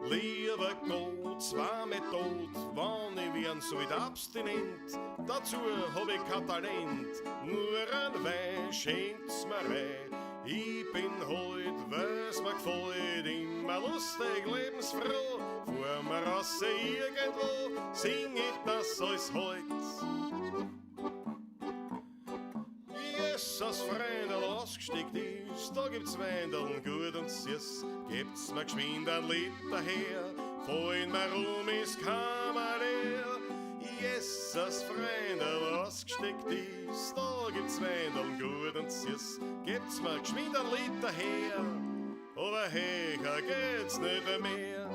Lieber Gott, zwar mit Tod, wann ich werden sollt abstinent, dazu hab ich kein Talent, nur ein Wein schenkt's mir rein. Ich bin heut, weil's mir gefällt, immer lustig, lebensfroh, fuhr mir raus irgendwo, sing ich das alles heut. Jesus, Freundl, ausgesteckt ist, da gibt's Weindeln gut und süß. Gebt's mir geschwind ein Liter her, fallen mir rum ist Kammer leer. Jesus, Freundl, ausgesteckt ist, da gibt's Weindeln gut und süß. Gebt's mir geschwind ein Liter her, aber höher geht's nicht mehr.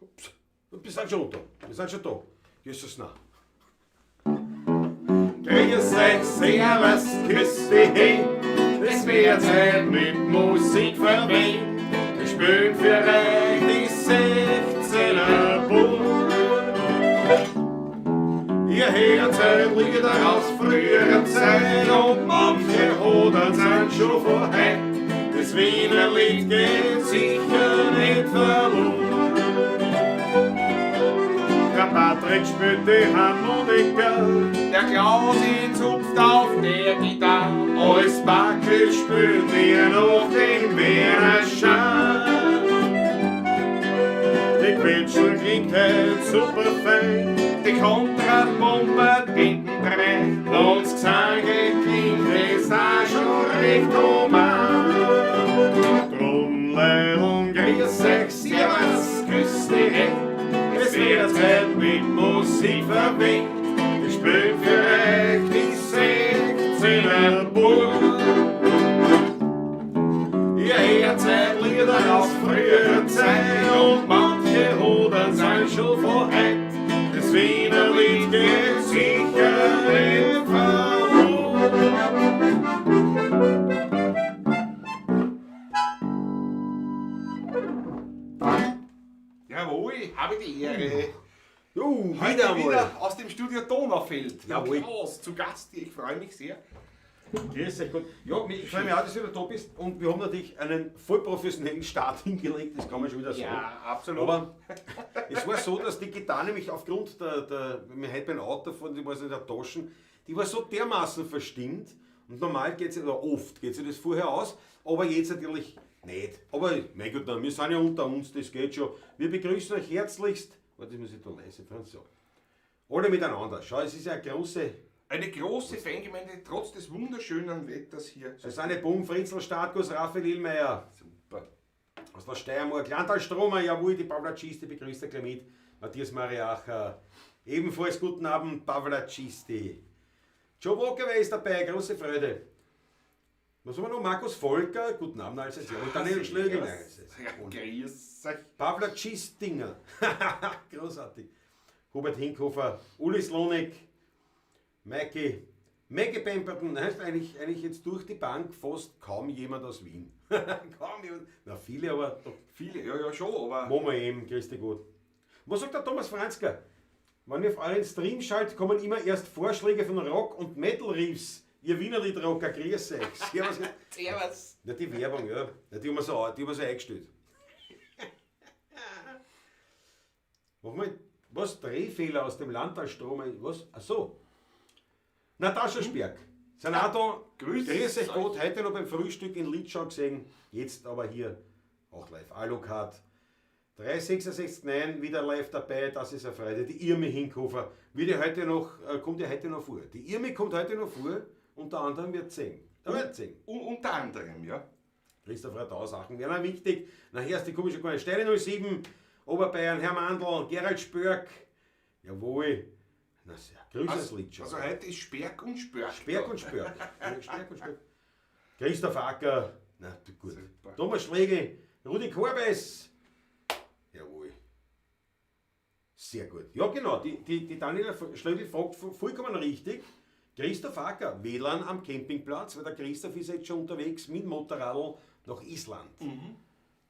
Ups, wir sind schon da. Wir sind schon da. Jesus, na. Grüß euch, servus, küss die Hand. Es wird Zeit mit Musik verwöhnt. Wir spielen für euch die 16er Bund. Ihr hört halt Lieder aus früherer Zeit und manche Hodern sind schon von heut. Das Wiener Lied geht sicher nicht verloren. Der Patrick spielt die Harmonika, Der Klausi zupft auf der Gitarre. Alles Backel spielt wir noch den Wiener Schar. Die Quetschen klingt halt super fein, Die Kontrabombe hintendrein. und das Gesange klingt es auch schon recht human. Drum, Leilon, grüß euch, servus, küss die Hände. Es wird Zeit mit Musik verwinkt. Ich spiel für euch die 16er Burg. Ihr hört halt Lieder aus früherer Zeit und manche Hodern sind schon von heut. Das Wiener Lied geht sicher nicht verloren. Jawohl, habe die Ehre. Jo, Heute wieder einmal. wieder aus dem Studio Donaufeld. Jawohl. Klaus zu Gast, ich freue mich sehr. Grüß euch Gott. Ja, ich freue mich auch, dass du wieder da bist. Und wir haben natürlich einen voll professionellen Start hingelegt, das kann man schon wieder sagen. Ja, absolut. Aber es war so, dass die Gitarre nämlich aufgrund der wir heute beim Auto fahren, die war so in der Tasche, die war so dermaßen verstimmt. Und normal geht sie, oder oft geht sie das vorher aus, aber jetzt natürlich nicht. Aber mein Gott, nein, wir sind ja unter uns, das geht schon. Wir begrüßen euch herzlichst. Warte, das muss ich da leise dran so. Alle miteinander. Schau, es ist ja eine große. Eine große Fangemeinde, trotz des wunderschönen Wetters hier. Susanne Bohm, Fritzel Starkus, Raphael Illmeier. Super. Aus der Steiermark, Landtal Stromer, jawohl, die Pavla Cisti begrüßt er gleich mit. Matthias Mariacher, ebenfalls guten Abend, Pavla Cisti. Joe Walker ist dabei, große Freude. Was haben wir noch? Markus Volker, guten Abend, allseits. Jawohl, Daniel Schlögl. Ja, grüß euch. Pavla Cistinger, großartig. Hubert Hinkhofer, Uli Slonek, Maiki, Maggie Pemberton, heißt eigentlich jetzt durch die Bank fast kaum jemand aus Wien. Kaum jemand. Na, viele, aber doch. Viele, ja, ja, schon, aber. Machen wir eben, grüß dich gut. Was sagt der Thomas Franzker? Wenn ihr auf euren Stream schaltet, kommen immer erst Vorschläge von Rock- und Metal-Riffs. Ihr Wiener Liedrocker, grüß euch. Servus. Servus. Na, die Werbung, ja. Na, die haben wir so, die haben wir so eingestellt. Mach mal, was? Drehfehler aus dem Landtalstrom? Was? Ach so. Natascha Sperk. Sind auch da. Grüß Grüß euch euch. Gott. Heute noch beim Frühstück in Litschau gesehen. Jetzt aber hier auch live. Alucard. 366,9 wieder live dabei, das ist eine Freude. Die Irmi Hinkhofer wird ja heute noch, kommt ja heute noch vor. Die Irmi kommt heute noch vor, unter anderem wird singen. Da wird singen. Unter anderem, ja. Christoph Radau, Sachen werden auch wichtig. Nachher ist die komische Gemeinde Steine 07, Oberbayern, Herr Mandl, Gerald Spörk. Jawohl. Na sehr. Grüß aus Litschau. Also heute ist Sperk und Spörk. Sperk und Spörk. Ja, Sperk und Spörk. Christoph Acker. Na, du gut. Super. Thomas Schlegel, Rudi Korbes. Jawohl. Sehr gut. Ja, genau. Die Daniela Schlögl fragt vollkommen richtig. Christoph Acker, WLAN am Campingplatz, weil der Christoph ist jetzt schon unterwegs mit Motorradl nach Island.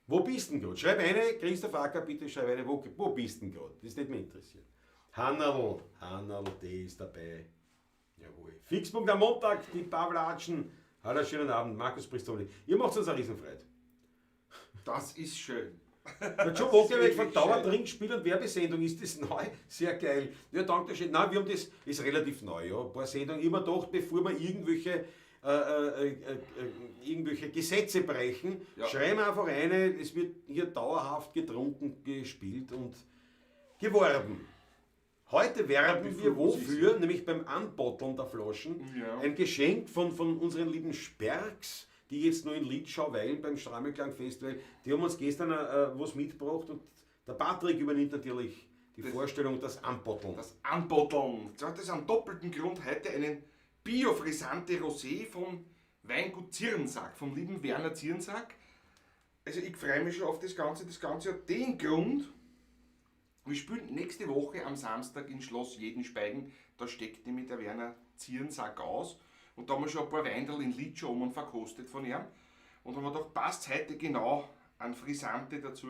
Wo bist denn grad? Schreib eine, Christoph Acker, bitte schreib eine, wo bist denn grad? Das würde mich interessieren. Hannerl, Hannerl, die ist dabei. Jawohl. Fixpunkt am Montag, die Pavlatschen. Hallo, schönen Abend, Markus Bristoli. Ihr macht uns eine Riesenfreude. Das ist schön. Der Joe Walker weg von Dauertrinkspiel und Werbesendung, ist das neu? Sehr geil. Ja, danke schön. Nein, wir haben das, ist relativ neu, ja. Ein paar Sendungen. Ich hab mir gedacht, bevor wir irgendwelche Gesetze brechen, Ja. schreiben wir einfach eine, es wird hier dauerhaft getrunken, gespielt und geworben. Heute werben Bevor wir wir sie wofür? Nämlich beim Anbotteln der Flaschen. Ja. Ein Geschenk von unseren lieben Sperks, die jetzt nur in Litschau weilen beim Strammelklang-Festival. Die haben uns gestern was mitgebracht und der Patrick übernimmt natürlich die Vorstellung, das Anbotteln. Das Anbotteln. Das hat einen doppelten Grund. Heute einen Bio-Frisante Rosé vom Weingut Zirnsack, vom lieben Werner Zirnsack. Also ich freue mich schon auf das Ganze. Das Ganze hat den Grund, wir spielen nächste Woche am Samstag in Schloss Jedenspeigen. Da steckt nämlich der Werner Zirnsack aus. Und da haben wir schon ein paar Weinderl in Litschau um und verkostet von ihm. Und haben wir gedacht, passt heute genau an Frisante dazu.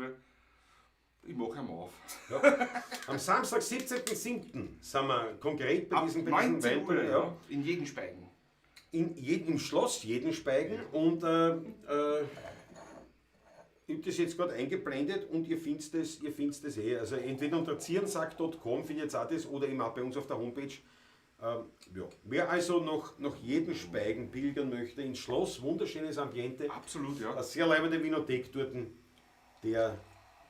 Ich mache ihn auf. Ja. Am Samstag, 17.07. sind wir konkret bei Ab diesem 19 Uhr, Wein, ja. ja, in Jedenspeigen. Im Schloss Jedenspeigen. Und ich hab das jetzt gerade eingeblendet und ihr findet das eh. Also entweder unter zirnsack punkt com findet ihr auch das oder eben auch bei uns auf der Homepage. Ja. Wer also noch Jedenspeigen pilgern möchte, ins Schloss, wunderschönes Ambiente. Absolut, ja. Eine sehr leibende Vinothek dort, der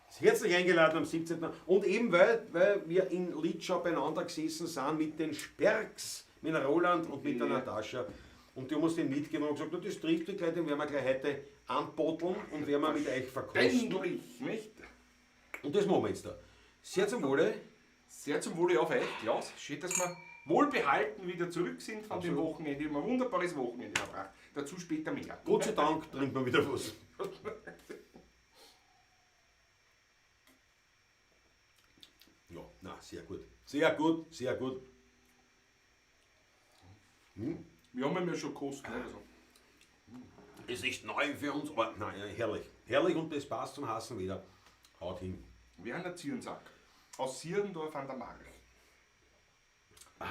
ist herzlich eingeladen am 17. Und eben weil wir in Litschau beieinander gesessen sind mit den Sperks, mit Roland und mit der Natascha. Und die haben uns den mitgenommen und gesagt, na, das trifft sich gleich, den werden wir gleich heute anbotteln und werden wir mit euch verkosten. Endlich, nicht? Und das machen wir jetzt da. Sehr zum Wohle. Sehr zum Wohle auf euch, Klaus. Schön, dass wir wohlbehalten wieder zurück sind von dem Absolut. Wochenende. Wir haben ein wunderbares Wochenende verbracht. Dazu später mehr. Gott sei Dank trinkt man wieder was. Ja, na, sehr gut. Sehr gut, sehr gut. Wir haben ihn ja schon gekostet, ne? Also. Ist nicht neu für uns, aber nein, ja, herrlich. Herrlich und das passt zum Hassen wieder. Haut hin. Werner Zirnsack aus Sierndorf an der March. Ah.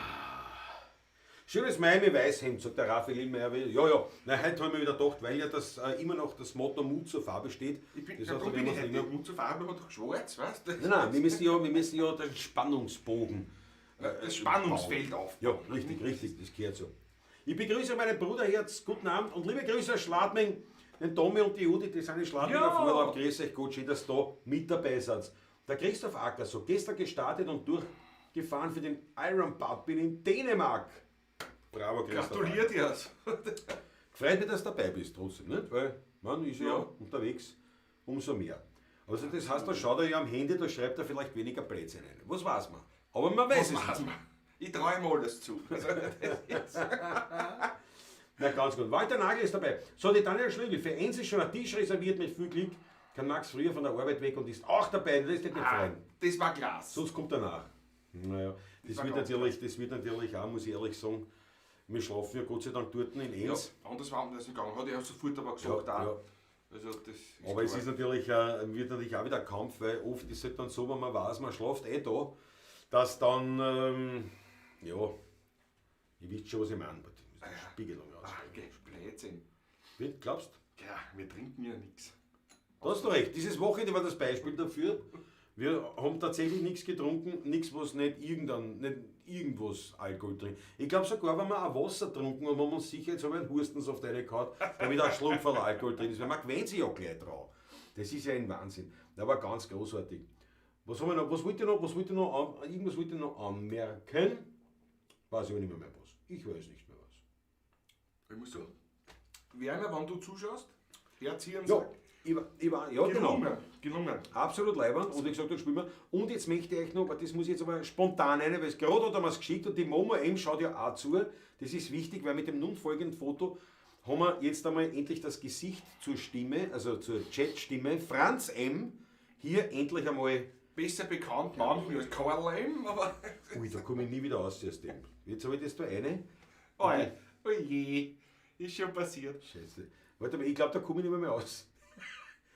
Schönes Miami Weißhemd, sagt der Raphael Illmayer. Ja, ja. Nein, heute haben wir wieder gedacht, weil ja das immer noch das Motto Mut zur Farbe steht. Ich bin, Das ja, heißt, darum da bin ich werden heute wir uns Mut zur Farbe, aber doch schwarz, weißt du? Nein, nein, wir müssen ja den Spannungsbogen, das Spannungsfeld bauen. aufbauen. Ja, richtig, richtig, das gehört so. Ich begrüße meinen Bruder Herz, guten Abend und liebe Grüße aus Schladming, den Tommy und die Judith, die sind in Schladming Ja. auf Urlaub. Grüß euch, gut, schön, dass ihr da mit dabei seid. Der Christoph Acker, so gestern gestartet und durchgefahren für den Iron Butt, bin in Dänemark. Bravo, Christoph. Gratuliert dir. Freut mich, dass du dabei bist trotzdem, nicht? Weil man ist ja, Ja. unterwegs, umso mehr. Also das heißt, da schaut er ja am Handy, da schreibt er vielleicht weniger Plätzchen rein. Was weiß man? Aber man weiß Was es weiß nicht. man? Ich traue ihm alles zu. Also, das ist Na, ganz gut. Walter Nagel ist dabei. So, die Daniel Schlügel, für eins ist schon ein Tisch reserviert mit viel Glück. Kann Max früher von der Arbeit weg und ist auch dabei. Das ist nicht Ah, freuen. das war klasse. Sonst kommt er nach. Naja, das war wird ganz natürlich, das wird natürlich auch, muss ich ehrlich sagen, wir schlafen ja Gott sei Dank dort in Ja, Enns. anders war das nicht gegangen. Hat er sofort aber gesagt Ja, auch. ja. Also das ist Aber es klar. ist natürlich, wird natürlich auch wieder ein Kampf, weil oft ist es halt dann so, wenn man weiß, man schläft eh da, dass dann, ja, ihr wisst schon, was ich meine. Warte, ich muss die Spiegelung Ach, rausstellen. geh, Blödsinn. Wie, glaubst du? Ja, wir trinken ja nichts. Da hast du recht. Dieses Wochenende war das Beispiel dafür. Wir haben tatsächlich nichts getrunken, nichts, was nicht, irgendein, nicht irgendwas Alkohol trinkt. Ich glaub sogar, wenn wir auch Wasser getrunken haben, haben wir uns sicher jetzt einen Hustensaft reingehauen, damit auch ein Schluck voll Alkohol drin ist. Weil man gewöhnt sich ja gleich dran. Das ist ja ein Wahnsinn. Das war ganz großartig. Was haben wir noch? Was wollte ich noch? Was wollte ich noch an, irgendwas wollte ich noch anmerken? Weiß ich aber nicht mehr, was. Ich weiß nicht mehr was. Ich muss sagen, Werner, wenn du zuschaust, Herr Zirnsack. Ja, ich war, ich war, ja, genau. Gelungen, gelungen. Absolut leibend. Und wie gesagt, das spielen wir. Und jetzt möchte ich euch noch, aber das muss ich jetzt aber spontan rein, weil es gerade hat er mir's geschickt und die Momo M schaut ja auch zu. Das ist wichtig, weil mit dem nun folgenden Foto haben wir jetzt einmal endlich das Gesicht zur Stimme, also zur Chat-Stimme. Franz M. hier endlich einmal. Besser bekannt manchmal als Karl M., aber. Ui, da komme ich nie wieder aus aus dem. Jetzt habe ich das da eine. Oh, oh je, ist schon passiert. Scheiße. Warte mal, ich glaub, da komme ich nicht mehr aus.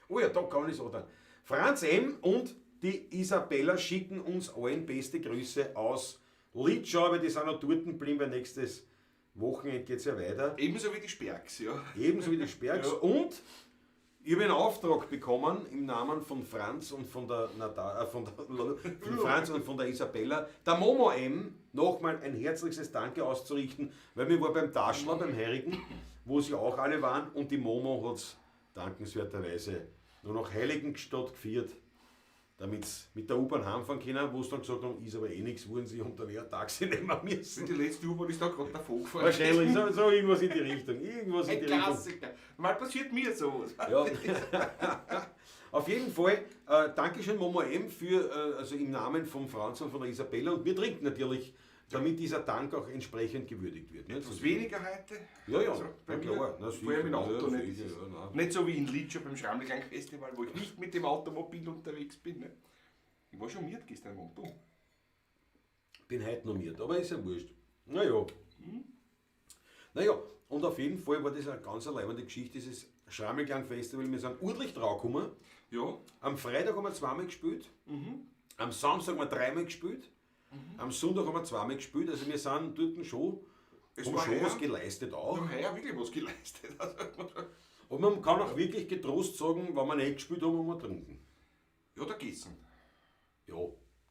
Oh ja, da kann ich es auch dann. Franz M. und die Isabella schicken uns allen beste Grüße aus Litschau, aber die sind noch dort geblieben, weil nächstes Wochenende geht es ja weiter. Ebenso wie die Spergs, ja. Ebenso wie die Spergs. Ja. Und ich habe einen Auftrag bekommen im Namen von Franz und von der von Franz und von der Isabella, der Momo M. nochmal ein herzliches Danke auszurichten, weil wir waren beim Taschler, beim Heurigen, wo sie auch alle waren, und die Momo hat es dankenswerterweise nur noch Heiligenstadt geführt, damit sie mit der U-Bahn heimfahren können, wo sie dann gesagt haben, ist aber eh nichts, wollen sie und dann eher ein Taxi nehmen müssen. Die letzte U-Bahn ist da gerade davor gefahren. Wahrscheinlich, so irgendwas in die Richtung. Irgendwas in Ein die Richtung. Klassiker. Mal passiert mir sowas. Ja. Auf jeden Fall, Dankeschön Momo M. für, also im Namen von Franz und von der Isabella, und wir trinken natürlich, damit dieser Dank auch entsprechend gewürdigt wird. Ne? Etwas weniger heute. Ja, ja, Also, bei na mir, klar. Na, vor allem mit dem Auto sicher, nicht. ja, sicher, ja, nein. Nicht so wie in Litschow beim Schrammelklang Festival, wo ich nicht mit dem Automobil unterwegs bin. Ne? Ich war schon miert gestern Abend. Du. Bin heute nominiert, aber ist ja wurscht. Naja. Naja, und auf jeden Fall war das eine ganz leibende Geschichte, dieses Schrammelklang-Festival. Wir sind ordentlich draufgekommen. Ja, Am Freitag haben wir zweimal gespielt, am Samstag haben wir dreimal gespielt, am Sonntag haben wir zweimal gespielt. Also wir sind dort schon, Es haben war schon heuer- was geleistet auch. wir haben heuer wirklich was geleistet. Also, Und man kann auch wirklich getrost sagen, wenn wir nicht gespielt haben, haben wir getrunken. ja, da gegessen. Ja,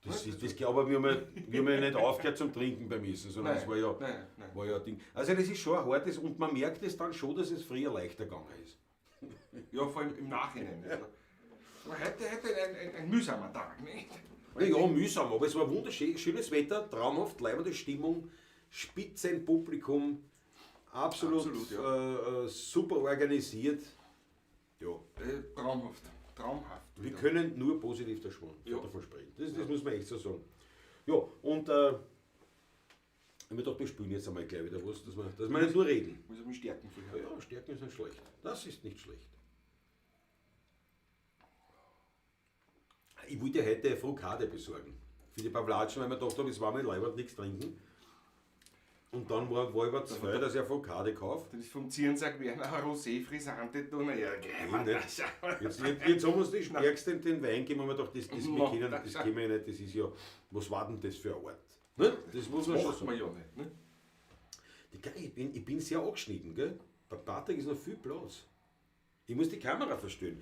das ist das, aber wir haben ja nicht aufgehört zum Trinken beim Essen, sondern Nein, das war ja, nein, nein. war ja ein Ding. Also das ist schon ein hartes, und man merkt es dann schon, dass es früher leichter gegangen ist. Ja, vor allem im Nachhinein. Also. Aber heute ein mühsamer Tag, nicht? Ja, mühsam, aber es war wunderschön, schönes Wetter, traumhaft, leibende Stimmung, Spitzenpublikum, absolut, Absolut, ja. super organisiert. Ja, Traumhaft, traumhaft. wir können nur positiv davon, Ja. davon sprechen. Das muss man echt so sagen. Ja, und ich hab mir gedacht, wir spielen jetzt einmal gleich wieder was, dass wir nicht nur reden. Muss ich mich stärken vorher. Ja, Stärken ist nicht schlecht. Das ist nicht schlecht. Ich wollte heute Frukade besorgen. Für die Pavlatschen, weil ich mir gedacht habe, es war mir leibend nichts trinken. Und dann war ich aber zu viel, dass ich eine Frukade kaufe. Das ist vom Zierensack Werner Rosé Frisante, du, na ja, geh mal. Nicht. Jetzt haben wir uns die Stärkste den Wein gegeben, haben wir gedacht, das, wir können, das können wir ja nicht, das ist ja, was war denn das für ein Ort? Ne? Das muss man schon Macht sagen. man ja nicht, ne? Ich bin sehr angeschnitten, gell? Bei Patrick ist noch viel Platz. Ich muss die Kamera verstellen.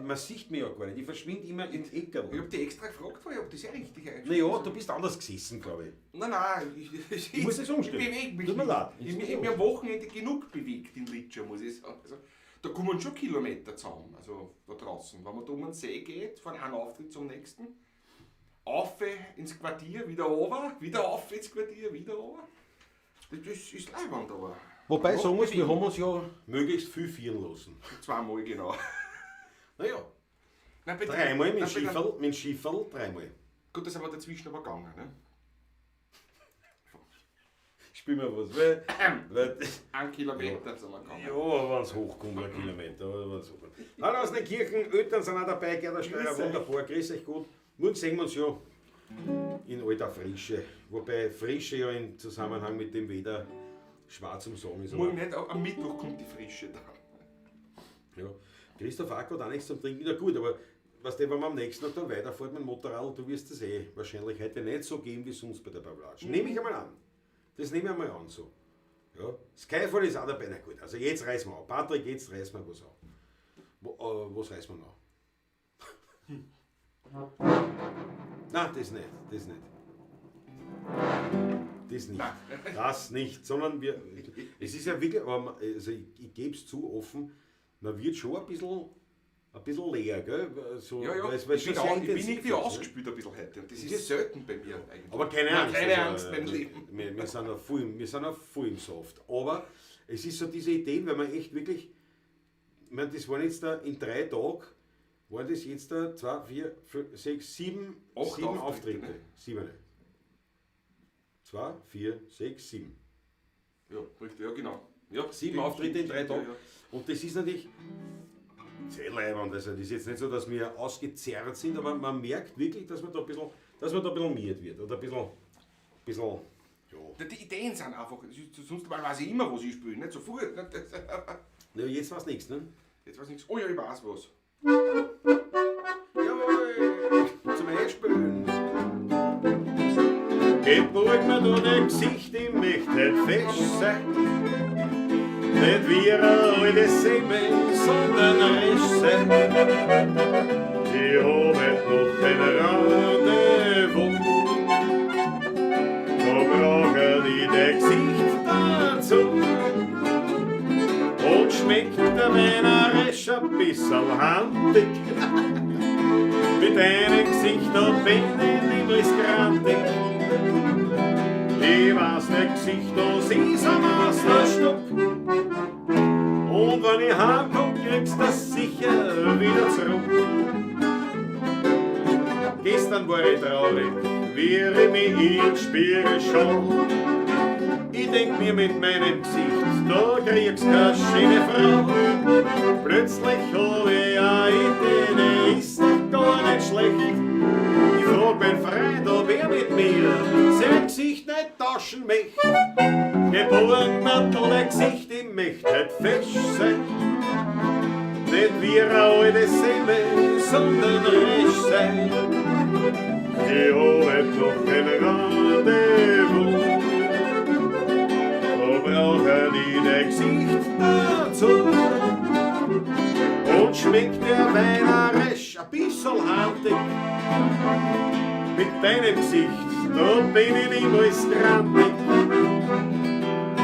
Man sieht mich ja gar nicht. Ich verschwinde immer in Eckerl. Ich hab dich extra gefragt vorher, ob das ja richtig eingestellt Naja, du bist anders gesessen, glaube ich. Nein, nein, ich muss das umstellen. Ich bewege mich Tut mir nicht. leid. Ich hab mich am Wochenende genug bewegt in Litschow, muss ich sagen. Also, da kommen schon Kilometer zusammen, also da draußen. Wenn man da um den See geht, von einem Auftritt zum nächsten, auf ins Quartier, wieder runter, wieder auf ins Quartier, wieder runter. Das ist leibend, aber. Wobei, Ja, sagen wir, wir bewegen. haben uns ja möglichst viel führen lassen. Zweimal, genau. Naja, Nein, bei dreimal mit nein, bei der- Schifferl, mit Schifferl, dreimal. Gut, das ist aber dazwischen aber gegangen, ne? Spiel mir was, weil Ein Kilometer sind wir gegangen. ja, wenn es hochkommt, ein Kilometer. Wenn's hochkommt. Hallo aus den Kirchen, Eltern sind auch dabei, Gerda Steurer, Grüß euch. wunderbar, grüß euch gut. Morgen sehen wir uns ja in alter Frische. Wobei Frische ja im Zusammenhang mit dem Wetter schwer zum Sagen ist. aber- Morgen nicht, am Mittwoch kommt die Frische dann. Ja. Christoph Ack hat auch nichts zum Trinken. Ja gut, aber weißt du, wenn man am nächsten Tag dann weiterfährt mit dem Motorrad, du wirst das eh wahrscheinlich heute nicht so geben wie sonst bei der Pavlatsch. Nehme ich einmal an. Das nehme ich einmal an so. Ja. Skyfall ist auch dabei, na gut. Also jetzt reißen wir an. Patrick, jetzt reißen wir was an. Was reißen wir noch? Nein, das nicht. Das nicht. Das nicht. Das nicht, sondern wir. Es ist ja wirklich, aber man, also ich gebe es zu offen, man wird schon ein bisschen leer, gell? So, Ja, ja, weil's ich bin, schon sehr auch, ich bin intensiv irgendwie ist, ne? ausgespielt ein bisschen heute. Und das ist Das- selten bei mir eigentlich. Aber keine Nein, Angst. keine also, Angst, mein Leben. Wir sind noch voll, wir sind noch voll im Soft. Aber es ist so diese Idee, weil man echt wirklich, ich meine, das waren jetzt da in 3 Tagen, waren das jetzt da 2, 4, 5, 6, 7, 8 7 Auftritte, Auftritte. ne? 7. 2, 4, 6, 7. Ja, richtig, ja, genau. Ja, 7 stimmt, Auftritte in stimmt, 3 stimmt, Tagen. ja, ja. Und das ist natürlich sehr leibend. Also das ist jetzt nicht so, dass wir ausgezerrt sind, aber man merkt wirklich, dass man da ein bisschen, dass man da ein bisschen miert wird. Oder ein bisschen, ja. Die Ideen sind einfach, sonst mal weiß ich immer, was ich spiele, nicht sofort. Nicht? Ja, jetzt war's nichts, ne? Jetzt weiß ich nichts. Oh ja, ich weiß was. Jawohl, zum Einspülen. Geborg mir da dein Gesicht, ich möcht nicht fesch sein. Nicht wie eine alte Semmel, sondern resch sein. Ich hab heut noch ein Rendezvous. Da brauch ich dein Gesicht dazu. Und schmeckt der Wein auch resch ein bisserl handig. Mit deinem Gesicht, da bin ich niemals grantig. Ich weiß, dein Gesicht, das ist ein Meisterstück. Und wenn ich heimkomm, kriegst du das sicher wieder zurück. Gestern war ich traurig, wie ich mich im Spiegel schau. Ich denk mir mit meinem Gesicht, da kriegst keine schöne Frau. Plötzlich hab ich eine Idee, die ist doch gar nicht schlecht. Ich frag meinen Freund, ob er mit mir sein Gesicht nicht tauschen möcht. Geboren Mantel, dein Gesicht, ich möcht heut fesch sein. Nicht wie eine alte Semmel, sondern resch sein. Ich hab heut noch ein Rendezvous. Da brauch ich dein Gesicht dazu. Und schmeckt der Wein auch resch ein bisserl handig. Mit deinem Gesicht, da bin ich niemals grantig.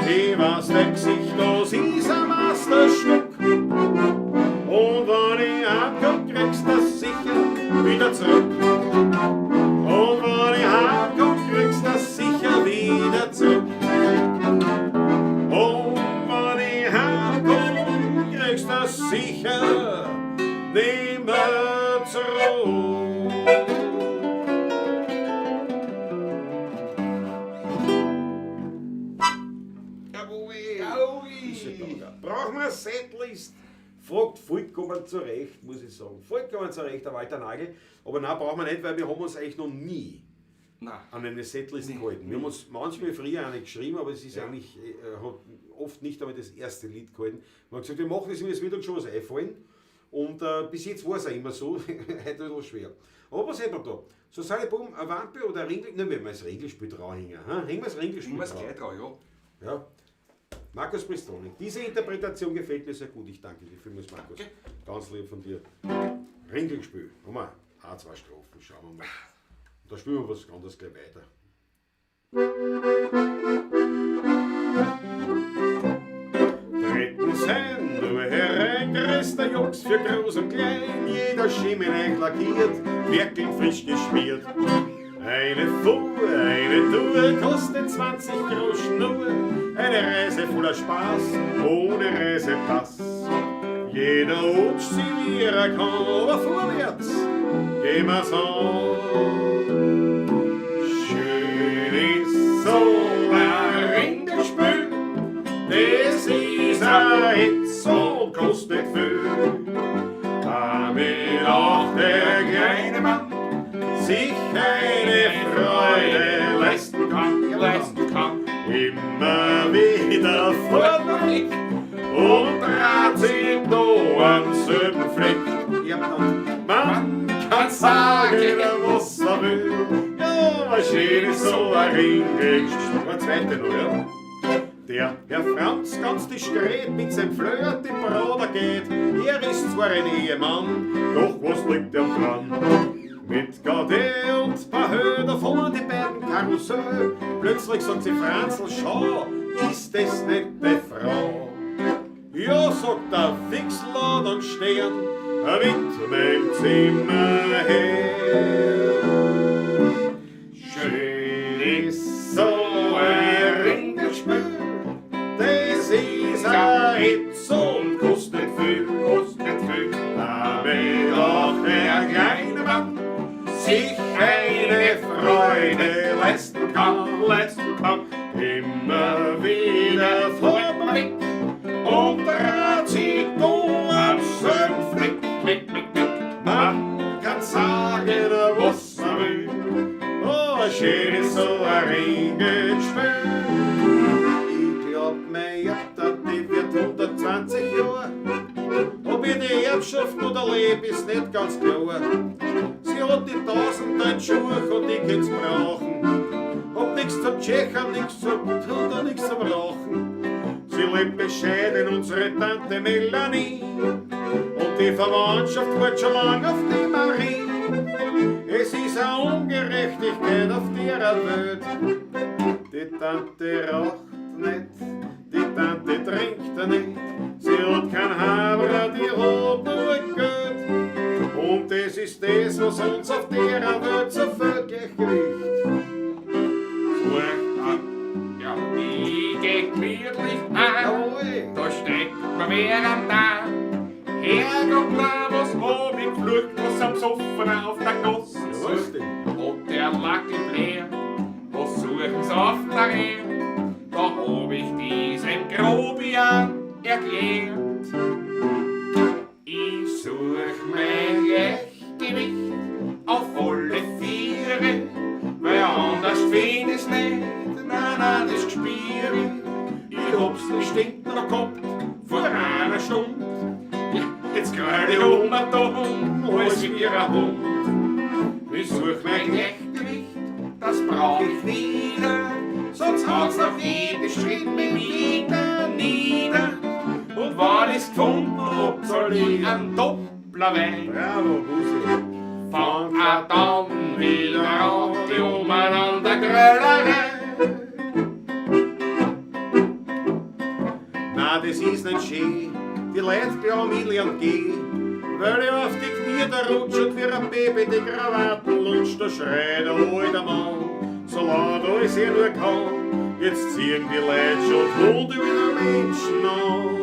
Ich weiß, dein Gesicht, das ist ein Meisterstück. Und wenn ich heimkomm, kriegst du das sicher wieder zurück. Und wenn ich heimkomm, kriegst du das sicher wieder zurück. Und wenn ich heimkomm, kriegst du das sicher nimmer zurück. Jawohl. Jawohl. Brauchen wir eine Setlist? Fragt vollkommen zu Recht, muss ich sagen. Vollkommen zu Recht, der Walter Nagel. Aber nein, brauchen wir nicht, weil wir haben uns eigentlich noch nie Nein. an eine Setlist gehalten. Wir haben uns manchmal früher eine geschrieben, aber es ist eigentlich, hat oft nicht einmal das erste Lied gehalten. Wir haben gesagt, wir machen das, es wird uns schon was einfallen. Und bis jetzt war es auch immer so, heute ein bisschen schwer. Aber was hätten wir da? So, sag ich, Buben, eine Wampe oder ein Ringel? Nein, wenn wir das Ringelspiel dranhängen. Hängen wir das Ringelspiel Hängen wir es dran. gleich dran, ja. Ja. Markus Pristoni. Diese Interpretation gefällt mir sehr gut. Ich danke dir vielmals, Markus. Danke. Ganz lieb von dir. Ringelspiel. Haben wir auch 2 Strophen. Schauen wir mal. Und da spielen wir was anderes gleich weiter. Treten sein nur herein, größter Jungs für groß und klein. Jeder Schimmel leicht lackiert, Werkeln frisch geschmiert. Eine Fuhr, eine Tour kostet 20 Groschen nur. Eine Reise voller Spaß, ohne Reisepass. Jeder rutscht sie wie er kann, aber vorwärts gehen wir's an. Schön ist so ein Ringelspül, das ist ein Hitz und kostet viel. Damit auch der kleine Mann sich eine Freude leisten kann, leisten kann. Immer wieder vorweg und trat sich da am selben Fleck. Ja, und man kann sagen, was er will. Ja, was schön ist so ein Ringelspiel. Eine zweite noch, ja. Der Herr Franz ganz diskret mit seinem Flirt im Bruder geht. Er ist zwar ein Ehemann, doch was liegt er dran? Mit Garde und paar Höder fahren die beiden Karussell. Plötzlich sagt sie Franzl, schau, ist das nicht die Frau? Ja, sagt der Fixler, dann stehen mit meinem Zimmer her. Schön ist so ein Ringelspiel, das ist ein Hitz und kostet viel, Kostet viel. Damit auch der kleine Mann sich eine Freude leisten kann, leisten kann. Immer wieder vorbei und dreht sich da am selben Fleck. Fleck, Fleck, Fleck. Man kann sagen, was man will. Oh, schön ist so ein Ringelspiel. Ich glaub, mein Jagd, die wird 120 Jahre. Ob ich die Erbschaft oder leb, nicht ganz klar. Sie hat die tausend Schuhe und die könnt's brauchen. Hab nix zum Tschechern, nix zum Tun und nix zum Rauchen. Sie lebt bescheiden, unsere Tante Melanie. Und die Verwandtschaft wart schon lang auf die Marie. Es ist eine Ungerechtigkeit auf der Welt. Die Tante raucht nicht, die Tante trinkt nicht. Sie hat kein Haber, die hat nur Geld. Und das ist das, was uns auf der Welt so viel Gleichgewicht. Ja, die geht gemütlich an. Jawohl. Da steckt mir wer am Tag. Herrgott, na, was hab ich geflucht, was am Soffen auf der Gosse Was denn? Und der Lackel leer, was suchen's auf der Erde? Da hab ich diesem Grobian erklärt. Ich such mein Gleichgewicht auf alle Viere, weil anders find ich's nicht, nein, nein, das Gespiere. Ich hab's bestimmt noch gehabt vor einer Stunde. Ja, jetzt grad ich um und um, alles wie ein Hund. Ich such mein Gleichgewicht, das brauch ich wieder, sonst haut's nach jedem Schritt mich wieder nieder. Und wann ich's gefunden hab, soll ich einen Doppler Wein. Bravo, Busi. Fangt auch dann wieder an, die umeinander Gröllerei. Na, das ist nicht schön, die Leute glauben, ich lern gehen. Weil ich auf die Knie da rutsch und wie ein Baby die Krawatten lutscht, da schreit der alte Mann, so laut als er nur kann. Jetzt ziehen die Leute schon die Hunde wieder Menschen an.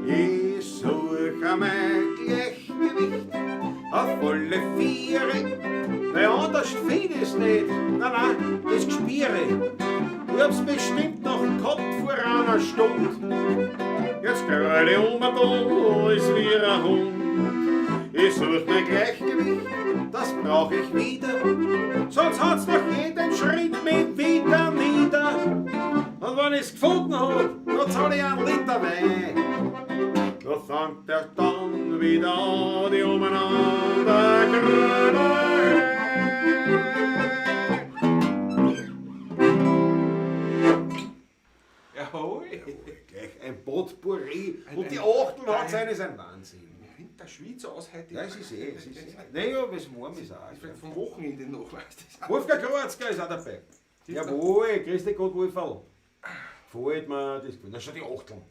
Ich suche mein Gleichgewicht auf alle Viere, weil anders find ich's nicht, nein, nein, das Gespiere. Ich hab's bestimmt noch gehabt vor einer Stunde. Jetzt gröl ich um und um, alles wie ein Hund. Ich such mein Gleichgewicht, das brauch ich wieder. Sonst haut's nach jedem Schritt mich wieder nieder. Und wenn ich's gefunden hab, dann zahl ich einen Liter Wein. Da fängt er dann wieder an, die umeinander Grölerei. Jawohl. Gleich ein Potpourri. Und die Achtel hat sein, ist ein Wahnsinn. Mir rinnt der Schweizer aus heute. Ja, es ist eh, es ist eh. Naja, was warm ist auch. Ist vielleicht vom Wochenende noch, weißt du. Wolfgang Kroatzka ist auch dabei. Jawohl, grüß dich Gott, Wolferl. Gefällt mir das. Na schon die Achteln.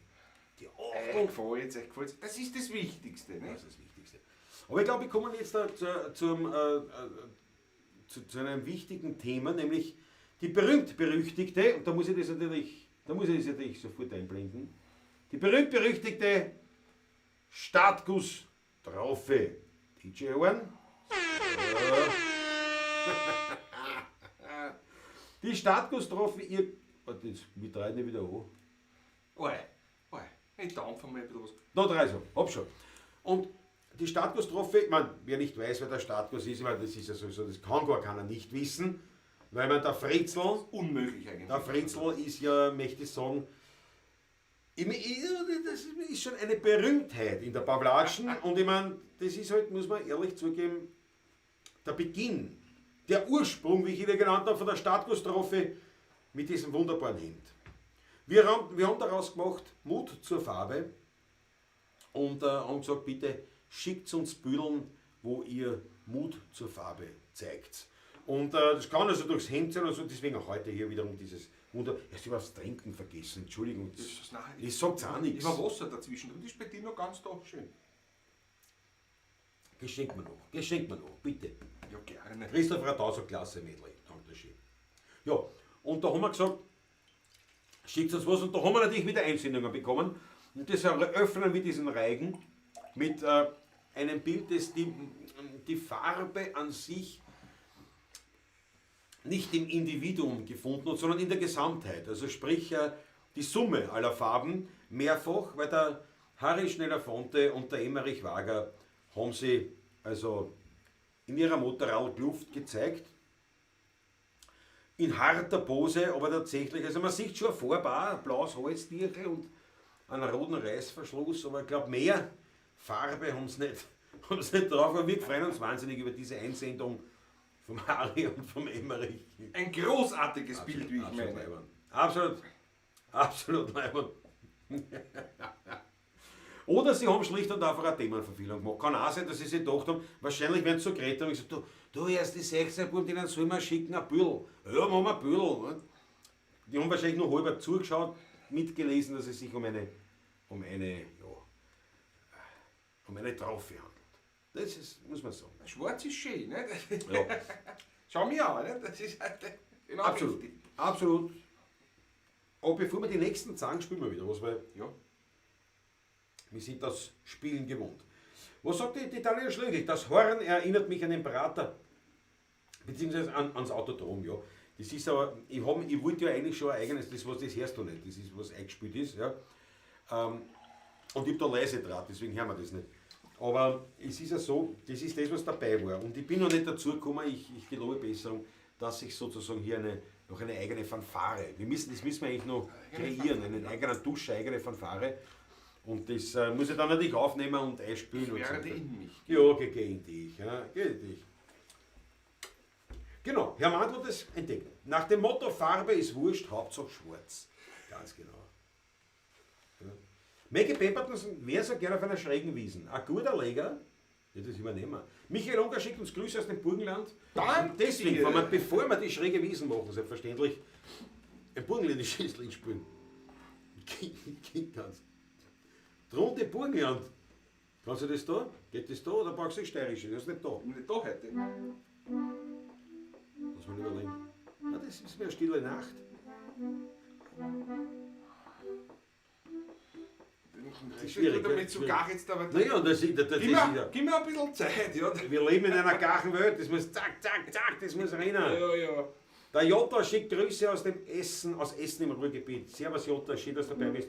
Die Achteln. Echt gefällt's, echt gefällt's. Das ist das Wichtigste, ne? Das ist das Wichtigste. Aber ich glaube, wir kommen jetzt da zu einem wichtigen Thema, nämlich die berühmt-berüchtigte, und da muss ich das natürlich, da muss ich das natürlich sofort einblenden, die berühmt-berüchtigte Startguss-Traufe. DJ Horn. Die Startguss-Trophy, ihr. Warte, jetzt, wir drehen die wieder an. Oi, oi, ich dampfe mal ein bisschen was. Da drei so, hab schon. Und die Startguss-Trophy, ich mein, wer nicht weiß, wer der Startguss ist, ich mein, das ist ja sowieso, das kann gar keiner nicht wissen, weil man der Fritzl, Unmöglich eigentlich. der Fritzl ist ja, möchte ich sagen, das ist schon eine Berühmtheit in der Pawlatschen und ich mein, das ist halt, muss man ehrlich zugeben, der Beginn, der Ursprung, wie ich ihn genannt habe, von der Startguss-Trophy mit diesem wunderbaren Hemd. Wir haben daraus gemacht, Mut zur Farbe und haben gesagt, bitte schickt uns Bilder, wo ihr Mut zur Farbe zeigt. Und das kann also durchs Hemd sein und so, deswegen auch heute hier wiederum dieses Wunder. Ich habe aufs Trinken vergessen, Entschuldigung. Das ist, nein, ich sag's auch nichts. Ich war Wasser dazwischen und das ist bei dir noch ganz da schön. Geschenk mir noch, geschenk mir noch, bitte. Ja, gerne. Christoph Radau, so klasse Mädel, danke schön. Ja, und da haben wir gesagt, schickt uns was und da haben wir natürlich wieder Einsendungen bekommen. Und das eröffnen wir diesen Reigen mit einem Bild, das die Farbe an sich nicht im Individuum gefunden hat, sondern in der Gesamtheit. Also sprich, die Summe aller Farben mehrfach, weil der Harry Schneller-Fonte und der Emmerich Wager haben sie also in ihrer Motorradluft gezeigt. In harter Pose, aber tatsächlich, also man sieht schon ein Vorbar, ein blaues Halstierchen und einen roten Reißverschluss, aber ich glaub, mehr Farbe haben sie nicht, haben sie nicht drauf. Aber wir freuen uns wahnsinnig über diese Einsendung vom Harry und vom Emmerich. Ein großartiges Bild, wie ich Absolut meine. leiwand. Absolut. Absolut leiwand. Oder sie haben schlicht und einfach eine Themenverfehlung gemacht. Kann auch sein, dass sie sich gedacht haben, wahrscheinlich werden sie so geredet haben und gesagt, du, erst die 16 Buben, denen sollen wir schicken, ein Büdel. Ja, machen wir ein Büdel. Ne? Die haben wahrscheinlich nur halber zugeschaut, mitgelesen, dass es sich um eine, ja, um eine Traufe handelt. Das ist, muss man sagen. Schwarz ist schön, ne? Ja. Schau mir an, ne? Das ist halt genau Absolut. richtig. Absolut. Aber bevor wir die nächsten zeigen, spielen wir wieder was, weil Ja. wir sind das Spielen gewohnt. Was sagt die Daniel Schlögl? Das Horn erinnert mich an den Prater, beziehungsweise ans Autodrom, ja. Das ist aber, ich wollte ja eigentlich schon ein eigenes, das, was, das hörst du nicht, das ist, was eingespielt ist, ja. Und ich hab da leise Draht, deswegen hören wir das nicht. Aber es ist ja so, das ist das, was dabei war. Und ich bin noch nicht dazu gekommen, ich gelobe Besserung, dass ich sozusagen hier noch eine eigene Fanfare, das müssen wir eigentlich noch kreieren, einen eigenen Tusch, eine eigene Fanfare. Und das muss ich dann natürlich aufnehmen und einspielen. Ich und so werde weiter. in mich. Ja, geh in dich. Ja, geh in dich. Genau, Herr Mandl hat das entdeckt. Nach dem Motto, Farbe ist wurscht, Hauptsache schwarz. Ganz genau. Ja. Maggie Pemberton wäre so gerne auf einer schrägen Wiesen. Ein guter Leger, ja, das übernehmen wir. Michael Unger schickt uns Grüße aus dem Burgenland. Danke Und deswegen, dir. bevor wir die schräge Wiesen machen, selbstverständlich, ein burgenländisches Lied spielen. Geht ganz. Drunter Burgenland. Kannst du das da? Geht das da oder brauchst du das Steirische? Das ist nicht da. Nicht da heute. Lass mal überlegen. Na, das ist mir eine stille Nacht. Das ist schwierig, damit gell? so gar jetzt aber. Naja, das ist, das, das Gib ist mir, ja. gib mir ein bisschen Zeit, ja. Wir leben in einer gachen Welt, das muss zack, zack, zack, das muss rennen. Ja, ja. Der Jota schickt Grüße aus dem Essen, aus Essen im Ruhrgebiet. Servus Jota, schön, dass du dabei bist.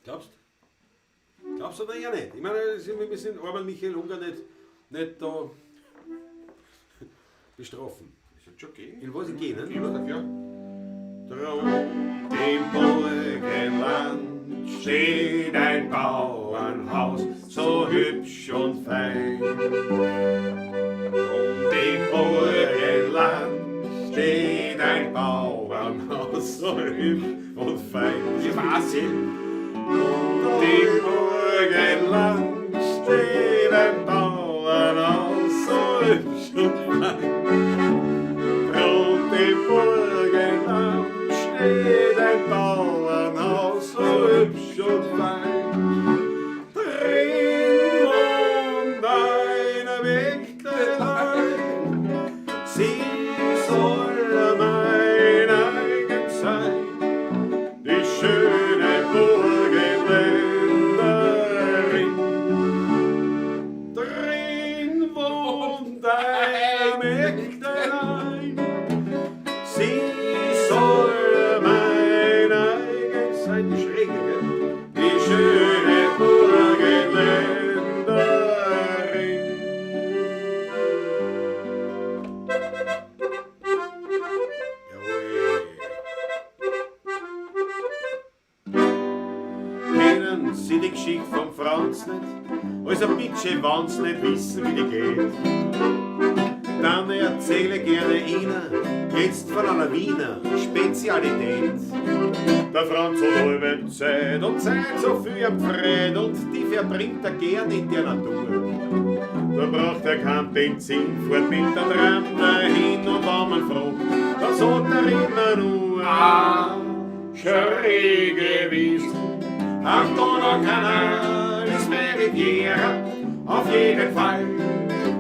Glaubst du? Glaubst du oder eher nicht? Ich meine, wir sind armen Michael Unger nicht da bestrafen. Ist jetzt schon okay. In was ich gehe, ne? Ja, ja. Drum im Burgenland steht ein Bauernhaus, so hübsch und fein. Und im Burgenland steht ein Bauernhaus, so hübsch und fein. Ich weiß eh. Und im Burgenland steht ein Bauernhaus, so hübsch und fein. Und im Burgenland steht ein Bauernhaus, so hübsch und fein. Drin wohnt eine Mägdelein, sie soll mein eigen sein. Die schöne Burgenländerin. Drin wohnt ein Mägdelein, sie soll mein eigen sein. Die Schräge, gell? Die schöne Burgenländerin. Jawohl. Kennen Sie die Geschichte vom Franz nicht? Also bitte, wenn's nicht wissen, wie die geht. Dann erzähle gerne Ihnen jetzt von einer Wiener Spezialität. Der Franz hat halbe Zeit und Zeit so viel am Fred und die verbringt er gern in der Natur. Da braucht er kein Benzin, fährt mit der Tram dahin und wenn man fragt, dann sagt er immer nur, ah, schräge Wiesen. Am Donaukanal ist meine Riviera, auf jeden Fall.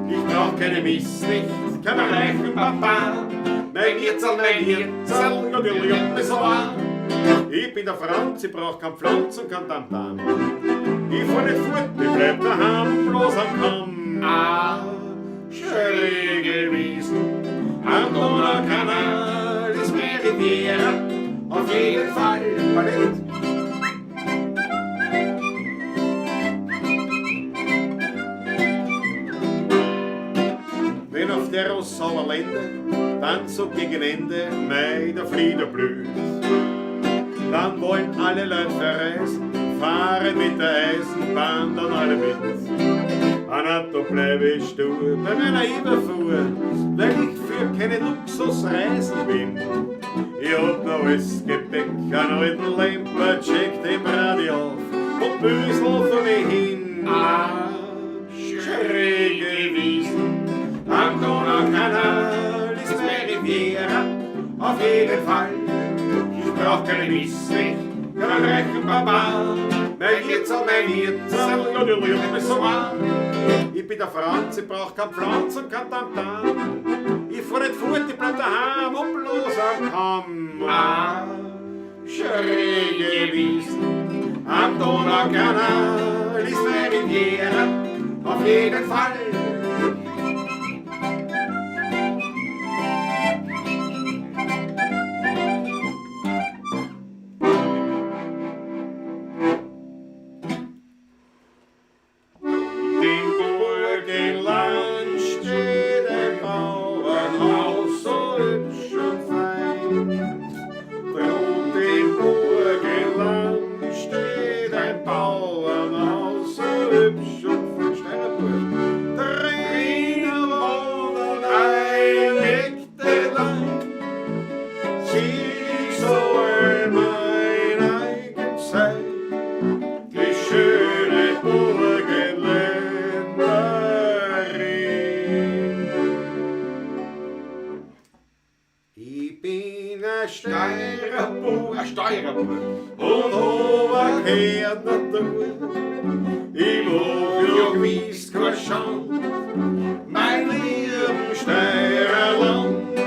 Ich brauch keine Miss nicht, kein reichen Papa. Mein Hirzel, natürlich so an. Ich bin der Franz, ich brauch kein Pflanz und kein Tamtam. Ich fahr nicht fort, ich bleib daheim, bloß am Kamm. Ah, schräge Wiesen, am Donaukanal ist meine Riviera, auf jeden Fall. Ballett. Wenn auf der Rossauer Lände dann so gegen Ende Mai der Flieder blüht, Dann wollen alle Leute verreisen, fahren mit der Eisenbahn dann alle mit. Ah, na, da bleib ich stur bei meiner Überfuhr, weil ich für keine Luxusreisen bin. Ich hab noch alles Gepäck, einen alten Lampercheck, dem Radio auf und Büsel vor mir hin. Ah, schräge Wiesen am Donaukanal ist meine Riviera, auf jeden Fall. Ich brauch keine Misse, keinen reichen Papa. Mein Hirzel, natürlich mich so an. Ich bin der Franz, ich brauch kein Pflanz und kein Tamtam. Ich fahr nicht fort, ich bleib daheim und bloß am Kamm. Ah, schräge Wiesen am Donaukanal ist meine Riviera, auf jeden Fall. Im Burgenland steht ein Bauernhaus, so hübsch und fein. Drum im Burgenland steht ein Bauernhaus, so hübsch und fein. Steinerburg. Drinnen wohnen ein Mägdelein, sie soll mein eigen sein. Die schöne Burgenländerin. Ich bin ein Steirer Bub Ein Steuerer Bub. und hab eine gehört Natur. Ich mach ja gewiss kein Schand, mein lieben Steirerland.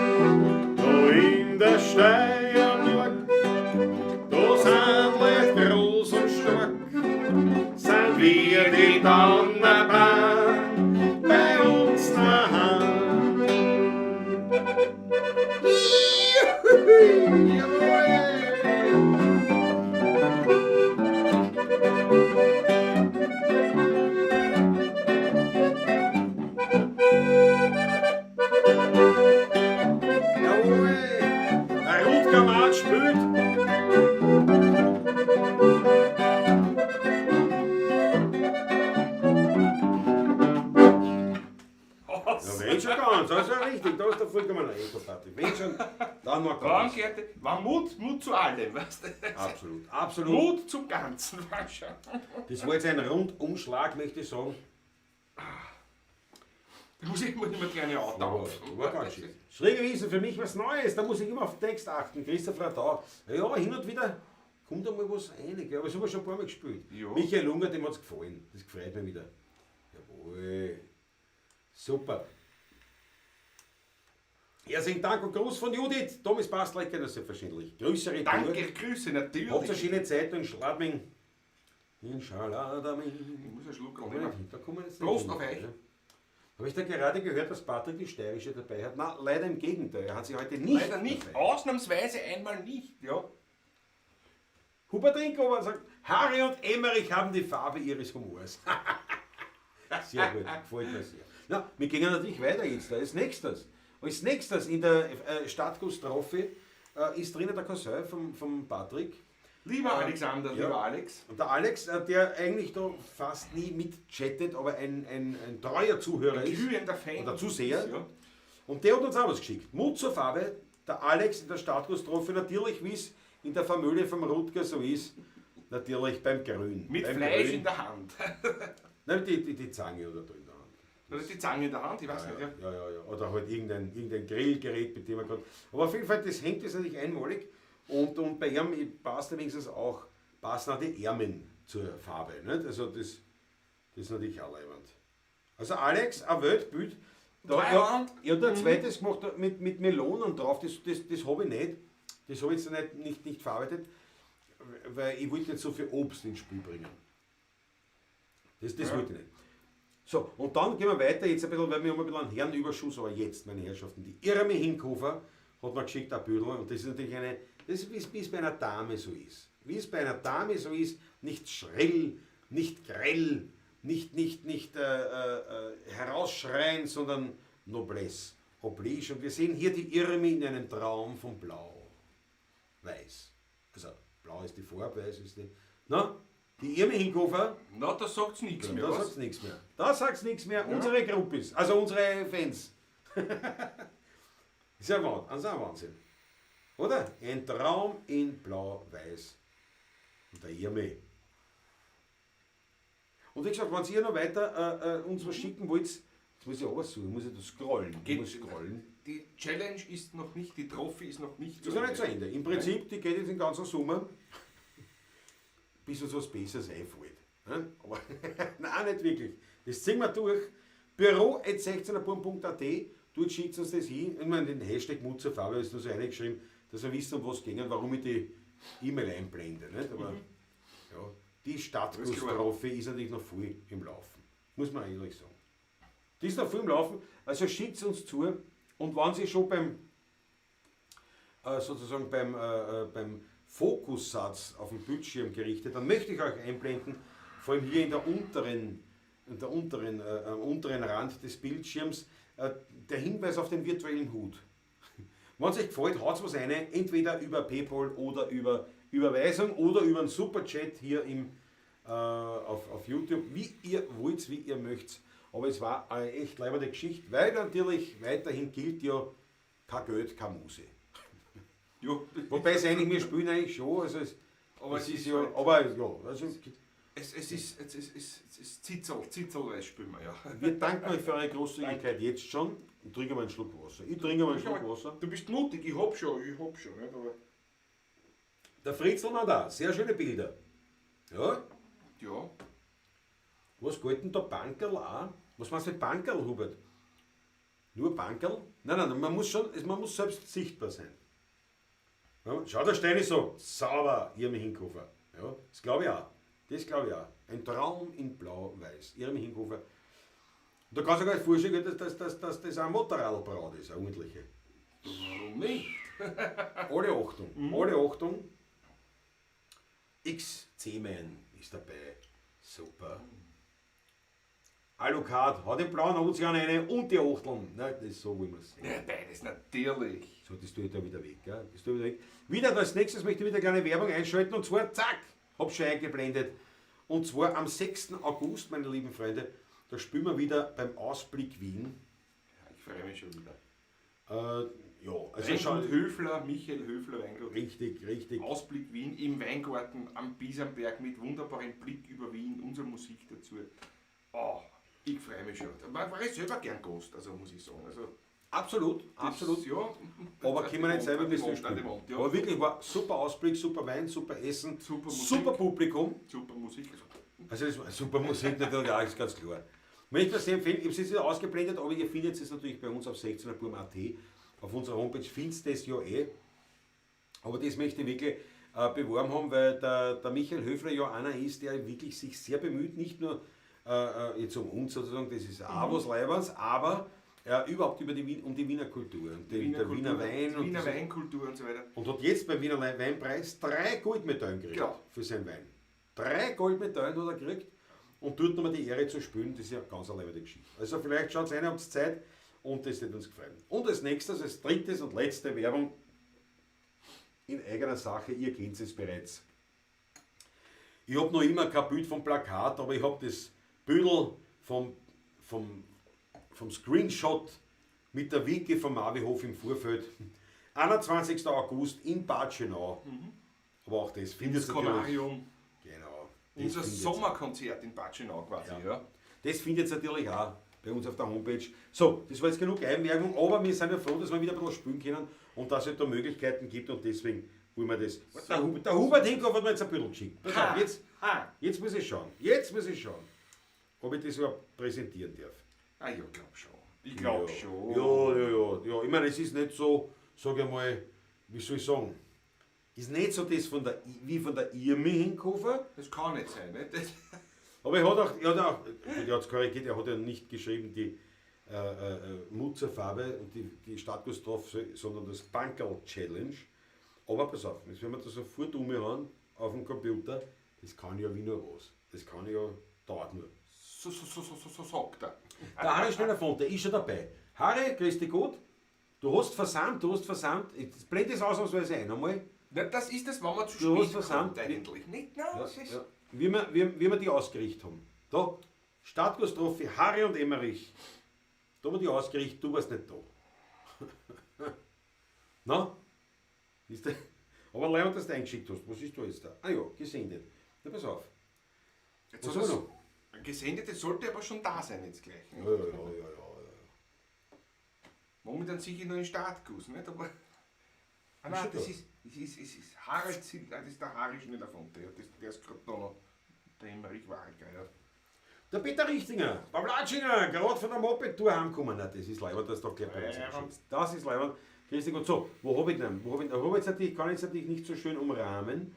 Da in der Steiermark, da sind Leute groß und stark, sind wir die Donnerbahn bei uns daheim. Juhu! Jawohl! Jawohl! Der Rutger Mann spielt. Ja, wenn schon ganz, das ist ja richtig, da ist der vollkommen recht, Patrick. Wenn schon, dann noch ganz. Dann gehört, war Mut, Mut zu allem, weißt du? Absolut, absolut. Mut zum Ganzen, war schon. Das war jetzt ein Rundumschlag, möchte ich sagen. Da muss ich immer kleine Auto auf. War ganz schön. Schräge Wiesen, für mich was Neues, da muss ich immer auf den Text achten. Christoph Radau. Ja, hin und wieder kommt einmal was rein, gell? Aber das haben wir schon ein paar Mal gespielt. Ja. Michael Unger, dem hat's gefallen. Das gefreut mich wieder. Jawohl. Super. Herzlichen Dank und Gruß von Judith. Thomas Bastlecker, das ist selbstverständlich. Grüße retour. Danke, Grüße, natürlich. Habt eine schöne Zeit in Schladming. In Schladming. Ich muss einen Schluck nehmen. Da kommen wir jetzt nicht Prost hin. auf euch. Ja. Habe ich da gerade gehört, dass Patrick die Steirische dabei hat? Na, leider im Gegenteil. Er hat sie heute nicht. Leider nicht, dabei. ausnahmsweise einmal nicht, ja. Hubert Trinkover sagt, Harry und Emmerich haben die Farbe ihres Humors. Sehr gut, gefällt mir sehr. Na, wir gehen natürlich weiter jetzt. Da ist nächstes. Als nächstes in der Stadtgastrophe ist drinnen der Cousin vom Patrick. Lieber Alexander, ja. lieber Alex. Und der Alex, der eigentlich da fast nie mitchattet, aber ein treuer Zuhörer ist. Glühender Fan. Oder Zuseher. Ja. Und der hat uns auch was geschickt. Mut zur Farbe, der Alex in der Stadtgastrophe, natürlich, wie es in der Familie vom Rutger so ist, natürlich beim Grün. Mit beim Fleisch Grün. in der Hand. Nein, die Zange oder da in der Hand. Oder die Zange in der Hand, ich weiß nicht. Ja, ja, ja. Oder halt irgendein Grillgerät, mit dem er gerade. Aber auf jeden Fall, das hängt jetzt natürlich einmalig. Und bei ihm passt wenigstens auch, passen auch die Ärmel zur Farbe. Nicht? Also das ist natürlich auch leibend. Also Alex, ein Weltbild. Da, ja, ich habe da ein zweites gemacht mit Melonen drauf, das habe ich nicht. Das habe ich jetzt nicht verarbeitet, weil ich wollte nicht so viel Obst ins Spiel bringen. Das Ja. wollte ich nicht. So, und dann gehen wir weiter jetzt ein bisschen, weil wir haben ein bisschen einen Herrenüberschuss, aber jetzt, meine Herrschaften, die Irmi Hinkofer hat mir geschickt ein Büdel und das ist natürlich eine, das ist, wie es bei einer Dame so ist. Wie es bei einer Dame so ist, nicht schrill, nicht grell, nicht herausschreien, sondern Noblesse oblige. Und wir sehen hier die Irmi in einem Traum von Blau, Weiß, also Blau ist die Farbe, weiß ist die. Na, die Irmi Hinkofer, Na, da sagt's nichts mehr. Da Was? sagt's nichts mehr. Da sagt's nichts mehr. Unsere Gruppis, also unsere Fans. Ist ja Wahnsinn, ist auch Wahnsinn. Oder? Ein Traum in Blau-Weiß. Und der Irmi. Und wie gesagt, wenn ihr noch weiter uns was schicken wollt, jetzt muss ich auch was suchen, muss ich da scrollen. Ich Geht- muss scrollen. Die Challenge ist noch nicht, die Trophy ist noch nicht Ist noch nicht zu Ende. Im Prinzip, die geht jetzt den ganzen Sommer, bis uns was Besseres einfällt. Ne? Aber nein, nicht wirklich. Das ziehen wir durch. Büro.16erburm.at, dort schickt uns das hin. Ich meine, den Hashtag Mutzerfarbe ist nur so reingeschrieben, dass wir wissen, um was ging und warum ich die E-Mail einblende. Nicht? Aber ja, die Stadtguss-Trophy ist natürlich noch voll im Laufen. Muss man ehrlich sagen. Die ist noch voll im Laufen. Also schickt uns zu. Und wenn Sie schon beim sozusagen beim Fokussatz auf dem Bildschirm gerichtet, dann möchte ich euch einblenden, vor allem hier in der unteren, in der unteren, am unteren Rand des Bildschirms, der Hinweis auf den virtuellen Hut. Wenn es euch gefällt, haut was rein, entweder über PayPal oder über Überweisung oder über einen Superchat hier auf YouTube, wie ihr wollt, wie ihr möchtet. Aber es war eine echt leibende Geschichte, weil natürlich weiterhin gilt ja, kein Geld, keine Muse. Ja. Wobei es eigentlich, wir spielen eigentlich schon, also es, Aber es es ist ist ja, halt- aber ja, also Es ist Zitzelweis spielen wir, ja. wir danken euch für eure Großzügigkeit jetzt schon und trinken mal einen Schluck Wasser. Ich trinke mal einen Schluck Wasser. Du bist mutig, ich hab schon, nicht? Aber Der Fritzl war da, sehr schöne Bilder. Ja, ja, was geht denn da Bankerl auch? Was meinst du mit Bankerl, Hubert? Nur Bankerl? Nein, nein, man muss schon, man muss selbst sichtbar sein. Ja, schau, der Stein ist so sauber, Irmi Hinkofer. Ja, das glaube ich auch. Das glaube ich auch. Ein Traum in Blau-Weiß. Irmi Hinkofer. Und da kannst du gar nicht vorstellen, dass das ein Motorradbraut ist, eine ordentliche. warum nicht? Alle Achtung, alle Achtung. XC-Man ist dabei. Super. Alucard hat den blauen Ozean eine und die Achteln. Nein, das ist so, wie man es sehen. Ja, beides natürlich. So, das tue ich da wieder weg. Gell? Das tue ich wieder weg. Wieder als nächstes möchte ich wieder eine kleine Werbung einschalten und zwar, zack, hab schon eingeblendet. Und zwar am 6. August, meine lieben Freunde, da spielen wir wieder beim Ausblick Wien. Ja, ich freue mich schon wieder. Ja, also Weingut schon. Höfler, Michael Höfler Weingut. Richtig, richtig. Ausblick Wien im Weingarten am Bisamberg mit wunderbarem Blick über Wien, unsere Musik dazu. Oh, ich freue mich schon. Da war ich selber gern Gast, also muss ich sagen. Also, Absolut, absolut. Ja. Aber können wir nicht selber bis bisschen spielen. Ja. Aber wirklich war super Ausblick, super Wein, super Essen, Super Musik. super Publikum. Super Musik. Also das war super Musik natürlich auch, ist ganz klar. Möchte ich das sehr empfehlen, ich habe es jetzt wieder ausgeblendet, aber ihr findet es natürlich bei uns auf 16erburm.at. Auf unserer Homepage findet ihr das ja eh. Aber das möchte ich wirklich beworben haben, weil der Michael Höfler ja einer ist, der wirklich sich sehr bemüht, nicht nur jetzt um uns sozusagen, das ist auch was Leiberns, aber überhaupt über die Wien, um die Wiener Kultur und den, der Wiener Wein. Und, Wiener das, Weinkultur und so weiter. und hat jetzt beim Wiener Weinpreis 3 Goldmedaillen gekriegt Genau. für seinen Wein. 3 Goldmedaillen hat er gekriegt und dort nochmal die Ehre zu spielen, das ist ja ganz eine leibende Geschichte. Also vielleicht schaut es rein, habt Zeit und das wird uns gefallen. Und als nächstes, als drittes und letzte Werbung in eigener Sache, ihr kennt es bereits. Ich hab noch immer kein Bild vom Plakat, aber ich hab das Bündel vom Screenshot mit der Wiki vom Marvihof im Vorfeld. 21. August in Bad Schönau. Aber auch das findet Das ihr natürlich. Konarium. Genau. Das Unser findet ihr. Sommerkonzert in Bad Schönau quasi. Ja. Ja. Das findet ihr natürlich auch bei uns auf der Homepage. So, das war jetzt genug Einwerbung, aber wir sind ja froh, dass wir wieder ein bisschen spielen können und dass es da Möglichkeiten gibt und deswegen wollen wir das. Der Hubert Hinkoff hat mir jetzt ein Bündel geschickt. Pass auf, jetzt muss ich schauen. Jetzt muss ich schauen, ob ich das überhaupt präsentieren darf. Ah, ja, glaub schon. Ich glaub ja. schon. Ja. Ich meine, es ist nicht so, sag ich mal, wie soll ich sagen, ist nicht so das von der, wie von der Irmi Hinkofer. Das kann nicht sein, nicht? Das Aber er hat auch, er hat's korrigiert, er hat ja nicht geschrieben die Mutzerfarbe und die Stadtguss-Trophy, sondern das Bankerl Challenge. Aber pass auf, jetzt wenn wir das sofort umhauen auf dem Computer, das kann ja wie nur was. Das kann ja, dauert nur. So sagt er. Der Harry Schneller-Font, der ist schon dabei. Harry, grüß dich gut. Du hast versandt. Jetzt blend es ausnahmsweise ein einmal. Na, das ist das, wenn man zu Du hast spät versandt. kommt eigentlich. Nicht? Nein, Ja, das ist... ja. Wie wir die ausgerichtet haben. Da, Stadtgastrophe, Harry und Emmerich. Da haben wir die ausgerichtet, du warst nicht da. Na? Ist der, aber leibend, dass du eingeschickt hast. Was ist da jetzt da? Ah ja, gesendet. Na, pass auf. Jetzt Was hat haben wir er's gesendet, das sollte aber schon da sein jetzt gleich. Ne? Ja, ja, ja, ja, ja. Momentan sicher noch in Startguss, nicht? Aber. Ah, nein, Ist schon das da. ist, es ist, es ist Harald Zil, nein, das ist der Harry Schneller-Fonte, ja, das, der ist gerade da noch. Der Emmerich Warecker, ja. Der Peter Richtinger, beim Latschinger, gerade von der Moped-Tour heimgekommen. Na, das ist leibend, dass du da gleich bei uns Ja, ja. sitzt. Das ist leibend. Grüß dich Gott. So, wo hab ich denn? Wo hab ich denn? Hab ich jetzt natürlich, kann ich jetzt natürlich nicht so schön umrahmen,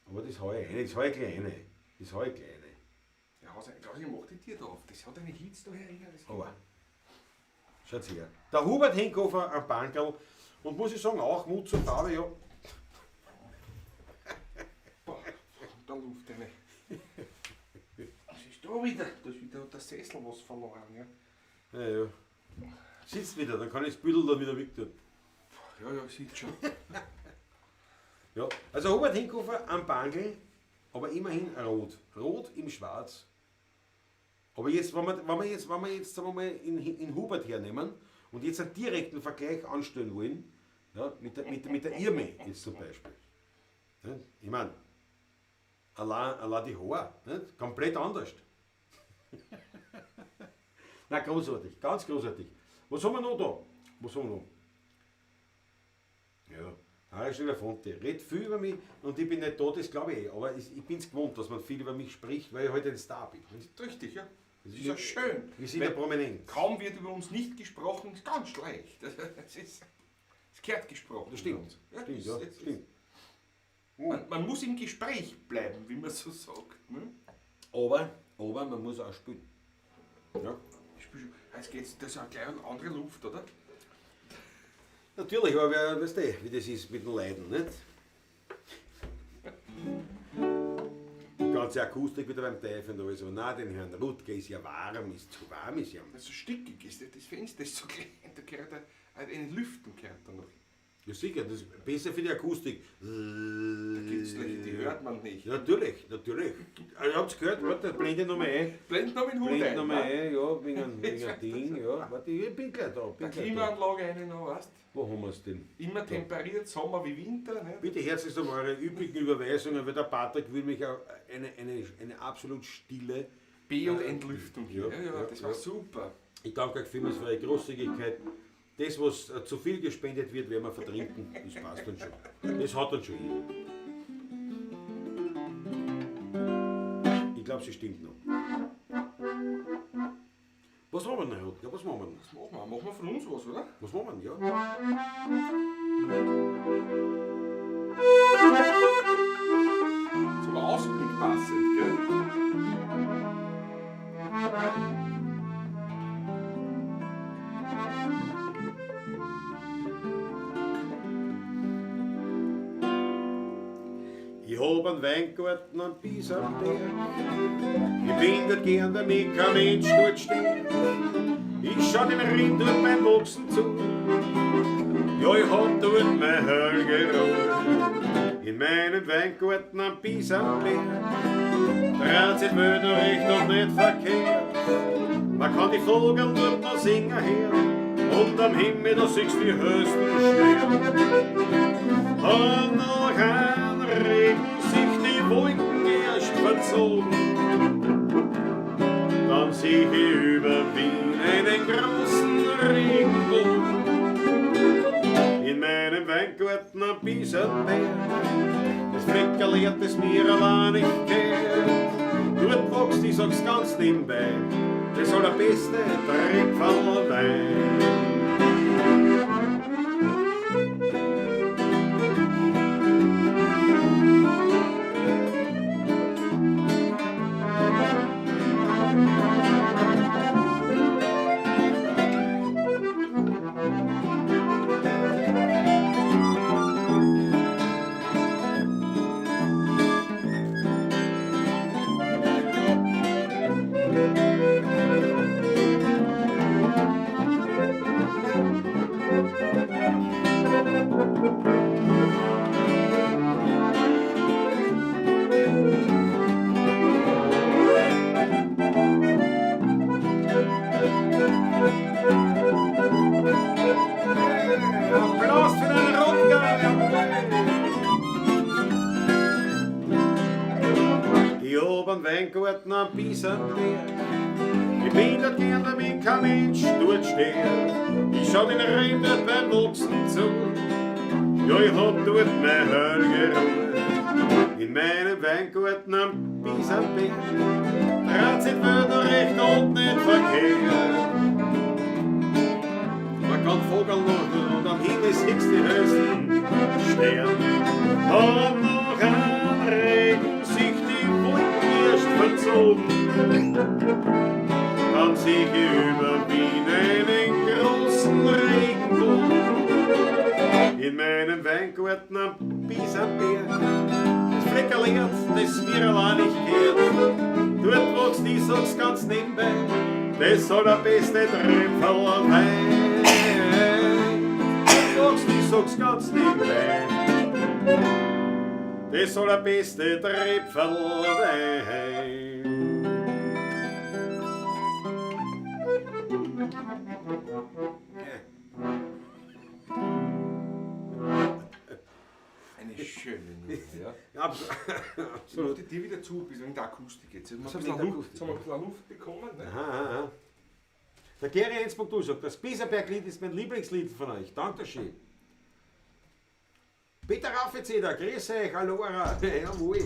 aber das hau ich rein, das hau ich gleich rein. Das hau ich gleich rein. Ja, Haus, Klausi, mach die Tür da auf. Das hat eine Hitze da herinnen. Das Aber, schaut her. Der Hubert Hinkofer am Bankerl und muss ich sagen, auch Mut zur Farbe, ja. Boah, da Luft eine. Was ist da wieder? Da ist wieder der Sessel was verloren, ja. Ja, ja. Sitzt wieder, dann kann ich das Büdel dann wieder weg tun. Ja, ja, sieht schon. Ja, also Hubert Hinkofer am Bangel, aber immerhin rot. Rot im Schwarz. Aber jetzt, wenn wir jetzt, sagen wir mal, in Hubert hernehmen und jetzt einen direkten Vergleich anstellen wollen, ja, mit der Irme jetzt zum Beispiel. Ja, ich mein, allein die Haare, nicht? Komplett anders. Na, großartig, ganz großartig. Was haben wir noch da? Was haben wir noch? Ja, Harry Schneller-Fonte redet viel über mich und ich bin nicht da, das glaube ich eh, aber ich bin's gewohnt, dass man viel über mich spricht, weil ich halt ein Star bin. Richtig, ja. Das ist ja schön. Wir sind ja Weil prominent. Kaum wird über uns nicht gesprochen, ist ganz schlecht. Es ist, es gehört gesprochen. Das stimmt. Ja, Stimmt, es ja, ist- stimmt. Man muss im Gespräch bleiben, wie man so sagt. Ne? Aber man muss auch spielen. Ja. Ich spiel schon. Jetzt geht's, das ist ja gleich eine andere Luft, oder? Natürlich, aber wer, weißt du, wie das ist mit den Leiden, nicht? Die ganze Akustik wieder beim Teufel und alles. Aber nein, den Herrn Rutger ist ja warm, ist zu warm, ist ja. Das ist so stickig, ist das Fenster ist so klein, da gehört eine Lüftung gehört da noch. Ja sicher, das ist besser für die Akustik. Da gibt's welche, die hört man nicht. Ja, natürlich, natürlich. Also, ihr habt's gehört, warte, blende nochmal ein. Blend noch mit dem Hut Blende ein. nochmal ne? ein, ja, wegen einem Ding, ja. Warte, ich bin gleich da. Bin Der gleich da. Klimaanlage eine noch, weißt Wo haben wir's denn? Immer temperiert, Sommer wie Winter. Ne? Bitte herzlichst um eure üblichen Überweisungen, weil der Patrick will mich auch eine absolut stille. B- und Entlüftung hier. Ja, Ja, ja, ja, das war ja. super. Ich danke euch vielmals für eure Großzügigkeit. Das, was zu viel gespendet wird, werden wir vertrinken. Das passt dann schon. Das hat dann schon hin. Ich glaub, sie stimmt noch. Was machen wir denn, Herr Rutger? Was machen wir denn? Was machen wir? Machen wir von uns was, oder? Was machen wir denn, ja? Zum Ausblick passend, gell? Ich hab einen Weingarten am Bisamberg. Ich bin dort gern, weil mich kein Mensch dort steht. Ich schau dem Rind dort beim Wachsen zu. Ja, ich hab dort mein Hölge Ruhe. In meinem Weingarten am Bisamberg dreht sich die Welt noch recht und nicht verkehrt. Man kann die Vögel dort noch singen hören und am Himmel da siehst du die höchsten Sterne. Und noch ein Regen sich die Wolken erst verzogen, dann sieh ich über Wien einen großen Regenbogen. In meinem Weingarten am Bisamberg, das Fleckerl hat es mir allein nicht gehört. Dort wächst, ich sag's ganz nebenbei, das allerbeste Tripfelwein. am Bisamberg. Ich bin dort gern, damit kein Mensch dort steht. Ich schau den Reben dort beim Wachsen zu. Ja, ich hab dort meine heilige Ruhe. In meinem Weingarten am Bisamberg dreht sich die Welt noch recht und nicht verkehrt. Man kann Vogel noch und am Himmel siehst die höchsten Sterne. Und noch am Regen sich die Wolken erst verzogen. Dann sehe ich über Wien einen großen Regenbogen. In meinem Weingarten am Bisamberg, das Fleckerl Erd, das mir allein nicht gehört. Dort wächst, ich sag's ganz nebenbei, das allerbeste Tröpferl Wein. Dort wächst, ich sag's ganz nebenbei, das allerbeste Tröpferl Wein. Eine schöne Nummer, ja. Ja, absolut. Ich dir wieder zu, ein bisschen wegen der Akustik jetzt. Jetzt haben Das wir ist ein wegen bisschen der Luft, Akustik, jetzt haben wir ein bisschen Luft bekommen. Ne? Aha, aha, aha. Der Gary 1.0 sagt, das Bisamberglied ist mein Lieblingslied von euch. Dankeschön. Peter Raffezeder, grüß euch, Allora. Jawohl.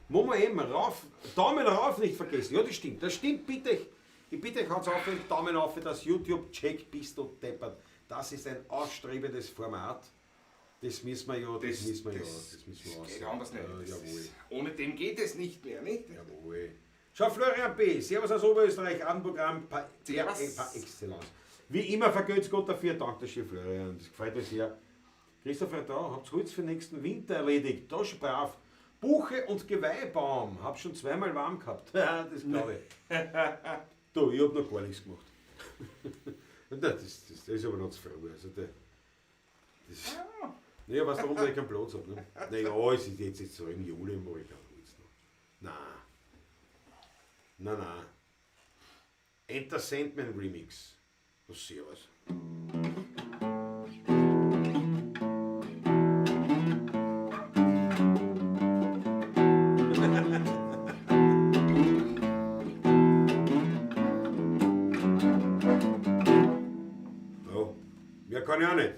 Momo M, rauf, Daumen rauf nicht vergessen. Ja, das stimmt. Das stimmt, bitte. Ich bitte euch, haut's auf, Daumen auf, dass YouTube checkt, bist du deppert. Das ist ein aufstrebendes Format. Das müssen wir ja, das, müssen wir ja, das müssen wir das geht aussehen. anders nicht. Ja, Das jawohl. ist, ohne dem geht es nicht mehr, nicht? Jawohl. Schau, Florian B. Servus aus Oberösterreich, Abendprogramm Servus. par excellence. Wie immer vergelt's Gott dafür. Dankeschön, Florian. Das gefällt mir sehr. Christopher, da habt's Holz für nächsten Winter erledigt. Da schon brav. Buche und Geweihbaum. Hab schon zweimal warm gehabt. Das glaube ich. Du, ich hab noch gar nichts gemacht. Nein, das ist aber noch zu früh. Also, der, das, naja, weißt du, warum ich keinen Platz hab? Ne? Naja, es ist jetzt so im Juli mache ich kein Holz noch. Nein. Nein, nein. Enter Sandman Remix. Was servus. Ja, mehr kann ich auch nicht.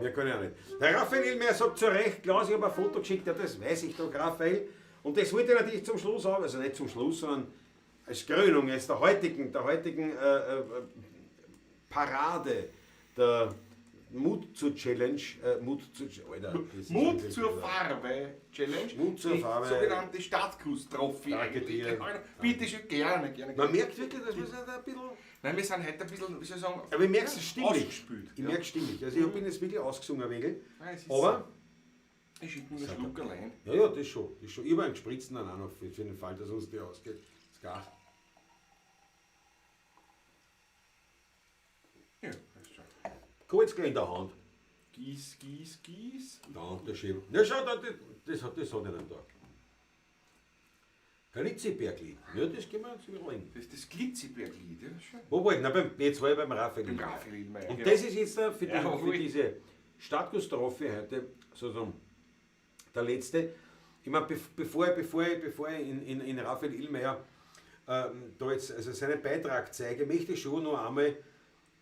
Mehr kann ich auch nicht. Der Raphael Illmayer sagt zu Recht, Klaus, ich habe ein Foto geschickt, ja, das weiß ich doch, Raphael. Und das wollte ich natürlich zum Schluss auch, also nicht zum Schluss, sondern als Krönung jetzt der heutigen Parade, der Mut zur Challenge, Mut zur Alter, das ist Mut wirklich zur wahr. Farbe Challenge. Mut zur Die Farbe. sogenannte Stadtkuss-Trophy. Danke eigentlich. dir. Genau. Bitte schön, gerne, gerne. Man merkt wirklich, dass wir sind ein bisschen. Nein, wir sind heute ein bisschen, wie soll ich sagen, Aber ich merke es stimmlich. ausgespült. Ich merke es stimmlich. Also ich bin jetzt wirklich ausgesungen ein wenig. Nein, es ist Aber, so. Ich schicke mir einen Schluck allein. ja, ja, das schon. Das schon. Ich habe einen gespritzten dann auch noch für den Fall, dass uns der ausgeht. Das geht. Ja, das ist schon. Kurz gleich in der Hand. Gieß, gieß, gieß. Danke schön. Ja, schau, da, das hat er da. Galizzi-Berglied. Ja, das können wir uns überlegen. Das ist das Glitziberglied, ja, schön. Wo war ich? Na, jetzt war ich beim Raphael. Beim Raphael Illmayer, Und genau. das ist jetzt für Jawohl. diese Stadtguss-Trophy heute sozusagen der letzte. Ich meine, bevor ich in Raphael Illmayer da jetzt also seinen Beitrag zeige, möchte ich schon noch einmal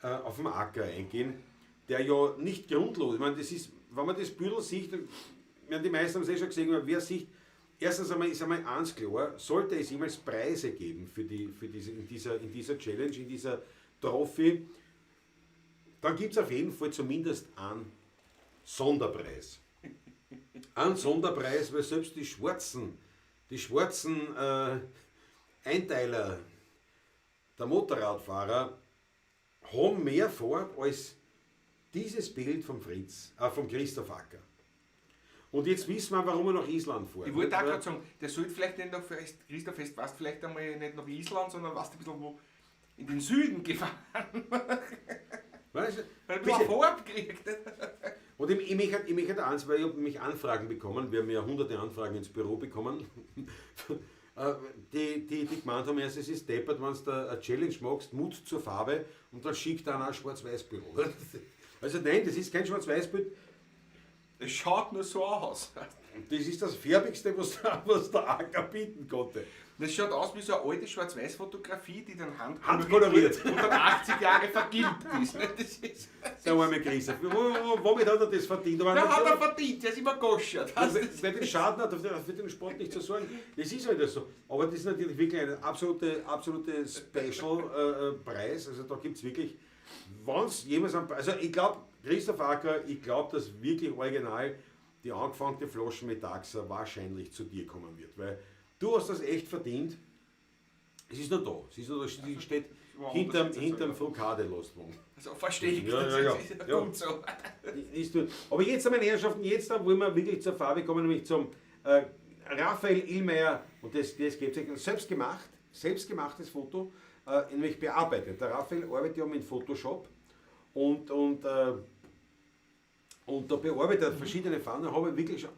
auf den Acker eingehen, der ja nicht grundlos, ich meine, das ist, wenn man das Büdel sieht, ich meine, die meisten haben es eh schon gesehen, aber wer sieht, erstens einmal ist einmal eins klar, sollte es jemals Preise geben für die, für diese, in dieser, in dieser Challenge, in dieser Trophy, dann gibt's auf jeden Fall zumindest einen Sonderpreis. Einen Sonderpreis, weil selbst die schwarzen Einteiler der Motorradfahrer haben mehr Farbe als dieses Bild vom vom Christoph Acker. Und jetzt wissen wir, warum er nach Island fährt. Ich wollte auch Nicht wahr? gerade sagen, der sollte vielleicht nicht nach, Christoph, warst vielleicht einmal nicht nach Island, sondern warst ein bisschen wo in den Süden gefahren. Weißt du, Weil ein bisschen bitte. Farbe gekriegt. Und ich möchte eins, weil ich hab mich Anfragen bekommen, wir haben ja hunderte Anfragen ins Büro bekommen, die gemeint haben, erst, es ist deppert, wenn du da eine Challenge machst, Mut zur Farbe, und dann schickt einer ein Schwarz-Weiß-Bild. Also nein, das ist kein Schwarz-Weiß-Bild. Es schaut nur so aus. Und das ist das Färbigste, was der Acker bieten konnte. Das schaut aus wie so eine alte Schwarz-Weiß-Fotografie, die dann Handkoloriert. und dann 80 Jahre vergilbt ist. Ne? Das ist Der arme Christoph. Womit hat er das verdient? Aber Na, hat er verdient, der ist immer goschert. Wer den Schaden hat, für den Sport nicht zu sorgen. Das ist halt so. Aber das ist natürlich wirklich ein absolute Special-Preis. Also da gibt es wirklich, wenn es jemals einen Preis. Also ich glaube, Christoph Acker, ich glaube, dass wirklich original die angefangene Flasche Metaxa wahrscheinlich zu dir kommen wird. Weil du hast das echt verdient. Es ist noch da. Es ist noch da. Sie steht hinterm Frukade-Lastwagen. Also verstehe ich. Ja, das ist ja gut so. Ist gut. Aber jetzt, meine Herrschaften, jetzt wollen wir wirklich zur Farbe kommen, nämlich zum Raphael Illmayer. Und das gibt es selbstgemachtes Foto, nämlich bearbeitet. Der Raphael arbeitet ja mit Photoshop und da bearbeitet er verschiedene Farben. Da habe ich wirklich schon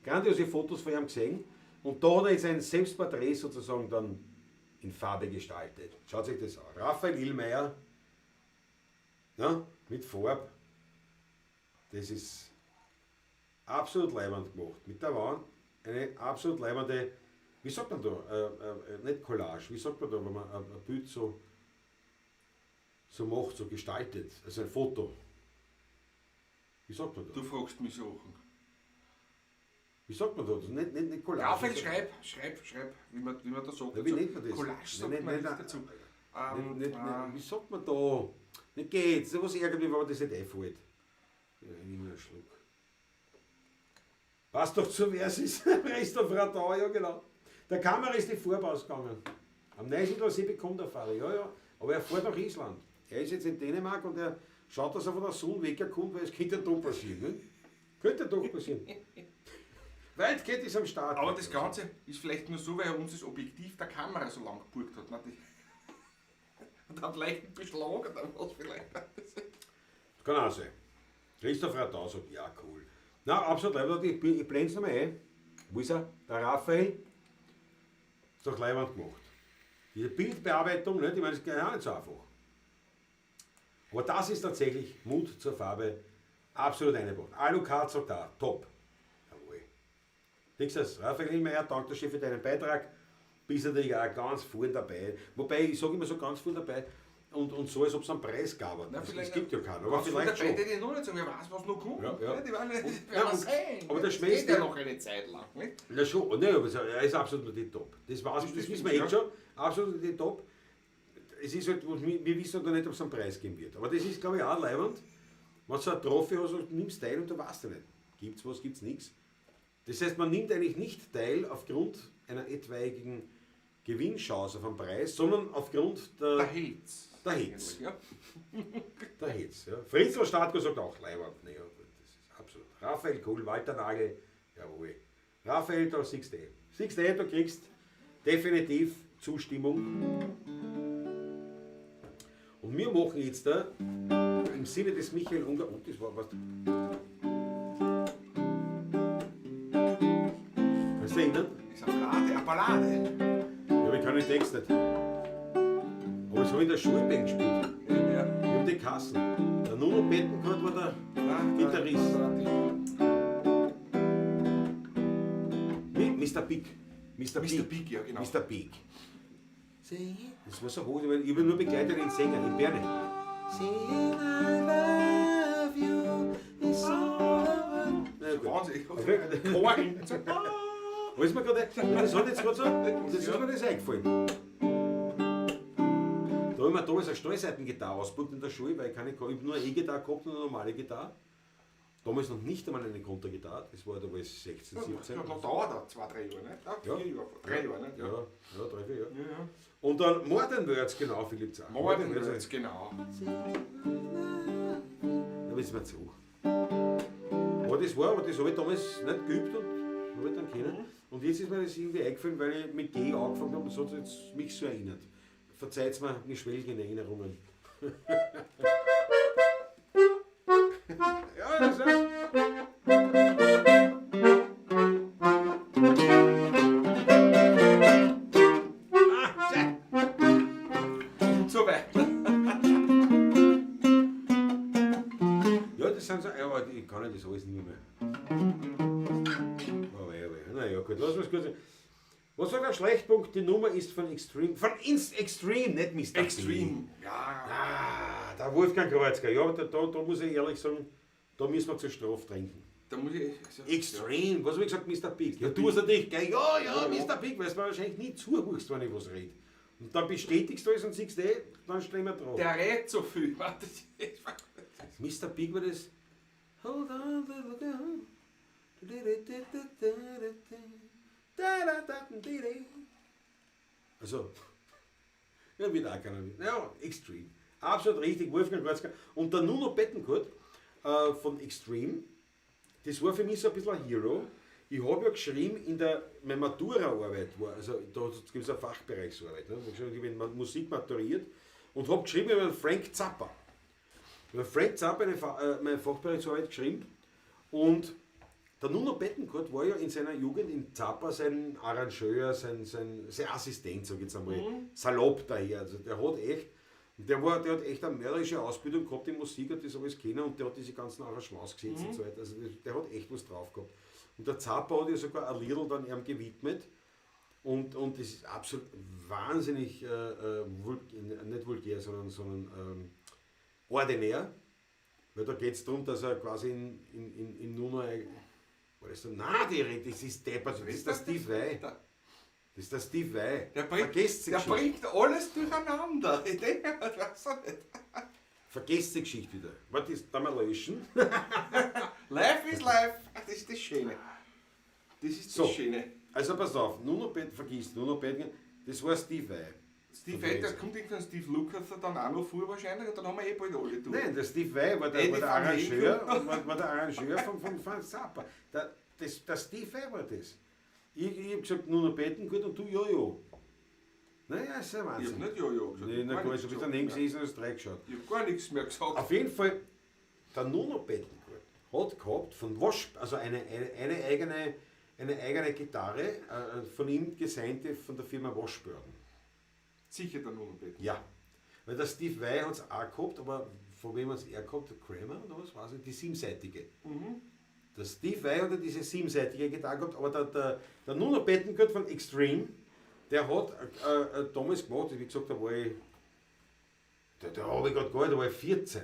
grandiose Fotos von ihm gesehen. Und da hat er jetzt ein Selbstporträt sozusagen dann in Farbe gestaltet. Schaut sich das an. Raphael Illmayer, ja, mit Farbe. Das ist absolut leibend gemacht. Mit der Wand eine absolut leibende, wie sagt man da, nicht Collage, wie sagt man da, wenn man ein Bild so macht, so gestaltet, also ein Foto. Wie sagt man da? Du fragst mich Sachen. Wie sagt man da? Das ist nicht Collage. Raphael, schreib, wie man da sagt. Ja, wie nennt man das? Collage sagt man nicht dazu. Wie sagt man da? Nicht geht's, was ärgert mich, wenn man das nicht einfällt. Ja, ich nehme einen Schluck. Passt doch zu Versis, Christoph Radau, ja genau. Der Kamera ist die Farbe ausgegangen. Am Neusiedler See bekommt er Fahrer, ja, aber er fährt nach Island. Er ist jetzt in Dänemark und er schaut, dass er von der Sonne wegkommt, weil es könnte ja doch passieren. Ne? Könnte doch passieren. Wildcat ist am Start. Aber das Ganze ist vielleicht nur so, weil er uns das Objektiv der Kamera so lang geburgt hat. Ne? Und hat leicht Beschlag oder was vielleicht. Das kann auch sein. Christoph Radau sagt, ja cool. Na, absolut, ich blende es nochmal ein. Wo ist er? Der Raphael. Ist doch leibend gemacht. Diese Bildbearbeitung, nicht? Ich meine, das ist auch nicht so einfach. Aber das ist tatsächlich Mut zur Farbe absolut eingebracht. Alucard sagt da, top. Jawohl. Siehst du das? Raphael Illmayer, danke schön für deinen Beitrag. Bist natürlich auch ganz vorn dabei. Wobei, ich sage immer so ganz vorn dabei und so, als ob es einen Preis gab. Na, es gibt ja keinen, aber vielleicht dabei, schon. Die noch nicht sagen, wer weiß, was noch kommt. Ja, ja. Die werden, das sehen. Aber der Schmäh ist ja noch eine Zeit lang. Nicht? Na schon, nein, aber er ist absolut nicht top. Das wissen wir jetzt schon. Absolut nicht top. Es ist halt, wir wissen noch nicht, ob es einen Preis geben wird. Aber das ist, glaube ich, auch leibend. Wenn du so eine Trophy hast, nimmst du teil und du weißt ja nicht. Gibt's was, gibt's nichts. Das heißt, man nimmt eigentlich nicht teil aufgrund einer etwaigen Gewinnchance auf einen Preis, sondern aufgrund der Hits. Der Hits. Ja. Der Hits, ja. Fritzl Startko sagt auch leibend. Nee, das ist absolut. Raphael Kohl, Walter Nagel, jawohl. Raphael, da siehst du eh. Siehst du eh, du kriegst definitiv Zustimmung. Und wir machen jetzt da im Sinne des Michael Unger, oh, das war was. Kannst du dich erinnern? Das ist eine Ballade, eine Ballade. Ja, aber ich kann den Text nicht. Aber das habe ich in der Schulbank gespielt. Ja. Ich habe die Kassen. Der Nuno Bettencourt war der Gitarrist. Mr. Big. Mr. Mr. Big, ja genau. Mr. Big. Das war so hoch, ich habe nur begleitet den Sänger in Berne. Saying I love you is all I Na, Wahnsinn. gut. Chor hinten so. Aber ist mir gerade, das hat jetzt gerade so, das ist mir das eingefallen. Da habe ich mir damals eine Stallseitengitarre ausgebaut in der Schule, weil ich keine, ich hab nur eine E-Gitarre gehabt und eine normale Gitarre. Damals noch nicht einmal eine Kontergitarre, das war da war ich 16, 17. Ja, noch dauert das 2, 3 Jahre, ne? Ja, 4 Jahre, 3 Jahre, ne? Ja, ja, 3, 4 Jahre. Ja, ja. Und dann Modern Words, genau, Philipp Zach. Modern Words, genau. Da ist mir zu hoch. Aber das war, aber das habe ich damals nicht geübt und habe ich dann können. Und jetzt ist mir das irgendwie eingefallen, weil ich mit G angefangen habe und so hat es mich so erinnert. Verzeiht mir, mir schwelgen in Erinnerungen. Ja, das ist. Und so weiter. Ja, das sind so, aber ich kann ja das alles nicht mehr. gut, lass uns kurz. Was sagt der Schlechtpunkt? Die Nummer ist von Extreme. Von Inst Extreme, nicht Mr. B. Extreme. Ja. Ah, der Wolfgang Kreuzger. Ja, da muss ich ehrlich sagen, da müssen wir zur Strafe trinken. Da muss ich. Also, Extreme, was habe ich gesagt, Mr. Big? Ja, du hast natürlich gleich, ja, ja, Mr. Big, weil du mir wahrscheinlich nie zuhörst, wenn ich was rede. Und dann bestätigst du es und siehst, ey, dann stehen wir drauf. Der redet so viel. Warte, Mr. Big war das. Hold on, little girl. Also, ja, wird auch keiner wissen. Ja, Extreme. Absolut richtig, Wolfgang Kreuzger. Und der Nuno Bettencourt von Extreme, das war für mich so ein bisschen ein Hero. Ich habe ja geschrieben, in der, meine Matura-Arbeit war, also da gibt es eine Fachbereichsarbeit, ne? Ich habe geschrieben, ich bin Musik maturiert und habe geschrieben über Frank Zappa. Über Frank Zappa meine Fachbereichsarbeit geschrieben und der Nuno Bettencourt war ja in seiner Jugend in Zappa sein Arrangeur, sein Assistent, sag ich jetzt einmal, salopp daher. Also der hat echt, der hat echt eine mörderische Ausbildung gehabt in Musik, hat das alles kennen und der hat diese ganzen Arrangements gesetzt und so weiter. Also der hat echt was drauf gehabt. Und der Zappa hat ja sogar ein Liedl dann ihm gewidmet und das ist absolut wahnsinnig, nicht vulgär, sondern ordinär. Weil da geht es darum, dass er quasi in Nuno... War das so? Nein, die, das ist deppert, das ist der Steve Vai. Das ist der Steve Vai. Der bringt alles durcheinander. Ich denke, das weiß er nicht. Vergesst die Geschichte wieder. Warte, das da mal löschen. Life is life. Das ist das Schöne. Das ist das so, Schöne. Also pass auf, Nuno Bettencourt, vergiss, Nuno Bettencourt, das war Steve Vai. Steve Vai, das kommt irgendwann Steve Lukather dann auch noch vor wahrscheinlich und dann haben wir eh bald alle durch. Nein, der Steve Vai war der Arrangeur, war der Arrangeur von Frank Zappa. Der Steve Vai war das. Ich hab gesagt, Nuno Bettencourt und du Jojo. Naja, ist ja Wahnsinn. Ich hab nicht Jojo gesagt. Nein, na gut, du bist daneben gesessen und hast reingeschaut. Ich hab gar nichts mehr gesagt. Auf jeden Fall, der Nuno Bettencourt hat gehabt von Wash, also eine eigene Gitarre, von ihm designte von der Firma Washburn. Sicher der Nuno Bettencourt. Ja, weil der Steve Vai hat es auch gehabt, aber von wem hat es er gehabt? Der Kramer oder was? Weiß ich, die siebenseitige. Mhm. Der Steve Vai hat ja diese siebenseitige Gitarre gehabt, aber der Nuno Bettencourt von Extreme, der hat damals gemacht, wie gesagt, da war ich, da habe ich gerade gar nicht, da war ich 14.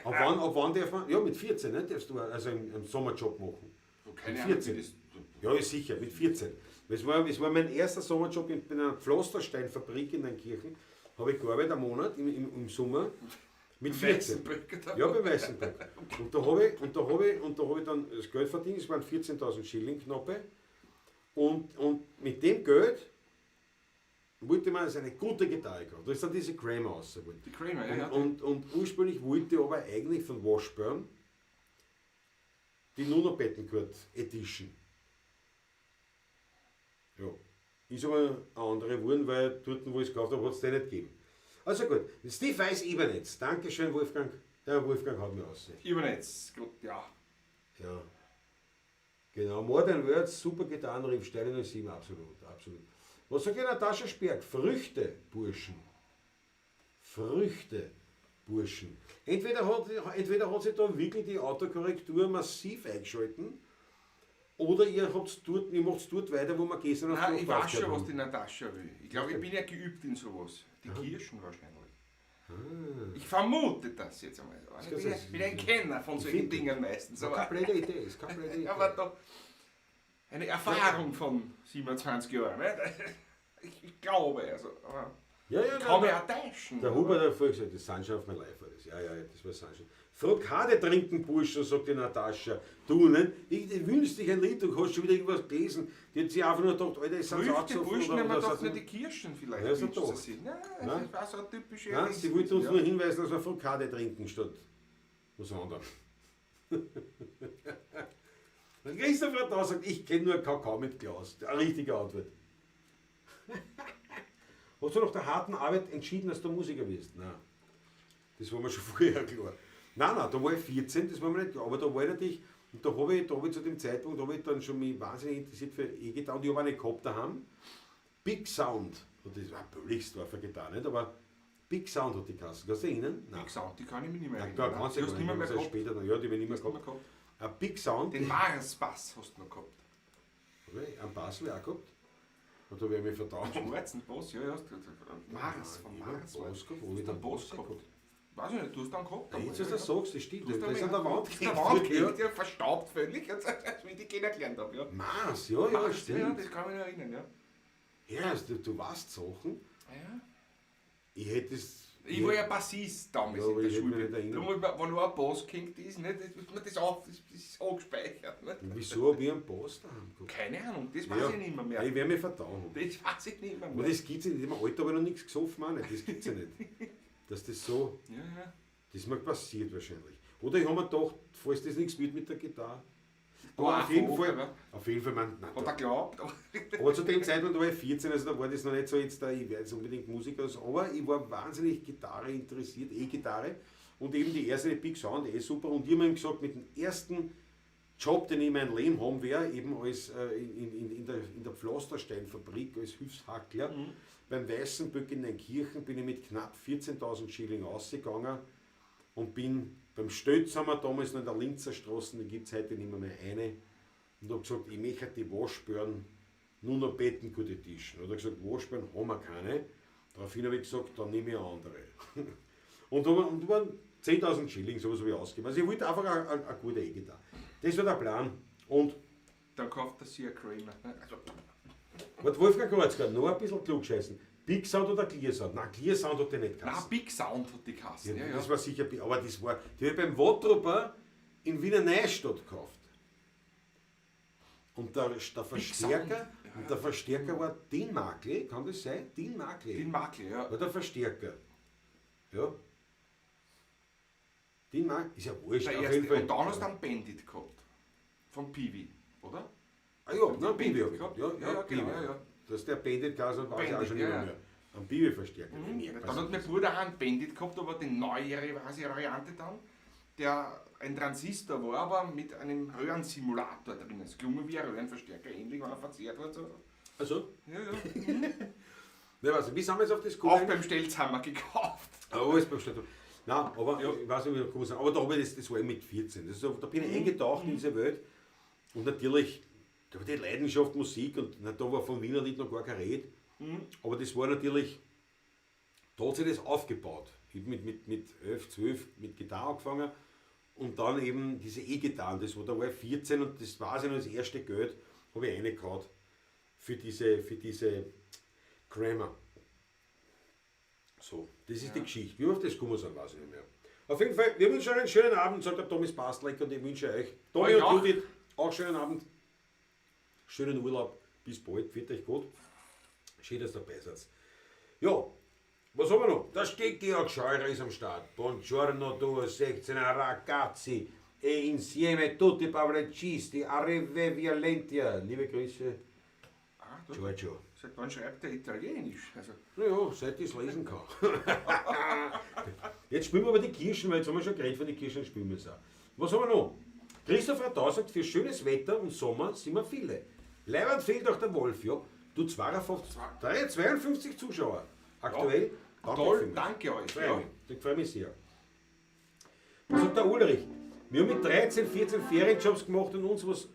Ab wann darf man, ja mit 14, ne, darfst du also einen Sommerjob machen. Keine mit 14. Ahnung, ja, ist sicher, mit 14. Es war mein erster Sommerjob in einer Pflastersteinfabrik in Neunkirchen. Habe ich gearbeitet, einen Monat im Sommer. Mit 14. Ja, bei Weißenberg. Und da habe ich dann das Geld verdient, es waren 14.000 Schilling knappe. Und mit dem Geld wollte man also eine gute Gitarre kaufen. Da ist dann diese Kramer rausgeworden. Die Kramer, ja. Und ursprünglich wollte ich aber eigentlich von Washburn die Nuno Bettencourt Edition. Ja, ist aber eine andere geworden, weil dort, wo ich es gekauft habe, hat es den nicht gegeben. Also gut, Steve Vai ist Ibanez. Dankeschön, Wolfgang. Der Wolfgang hat mir aussehen. Ibanez, gut, ja. Ja. Genau, More Than Words, super Gitarren, rief Steine 07, absolut, absolut. Was sagt die Natascha Sperg? Früchte, Burschen. Früchte, Burschen. Entweder hat sie da wirklich die Autokorrektur massiv eingeschalten, oder ihr macht dort weiter, wo wir gestern auf Nein, ich weiß schon, was die Natascha will. Ich glaube, ich bin ja geübt in sowas. Die Kirschen wahrscheinlich. Ah. Ich vermute das jetzt einmal. Ich bin ein Kenner von solchen Dingen meistens. Aber keine blöde Idee, ist keine blöde Idee. Aber da eine Erfahrung von 27 Jahren. Ne? Ich glaube, also. Aber ja, ja, kann mich auch täuschen. Der Hubert hat vorher gesagt, das Sunshine of my life war das. Ja, ja, das war Sunshine. Frokade trinken, Burschen, sagt die Natascha. Du, ne? Ich wünsch dich ein Lied, du hast schon wieder irgendwas gelesen. Die hat sich einfach nur gedacht, Alter, ist das Früchte, Burschen, haben wir gedacht, nur die Kirschen vielleicht. Ja, so doch. Sie. Nein, das war so eine typische. Nein, sie wollte uns nur hinweisen, dass wir Frokade trinken statt was anderem. Und Christopher da sagt, ich kenne nur Kakao mit Glas. Eine richtige Antwort. Hast du nach der harten Arbeit entschieden, dass du Musiker wirst? Nein. Das war mir schon vorher klar. Nein, nein, da war ich 14, das war mir nicht klar. Aber da war ich natürlich, und da habe ich zu dem Zeitpunkt, habe ich dann schon mich wahnsinnig interessiert für E-Gitarre und ich habe eine gehabt daheim. Big Sound. Und das war Bölligsdorfer Gitarre, nicht? Aber Big Sound hat die Kasse. Kannst du dich erinnern? Nein. Big Sound, die kann ich mich nicht mehr erinnern. Da kannst du dich nicht mehr gehabt. Später dann. Ja, die habe ich nicht mehr gehabt. Ein Big Sound. Den Mars Bass hast du noch gehabt. Hab ich einen Bass habe ich auch gehabt? Und da habe ich mich vertauscht. Schwarzen Bass, ja, ja. Mars, von Ich hab Mars. einen Bass gehabt. Wo hab ich Den den Bass Bass gehabt. gehabt? Weiß ich nicht, du hast den gehabt. Ja, jetzt, was du das sagst, das stimmt. Du hast Das ist an der Wand Das ist an der Wand gehängt, gehängt, ja, verstaubt völlig, als wie ich die kennengelernt habe. Ja. ja. Mars, ja, ja, Mars, ja, stimmt. das kann ich mich noch erinnern, ja. Ja, also du weißt Sachen. Ja. Ich hätte es. Ich war ja Bassist damals Ja, aber in der ich hätte mich Schule. nicht erinnert. Darum hab ich mir, wenn nur ein Bass gehängt ist, nicht, das ist mir das auf, das ist angespeichert. Nicht? Wieso habe ich einen Bass daheim gehabt? Keine Ahnung, das weiß Ja. ich nicht mehr. Mehr. Ich werde mich vertauen. haben. Das weiß ich nicht mehr. Aber mehr. das gibt es nicht. Im Alter habe ich noch nichts gesoffen, auch nicht. Das gibt es ja nicht. Dass das so. Ja, ja. Das ist mir passiert wahrscheinlich. Oder ich habe mir gedacht, falls das nichts wird mit der Gitarre. Aber War auf jeden auch Fall, ja. auf jeden Fall, man, nein, Hat er geglaubt. aber- aber zu dem Zeitpunkt war ich 14, also da war das noch nicht so, jetzt da, ich werde jetzt unbedingt Musiker, aber ich war wahnsinnig Gitarre interessiert, E-Gitarre und eben die erste Big Sound, eh super. Und ich habe ihm gesagt, mit dem ersten Job, den ich in meinem Leben haben werde, eben als in der Pflastersteinfabrik als Hilfshackler, beim Weißen Böck in Neunkirchen bin ich mit knapp 14.000 Schilling ausgegangen und bin beim Stötz haben wir damals noch in der Linzer Straße, da gibt es heute nicht mehr, mehr eine, und habe gesagt, ich möchte die Waschbören nur noch Betten gute Tischen. Hat er gesagt, Waschbören haben wir keine. Daraufhin habe ich gesagt, dann nehme ich eine andere. Und da und waren 10.000 Schilling, sowas habe ich ausgegeben. Also ich wollte einfach eine gute E-Gitarre. Das war der Plan. Und Dann kauft er sich einen Kramer. ne? Also, was Wolfgang Kreuzger, noch ein bisschen klugscheißen. Big Sound oder Clear Sound? Nein, Clear Sound hat der nicht nein, geheißen. Big Sound hat die Kassen. Ja, Ja, ja. Das war sicher, aber das war, die habe ich beim Wattroper in Wiener Neustadt gekauft. Und der Verstärker, Sound. Ja, und der Verstärker war Dean Markley, kann das sein? Dean Markley. Den Makel, ja. War der Verstärker. Ja. Dean Markley, ist ja wurscht, Der auf erste. jeden Fall. Und dann hast du einen Bandit gehabt. Von Piwi, oder? Ah ja, nein, Bibi hab ich gehabt. gehabt. Ja, Ja, ja, ja, genau, Bibi. ja, ja. Dass der Bandit geheißen hat, weiß ich auch Bandit, schon nicht ja, mehr. ja. Ein Bibi-Verstärker. den merkt man Dann hat sich. mein Bruder auch einen Bandit gehabt, aber die neuere quasi Variante dann, der ein Transistor war, aber mit einem Röhrensimulator drin. Es klungen wie ein Röhrenverstärker, ähnlich, wenn er verzehrt hat. So. Also, Ja, ja. ne, weiß nicht, wie sind wir jetzt auf das Auch gekommen? beim Stelzhammer gekauft. Oh, ist beim Stadion. Nein, aber Ja. ich weiß nicht, wie wir gekommen sind. Aber da habe ich das war ich mit 14. Das ist so, da bin ich eingetaucht in diese Welt. Und natürlich, da war die Leidenschaft Musik und na, da war von Wiener Lied noch gar kein Red. Aber das war natürlich, da hat sich das aufgebaut. Ich hab mit 11, 12 mit Gitarre angefangen und dann eben diese E-Gitarren, das war, da war ich 14 und das war ich noch, das erste Geld, habe ich reingehauen für diese Kramer. So, das ist die Geschichte. Wie wir auf das gekommen sind, weiß ich nicht mehr. Auf jeden Fall, wir wünschen euch einen schönen Abend, sagt der Thomas Bastleck und ich wünsche euch, Tommy Euch und auch. Judith, auch schönen Abend, schönen Urlaub, bis bald, wird euch gut. Schön, dass ihr dabei seid. Ja, was haben wir noch? Der Steg Georg Scheurer ist am Start. Buongiorno tu 16 ragazzi e insieme tutti pavlecisti, arrive violentia. Liebe Grüße, Ah, du, Giorgio. seit wann schreibt er Italienisch? Also, Naja, seit ich es lesen kann. Jetzt spielen wir aber die Kirschen, weil jetzt haben wir schon geredet von den Kirschen, spielen wir es auch. Was haben wir noch? Christoph Radau sagt, für schönes Wetter und Sommer sind wir viele. Leiband fehlt auch der Wolf, ja. Du 52, 52 Zuschauer. Aktuell. Danke toll, vielmals. danke euch. Freue Ja. mich. Ich freue mich sehr. Was sagt der Ulrich? Wir haben mit 13, 14 Ferienjobs gemacht und uns was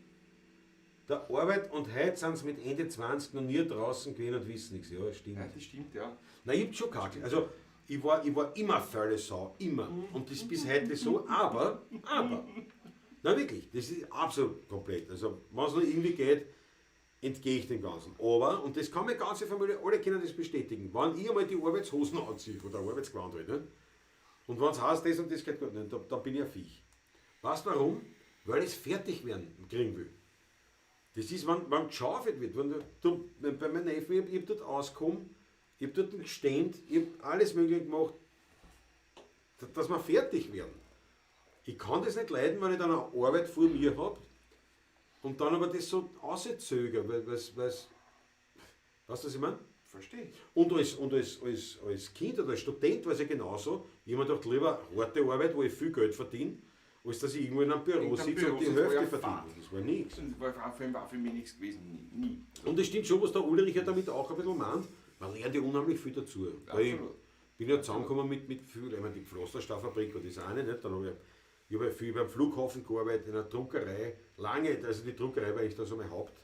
der Arbeit und heute sind sie mit Ende 20 noch nie draußen gewesen und wissen nichts. Ja, stimmt. Ja, das stimmt, ja. Nein, ich hab schon kacke. Also, ich war immer faule Sau, immer. Und das ist bis heute so, aber, na wirklich, das ist absolut komplett. Also, wenn es noch irgendwie geht, entgehe ich dem Ganzen. Aber, und das kann meine ganze Familie, alle können das bestätigen, wenn ich einmal die Arbeitshosen anziehe oder Arbeitsgewand halt, ne? Und wenn es heißt, das und das geht gut, ne, da bin ich ein Viech. Weißt du warum? Weil ich es fertig werden kriegen will. Das ist, wenn geschaufelt wird. Wenn du, bei meinem Neffen, ich hab dort ausgekommen, ich hab dort gestemmt, ich hab alles Mögliche gemacht, dass wir fertig werden. Ich kann das nicht leiden, wenn ich dann eine Arbeit vor mir hab und dann aber das so rauszögere, weil, weil's, weißt du, was ich meine? Verstehe. Und als Kind oder als Student war es ja genauso. Ich hab mir gedacht, lieber harte Arbeit, wo ich viel Geld verdiene, als dass ich irgendwo in einem Büro Irgendein sitze Büro und die sitzt, wo Hälfte ich verdiene. fahre. Das war nichts. Das war für mich nichts gewesen. Nie. Nie. Und es stimmt schon, was der Ulrich ja damit auch ein bisschen meint, man lernt ja unheimlich viel dazu. Weil ich Absolut. bin ja zusammengekommen mit viel, ich meine, die Pflasterstahlfabrik war das eine, nicht? Dann habe ich habe ja viel beim Flughafen gearbeitet, in der Druckerei, lange, also die Druckerei war eigentlich da so mein Haupt,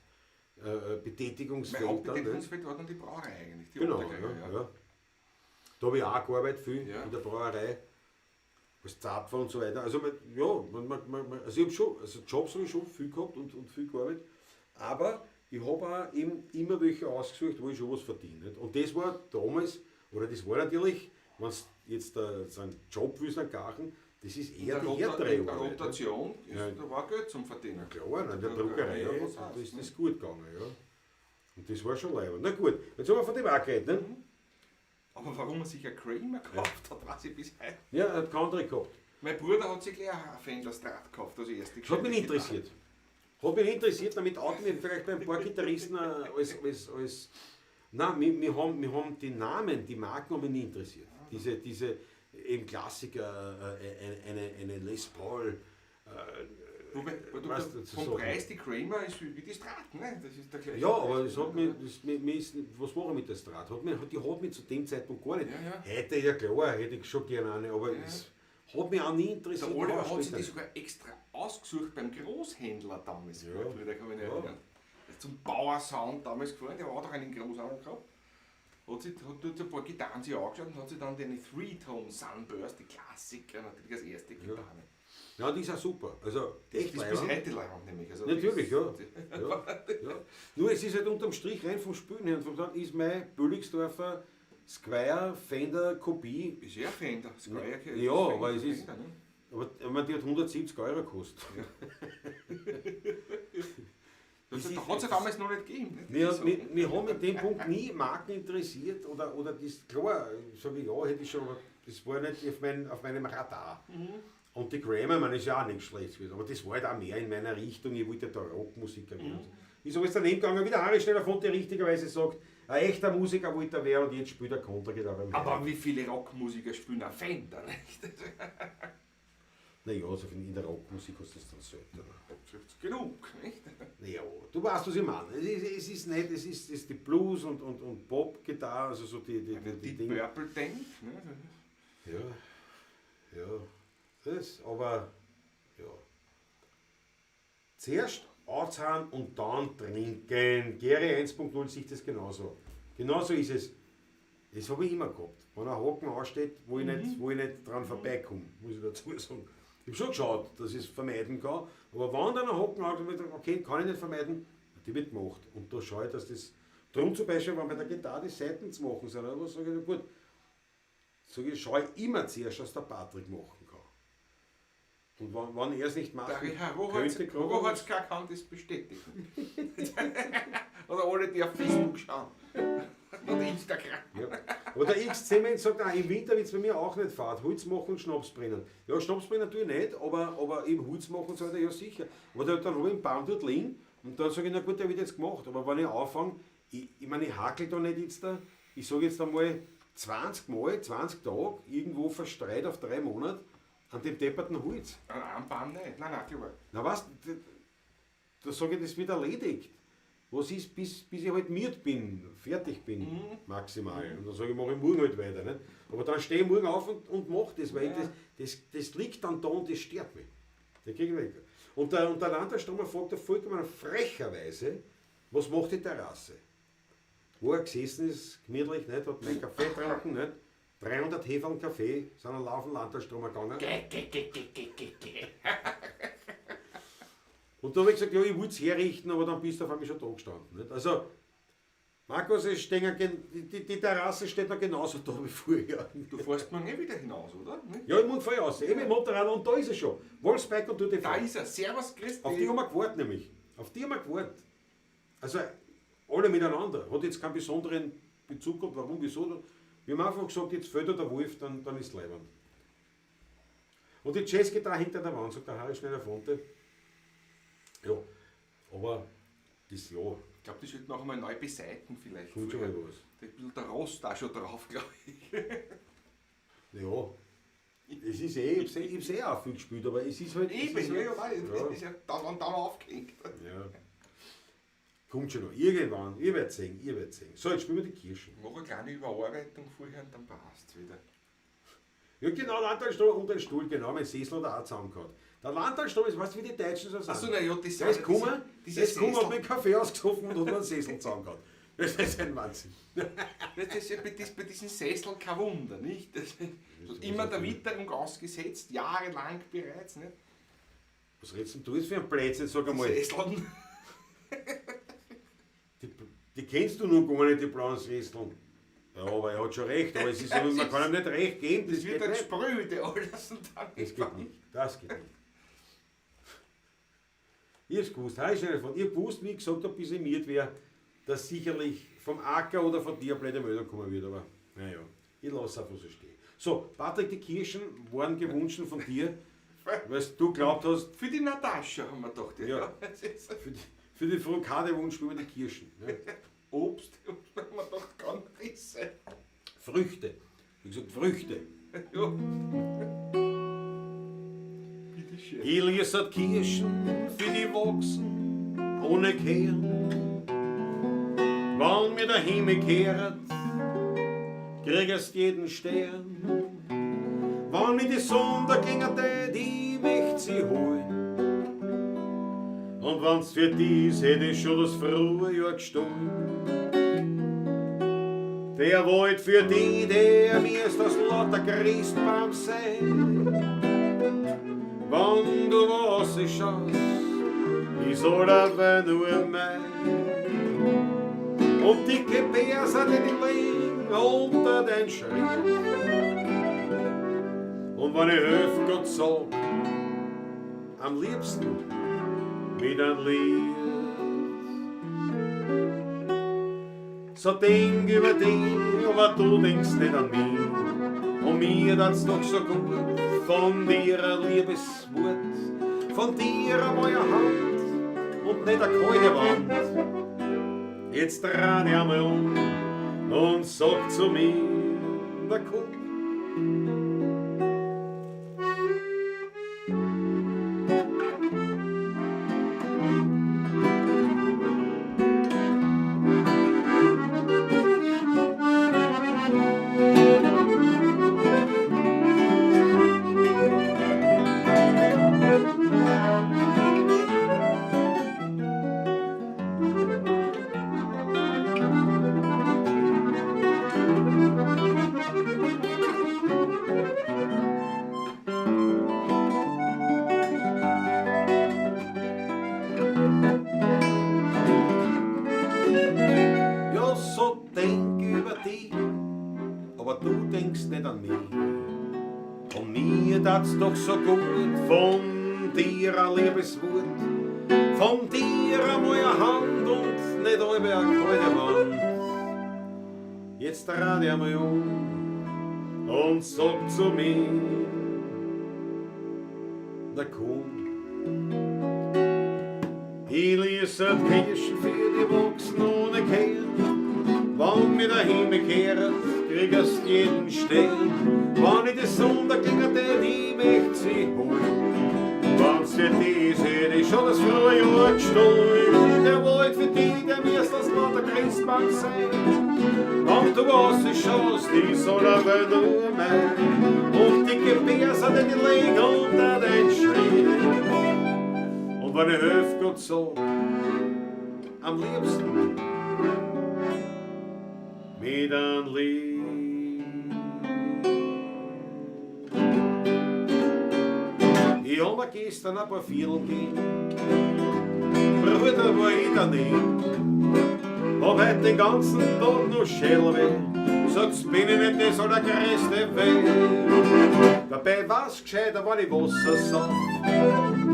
Mein Betätigungsfeld. Dann, ne? Hauptbetätigungsfeld war dann die Brauerei eigentlich. Die Genau, Ottakringer, ja, ja. Da habe ich auch gearbeitet viel Ja. in der Brauerei, als Zapfer und so weiter. Also, man, ja, man, also ich habe schon, also Jobs habe ich schon viel gehabt und viel gearbeitet, aber ich habe auch eben immer welche ausgesucht, wo ich schon was verdiene. Nicht? Und das war damals, oder das war natürlich, wenn du jetzt so einen Job willst, einen Gachen, das ist eher In der die härtere in der Arbeit. nicht? Rotation, ist, Ja. da war Geld zum Verdienen. Klar, in der Ja, Druckerei, ja, was da heißt, ist ne? das gut gegangen. Ja. Und das war schon leibend. Na gut, jetzt haben wir von dem auch geredet. Ne? Aber warum er sich ein Kramer gekauft hat, weiß ich bis heute. Ja, er hat keine andere gehabt. Mein Bruder hat sich gleich auch ein Fender Strat gekauft, also erste Das hat mich gescheite nicht interessiert. Hat mich nicht interessiert, damit oute ich mich vielleicht bei ein paar Gitarristen als Nein, wir haben die Namen, die Marken haben mich nicht interessiert. Diese eben Klassiker, eine Les Paul. Wobei, weil du Weißt du, vom so. Preis die Kramer ist wie die Strat, ne? Das ist der gleiche Ja, Preis. aber es hat mich, das, mir, mir ist, was mache ich mit der Strat? Die hat mich zu dem Zeitpunkt gar nicht. Ja, ja. Heute, ja klar, hätte ich schon gerne eine, aber es hat mich auch nie interessiert. Der Oliver Auch hat sich später die sogar extra ausgesucht beim Großhändler damals. Ja. Mein Bruder, kann mich nicht Ja. erinnern. Der ist zum Bauer Sound damals gefahren, der hat auch einen Großhandel gehabt. Hat dort ein paar Gitarren sich angeschaut und hat sich dann den Three-Tone Sunburst, die Klassiker, natürlich als erste Gitarre. Ja, die ist auch super. Also Das echt ist bis leibend. heute leibend nämlich. Also Natürlich, das, ja. Ja. Nur es ist halt unterm Strich rein vom Spülen her und vom Sound ist mein Bülligsdorfer Squire Fender Kopie. Ist ja Fender. Squire, Ja, Fender, aber es ist- Fender, ne? Aber ich meine, die hat 170 Euro gekostet. Das, Das da ist- hat es ja damals noch nicht gegeben. Ne? Mir, Das ist so. mir haben in dem Punkt nie Marken interessiert oder das, klar, sage ich ja, hätte ich schon, aber das war nicht auf meinem Radar. Mhm. Und die Kramer, man ist ja auch nicht schlecht gewesen, aber das war halt auch mehr in meiner Richtung, ich wollte da Rockmusiker werden. Mhm. Ist alles daneben gegangen, wie der Harry Schneller-Fonte richtigerweise sagt, ein echter Musiker wollte er werden und jetzt spielt er Kontragitarre. Aber wie viele Rockmusiker spielen auch Fender? Nicht? Naja, also in der Rockmusik hast du das dann seltener. Das ist genug, nicht? Naja, du weißt, was ich meine. Es ist nicht, es ist die Blues und Pop-Gitarre, also so die Die Dinge. Purple denkt. Ne? Ja, ja. Das, aber, ja. Zuerst anzahlen und dann trinken. Gary 1.0 sieht das genauso. Genauso ist es. Das habe ich immer gehabt. Wenn ein Haken ansteht, wo ich nicht dran vorbeikomme, muss ich dazu sagen. Ich habe schon geschaut, dass ich es vermeiden kann. Aber wenn dann ein Haken ansteht, okay, kann ich nicht vermeiden, die wird gemacht. Und da schaue ich, dass das. Drum zum Beispiel, wenn bei der Gitarre die Saiten zu machen sind, oder was, sage ich, na gut, sage ich, schaue ich immer zuerst, was der Patrick machen kann. Und wenn er es nicht machen Der Herr könnte, Rohatzka kann das bestätigen. Oder alle, die auf Facebook schauen. Oder Instagram. Ja. Aber der X-Zement sagt auch, im Winter wird es bei mir auch nicht fad. Holz machen und Schnaps brennen. Ja, Schnaps brennen tue ich nicht, aber eben Holz machen sollte ja sicher. Aber dann habe ich einen Baum dort liegen und dann sage ich, na gut, der wird jetzt gemacht. Aber wenn ich anfange, ich meine, ich hakel da nicht jetzt da, ich sage jetzt einmal 20 Mal, 20 Tage irgendwo verstreit auf 3 Monate an dem depperten Holz. An einem Baum nicht. Nein, nein, klar. Na was, da sage ich, das wird erledigt. Was ist, bis ich halt miert bin, fertig bin, maximal. Und dann sage ich, mache ich morgen halt weiter. Nicht? Aber dann stehe ich morgen auf und mache das, weil Ja. das liegt dann da und das stört mich. Den kriege ich weg. Und der Landestromer fragt vollkommen frecherweise, was macht die Terrasse? Wo er gesessen ist, gemütlich, nicht? Hat meinen Kaffee getrunken, nicht? 300 Heferl Kaffee sind am Laufen Landestromer gegangen. Und da habe ich gesagt, ja, ich wollte es herrichten, aber dann bist du auf einmal schon da gestanden. Nicht? Also, Markus, es stehen, die Terrasse steht noch genauso da wie vorher. Du fährst morgen eh wieder hinaus, oder? Nicht? Ja, ich muss voll raus. Eben im Motorrad und da ist er schon. Wolfsbike und du Da ist er. Servus, grüß Auf dich. die haben wir gewartet nämlich. Auf die haben wir gewartet. Also, alle miteinander. Hat jetzt keinen besonderen Bezug gehabt, warum, wieso. Wir haben einfach gesagt, jetzt fällt der Wolf, dann ist es leibend. Und die Jazzgitarre hinter der Wand, sagt der Harry Schneider-Fonte. Ja, aber das ja, Ich glaube, die sollten auch einmal neu beseiten vielleicht. kommt schon vorher. mal was. Da ist ein bisschen der Rost da schon drauf, glaube ich. Ja, es ist eh, ich hab's eh auch viel gespielt, aber es ist halt. Eben, es ist ja, halt, ja, nein, das ist ja dann aufgehängt. Ja. Kommt schon noch. Irgendwann, ihr werdet sehen, ihr werdet sehen. So, jetzt spielen wir die Kirschen. Mach eine kleine Überarbeitung vorher und dann passt's wieder. Ja, genau, der Stuhl und ein Stuhl, genau, mein Sessel hat er auch zusammengehauen. Der Landtagsstrom ist, weißt du, wie die Deutschen so sind? Achso, na ja, das Der ist gekommen, diese der ist gekommen, hat Sessel. mir einen Kaffee ausgesoffen und hat mir einen Sessel zusammengehauen. Das ist ein Wahnsinn. Das ist ja bei diesen Sesseln kein Wunder, nicht? Das ist immer der Witterung ausgesetzt, jahrelang bereits, nicht? Was redest denn du jetzt für einen Blödsinn, sag einmal. Sesseln. Die kennst du nun gar nicht, die blauen Sesseln. Ja, aber er hat schon recht, aber es ist so, man kann ihm nicht recht geben. Das Das wird geht dann nicht. spröde alles und dann Das geht nicht. Das geht nicht. Ich hab's gewusst, hab ich schon davon. Ich hab gewusst, wie ich gesagt hab, bis ich miert wäre, dass sicherlich vom Acker oder von dir blöde Meldung kommen wird, aber naja, ich lasse einfach so stehen. So, Patrick, die Kirschen waren gewünscht von dir, weil du glaubt hast, Für die Natascha haben wir gedacht, ja. Ja. Das ist für die Frukade wünschen wir die Kirschen. Ja. Obst, haben wir gedacht, kann das sein. Früchte. Wie gesagt, Früchte. Ja. Bitte schön. Elias hat Kirschen für die wachsen, ohne Kehren. Wann mir der Himmel kehret, kriegest jeden Stern. Wann mir die Sonne ginget, die möcht sie holen. Und wann's für dies hätt ich schon das frühe Jahr gestohlen. Der Wald für die, der mir ist das lauter Christbaum sein. Wann du was ich schaust, ist allerweil nur mein. Und dicke Perser, die liegen unter dein Schritt. Und wenn ich helfen Gott sag, am liebsten mit einem Lied. So denk über dich, aber du denkst nicht an mich. Und mir tat's doch so gut, von dir ein liebes Wort, von dir einmal eine Hand und nicht eine kalte Wand. Jetzt dreh dich einmal um und sag zu mir, na komm. Ja, so denk über dich, aber du denkst nicht an mich. Und mir tat's doch so gut, von dir ein liebes Wort, von dir einmal eine Hand und nicht alle eine kalte Wand. Jetzt dreh dich einmal um und sag zu mir, na komm. Ich ließ Kirschen für die wachsen ohne Kehr. Wann mir der Himmel kehret, kriegst jeden Stern. Wann ich die Sonne klingert, die möcht sie holen. Wann's für die ist, hätt ich schon das Frühjahr gestohlen. Der Wald für die, der müsst das lauter Christbaum sein. Und du was ich schaust, die soll aber nur mein. Und die Gebärse, die liegen unter den Schrei. Und wenn ich helf Gott sag, am liebsten mit einem Lied. Ich hab mir gestern ein paar Viertel gegeben, Bruder war ich daneben. Hab heut den ganzen Tag noch Schellweh, sagt's bin ich nicht das allergrößte Weh. Dabei war's gescheiter, wenn ich Wasser sauf,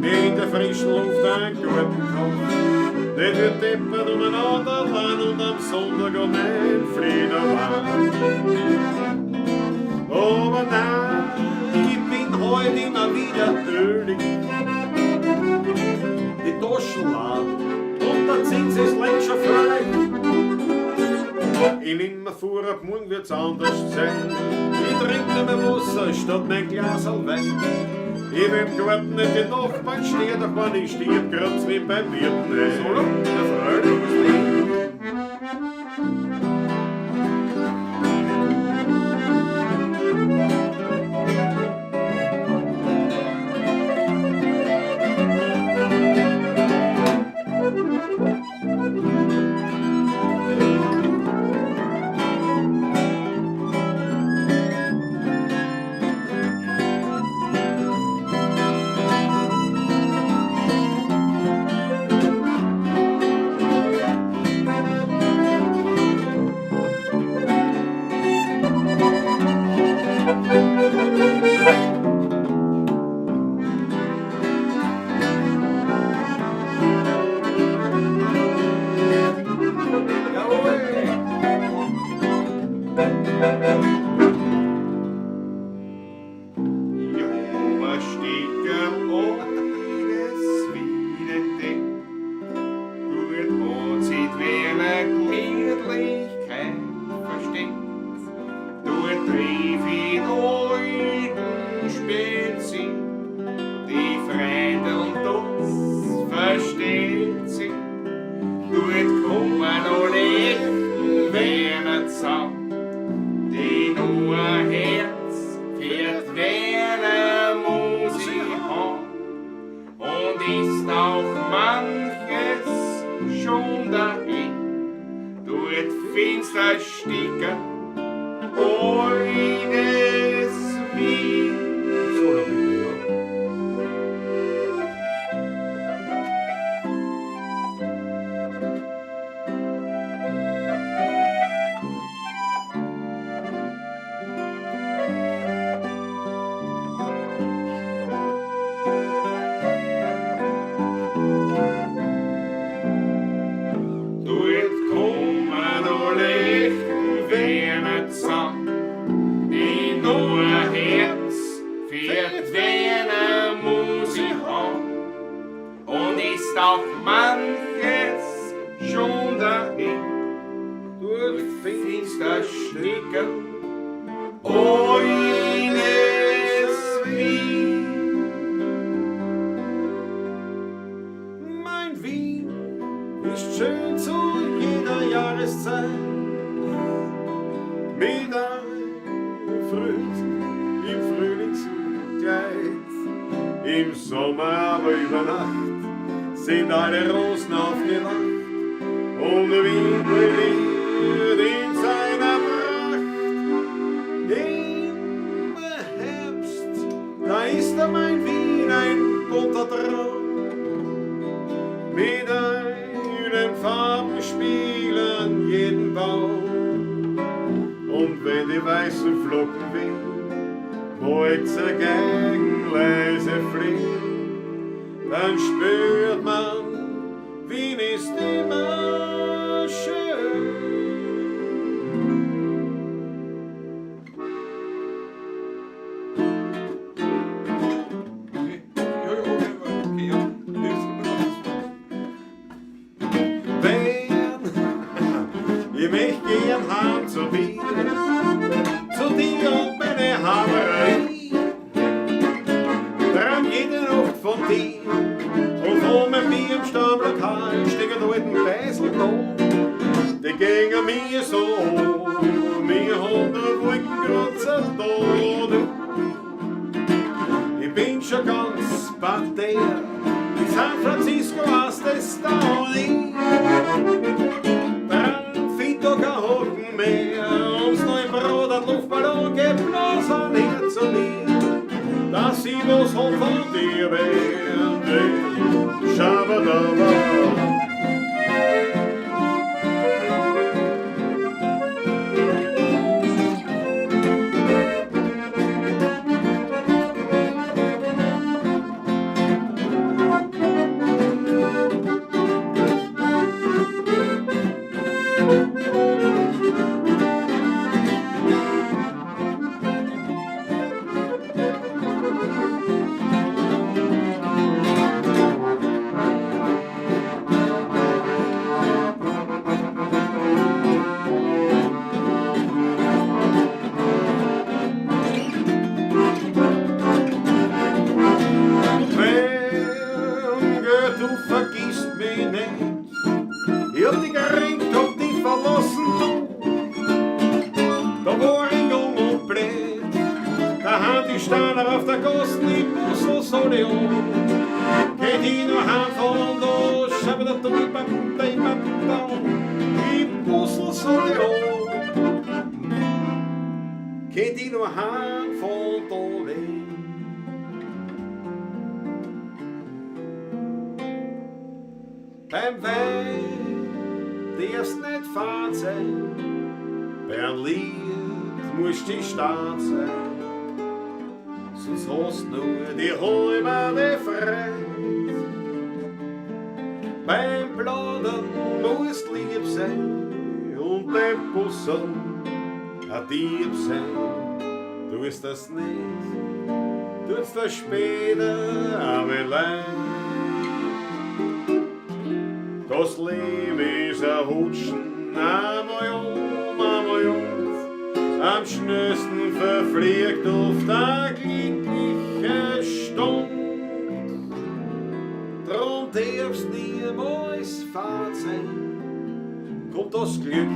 mir in der frischen Luft einen guten Kopf. Nicht wird deppert umeinander allein und am Sonntag um ein Fledermann. Aber nein, ich bin heut immer wieder ölig. Die Taschen leer und der Zins ist längst schon völlig. Ich nimm mir vor, ab morgen wird's anders sein. Ich trink nicht mehr Wasser statt mein Glaserl Wein. Ich will im Garten nicht die Nachbarn stehen, doch wenn ich stirb, grabt's mich beim Wirten ein. Solo, der Freude, was nicht. Für Wiener muss ich haben und ist auch manches schon dahin. Durch Finster Stickel, eines Wien. Mein Wien ist schön zu jeder Jahreszeit. Mit einem Frühling, im Frühlingskleid. Im Sommer aber über Nacht sind alle Rosen aufgewacht und Wien brilliert in seiner Pracht. Im Herbst, da ist da mein Wien ein bunter Traum. Mit einem Farbenspiel an jedem Baum. Und wenn die weißen Flocken wehen, beugt er gegen leise flehen, dann spürt man, Wien ist immer schön. Okay, ja, ja, okay, okay, ja. Wenn ich mich gern heim zu dir, zu dir und meine Haberei, träum jede Nacht von dir und von meinem Bier im Stammlokal stehen alten Beisel da. Die gingen mir so, mir haben der Wolkenkratzer da. Ich bin schon ganz parterre, in San Francisco hast es da und ich dran find da kein Haken mehr, ums neue Brot ein Luftballon geht bloß ein her zu mir, dass ich was hab von dir werde. Schabadaba. Du vergisst mich nicht. Ich hab dich geringt, hab dich verlassen, du. Da war ich jung und blöd. Da haben die Steine auf der Gasse, die Bussel so nicht an. Geht ich nur heim von da, schau da du, bam, bam, bam, bam. Die Bussel so nicht an. Geht ich nur heim von da weg. Beim Wein darfst nicht fad sein, beim Lied musst du stark sein, sonst hast nur die halbe Freude. Beim Plaudern musst lieb sein und beim Bussen ein Dieb sein. Du wirst das nicht, tut's das später aber leid. Das Leben ist ein Hutschen, einmal um, einmal um. Am schnellsten verfliegt oft eine glückliche Stund. Drum darf's niemals fad sein, kommt das Glück,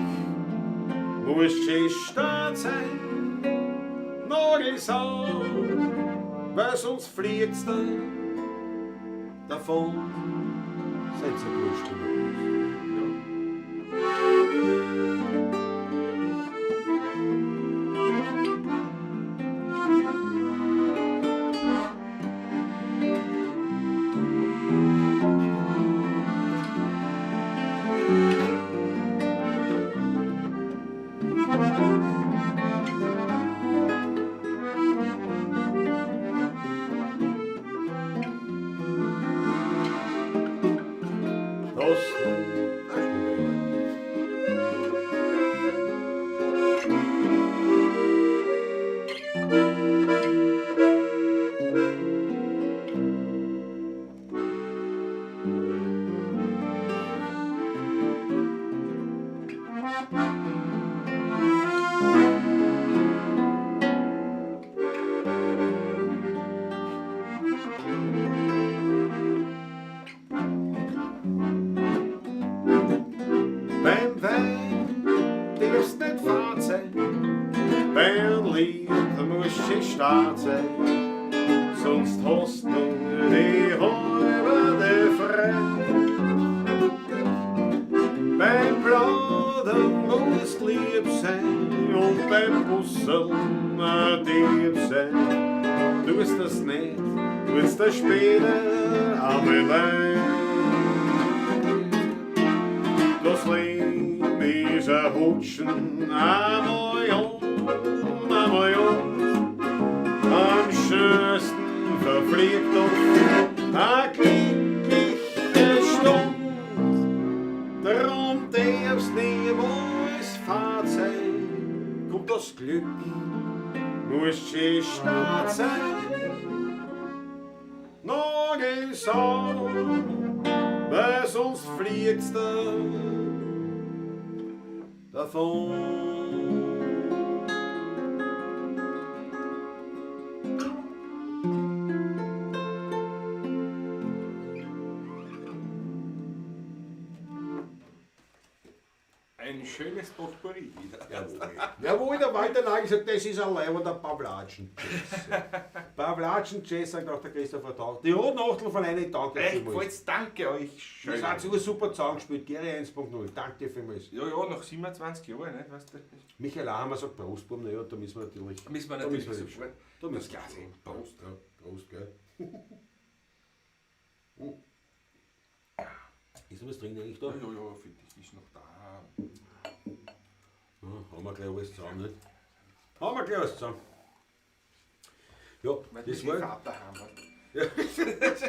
muss schön stark sein. Nagels an, weil sonst fliegt's dann davon. Seid ihr wurscht, oder was? Ja. Das musst schön stark sein, sonst hast du die halbe frei. Beim Plaudern musst lieb sein und beim Busseln lieb sein. Tust das nicht, wird's dir später einmal leid. Das Leben ist ein Hutschen, einmal um, einmal um. Am schönsten verfliegt uns eine glückliche Stund. Drum darf's niemals fad sein, kommt das Glück, muss schön stark sein. Noch geh's an, weil sonst fliegt's da davon. Ein schönes Potpourri wieder. Jawohl. Jawohl, der Walter Nagel sagt, das ist ein leibender Pavlatschen-Jazz. Pavlatschen-Jazz, sagt auch der Christopher Tauch. Die Roten Achtel von einer, danke Echt, vielmals. gefällt's, danke euch. Schön. Das hat sich super zusammengespielt, Gary 1.0, danke vielmals. Ja, ja, nach 27 Jahren, nicht? Weißt du? Michael Ahammer sagt Prost, Buben, naja, da müssen wir natürlich. Müssen wir da natürlich müssen wir sofort Da das müssen wir Glas heben. Prost, ja, Prost, gell. Ist noch was drin eigentlich da? Ja, ja, ja, für dich ist noch da. Ja, haben wir gleich alles zusammen, nicht? Haben wir gleich alles zusammen. Ja, Weil das das war. Vater haben, weißt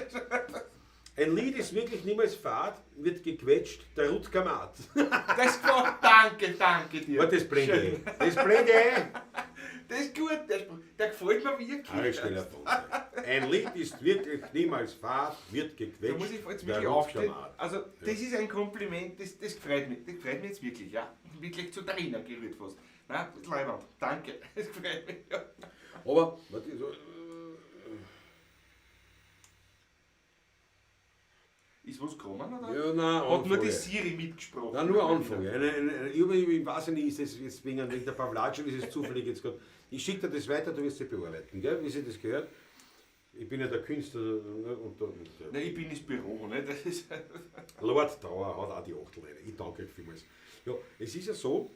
Ein Lied ist wirklich niemals fad, wird gequetscht, der Rutger Maat. du. Das war, danke, danke dir. Das blende ich. Das blende ich. Das ist gut, der Spruch, der gefällt mir wirklich. Harry Schneller von uns. Ein Lied ist wirklich niemals fad, wird gequetscht. Da muss ich jetzt der wirklich Rutger aufstehen. Maat. Also, das ist ein Kompliment, das freut mich. Das freut mich jetzt wirklich, ja. Wirklich zu Tränen gerührt fast. Nein, das ist leiwand. Danke. Das freut mich. Ja. Aber, warte, so, Ist was gekommen, oder? ja, nein, Hat nur die Anfrage. Siri mitgesprochen. Nein, nur Anfrage. Ich weiß ja nicht, ist das jetzt wegen der Pavlatsch, ist es zufällig jetzt gerade. Ich schicke dir das weiter, du wirst sie bearbeiten, gell? Wie sich das gehört. Ich bin ja der Künstler, ne? Und der Nein, ich bin ins Büro, ne? Das ist Lord Dauer hat auch die Achtel rein. Ich danke euch vielmals. Ja, es ist ja so,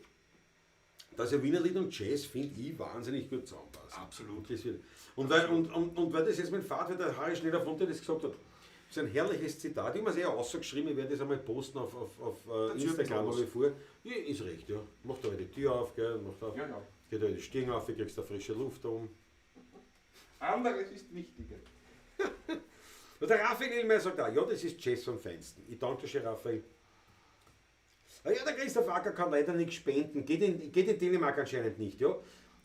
dass ja Wienerlied und Jazz, finde ich, wahnsinnig gut zusammenpassen. Absolut. Das wird, und, weil, und weil das jetzt mein Vater, der Harry Schneller von der das gesagt hat, das ist ein herrliches Zitat. Ich habe es eher ausgeschrieben, ich werde das einmal posten auf Dazu Instagram, ein habe ich vor. Ja, ist recht, ja. Mach da die Tür auf, gell, mach da, Ja, ja. geht da die Stirn auf, du kriegst da frische Luft um. Anderes ist wichtiger. Und der Raphael Illmer sagt auch, ja, das ist Jazz vom Feinsten. Ich danke dir schön, Raphael. Ah ja, der Christoph Acker kann leider nicht spenden. Geht in Dänemark anscheinend nicht, ja.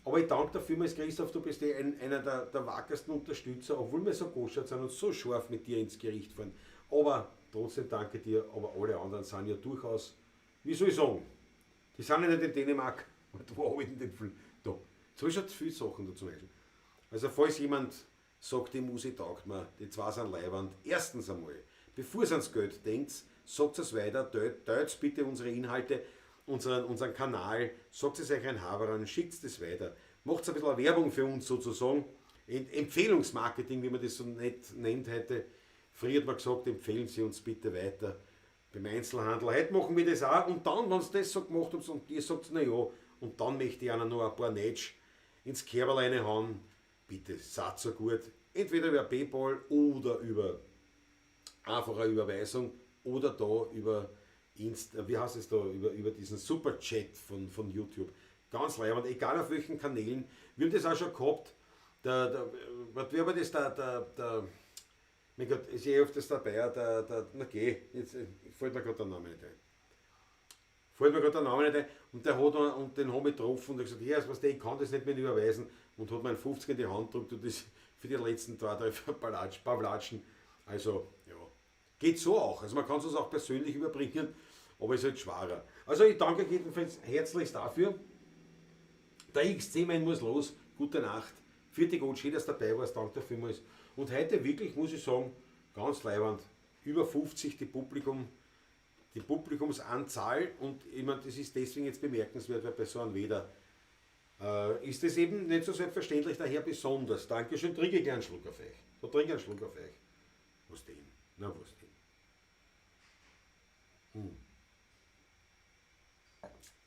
Aber ich danke dir vielmals, Christoph, du bist eh einer der wackersten Unterstützer, obwohl wir so goschert sind und so scharf mit dir ins Gericht fahren. Aber trotzdem danke dir, aber alle anderen sind ja durchaus, wie soll ich sagen, die sind ja nicht in Dänemark. Wo hab ich denn den Fl-? Da. Jetzt habe ich schon zu viele Sachen da zum Beispiel. Also falls jemand sagt, die Musik taugt mir, die zwei sind leiwand, erstens einmal, bevor ihr ans Geld denkt, sagt es weiter, teilt bitte unsere Inhalte, unseren Kanal, sagt es euch ein Haberern, schickt es weiter, macht ein bisschen Werbung für uns sozusagen, Empfehlungsmarketing, wie man das so nett nennt heute. Früher hat man gesagt, empfehlen Sie uns bitte weiter beim Einzelhandel. Heute machen wir das auch und dann, wenn ihr das so gemacht habt und ihr sagt, na ja, und dann möchte ich einer noch ein paar Netsch ins Kerberl reinhauen, bitte, seid so gut, entweder über PayPal oder über einfache Überweisung oder da über Insta, wie heißt es da, über diesen Super Chat von YouTube. Ganz leibend, egal auf welchen Kanälen. Wir haben das auch schon gehabt. Wer war das? Mein Gott, ist eh öfters dabei, na geh, jetzt fällt mir gerade der Name nicht ein. Fällt mir gerade der Name nicht ein. Und der hat, und den habe ich getroffen und hat gesagt, ja, was, ich kann das nicht mehr überweisen. Und hat mir einen 50 in die Hand gedrückt und das für die letzten 2, 3 Pavlatschen. Also, ja. Geht so auch. Also man kann es uns auch persönlich überbringen, aber ist halt schwerer. Also ich danke jedenfalls herzlichst dafür. Der XC-Man muss los. Gute Nacht. Vierte Gott, schön, dass du dabei warst. Danke dafür vielmals. Und heute wirklich, muss ich sagen, ganz leiwand. Über 50 die Publikumsanzahl. Und ich meine, das ist deswegen jetzt bemerkenswert, weil bei so einem Wetter, Ist das eben nicht so selbstverständlich, daher besonders. Dankeschön, trinke ich gleich einen Schluck auf euch. Da trinke ich einen Schluck auf euch. Was denn? Na, was denn? Hm.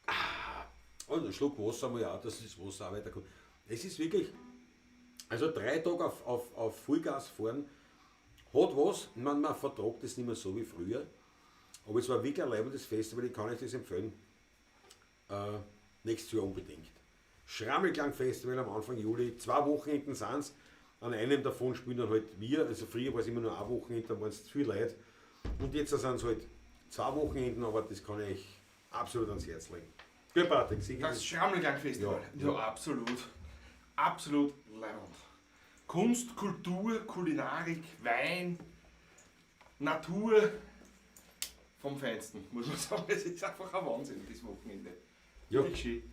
Ah, und einen Schluck Wasser mal auch, dass das Wasser auch weiterkommt. Es ist wirklich, also 3 Tage auf Vollgas fahren, hat was, man vertragt es nicht mehr so wie früher. Aber es war wirklich ein leibendes Festival, ich kann euch das empfehlen. Nächstes Jahr unbedingt. Schrammelklang-Festival am Anfang Juli, 2 Wochenenden sind's. An einem davon spielen dann halt wir, also früher war es immer nur ein Wochenende, da waren es zu viele Leute. Und jetzt sind es halt 2 Wochenenden, aber das kann ich euch absolut ans Herz legen. Gut, Patrick, sicher. Das Schrammelklang-Festival, Ja. ja, absolut. Absolut leibend. Kunst, Kultur, Kulinarik, Wein, Natur vom Feinsten, muss man sagen. Es ist einfach ein Wahnsinn, das Wochenende. Ja. Wirklich schön.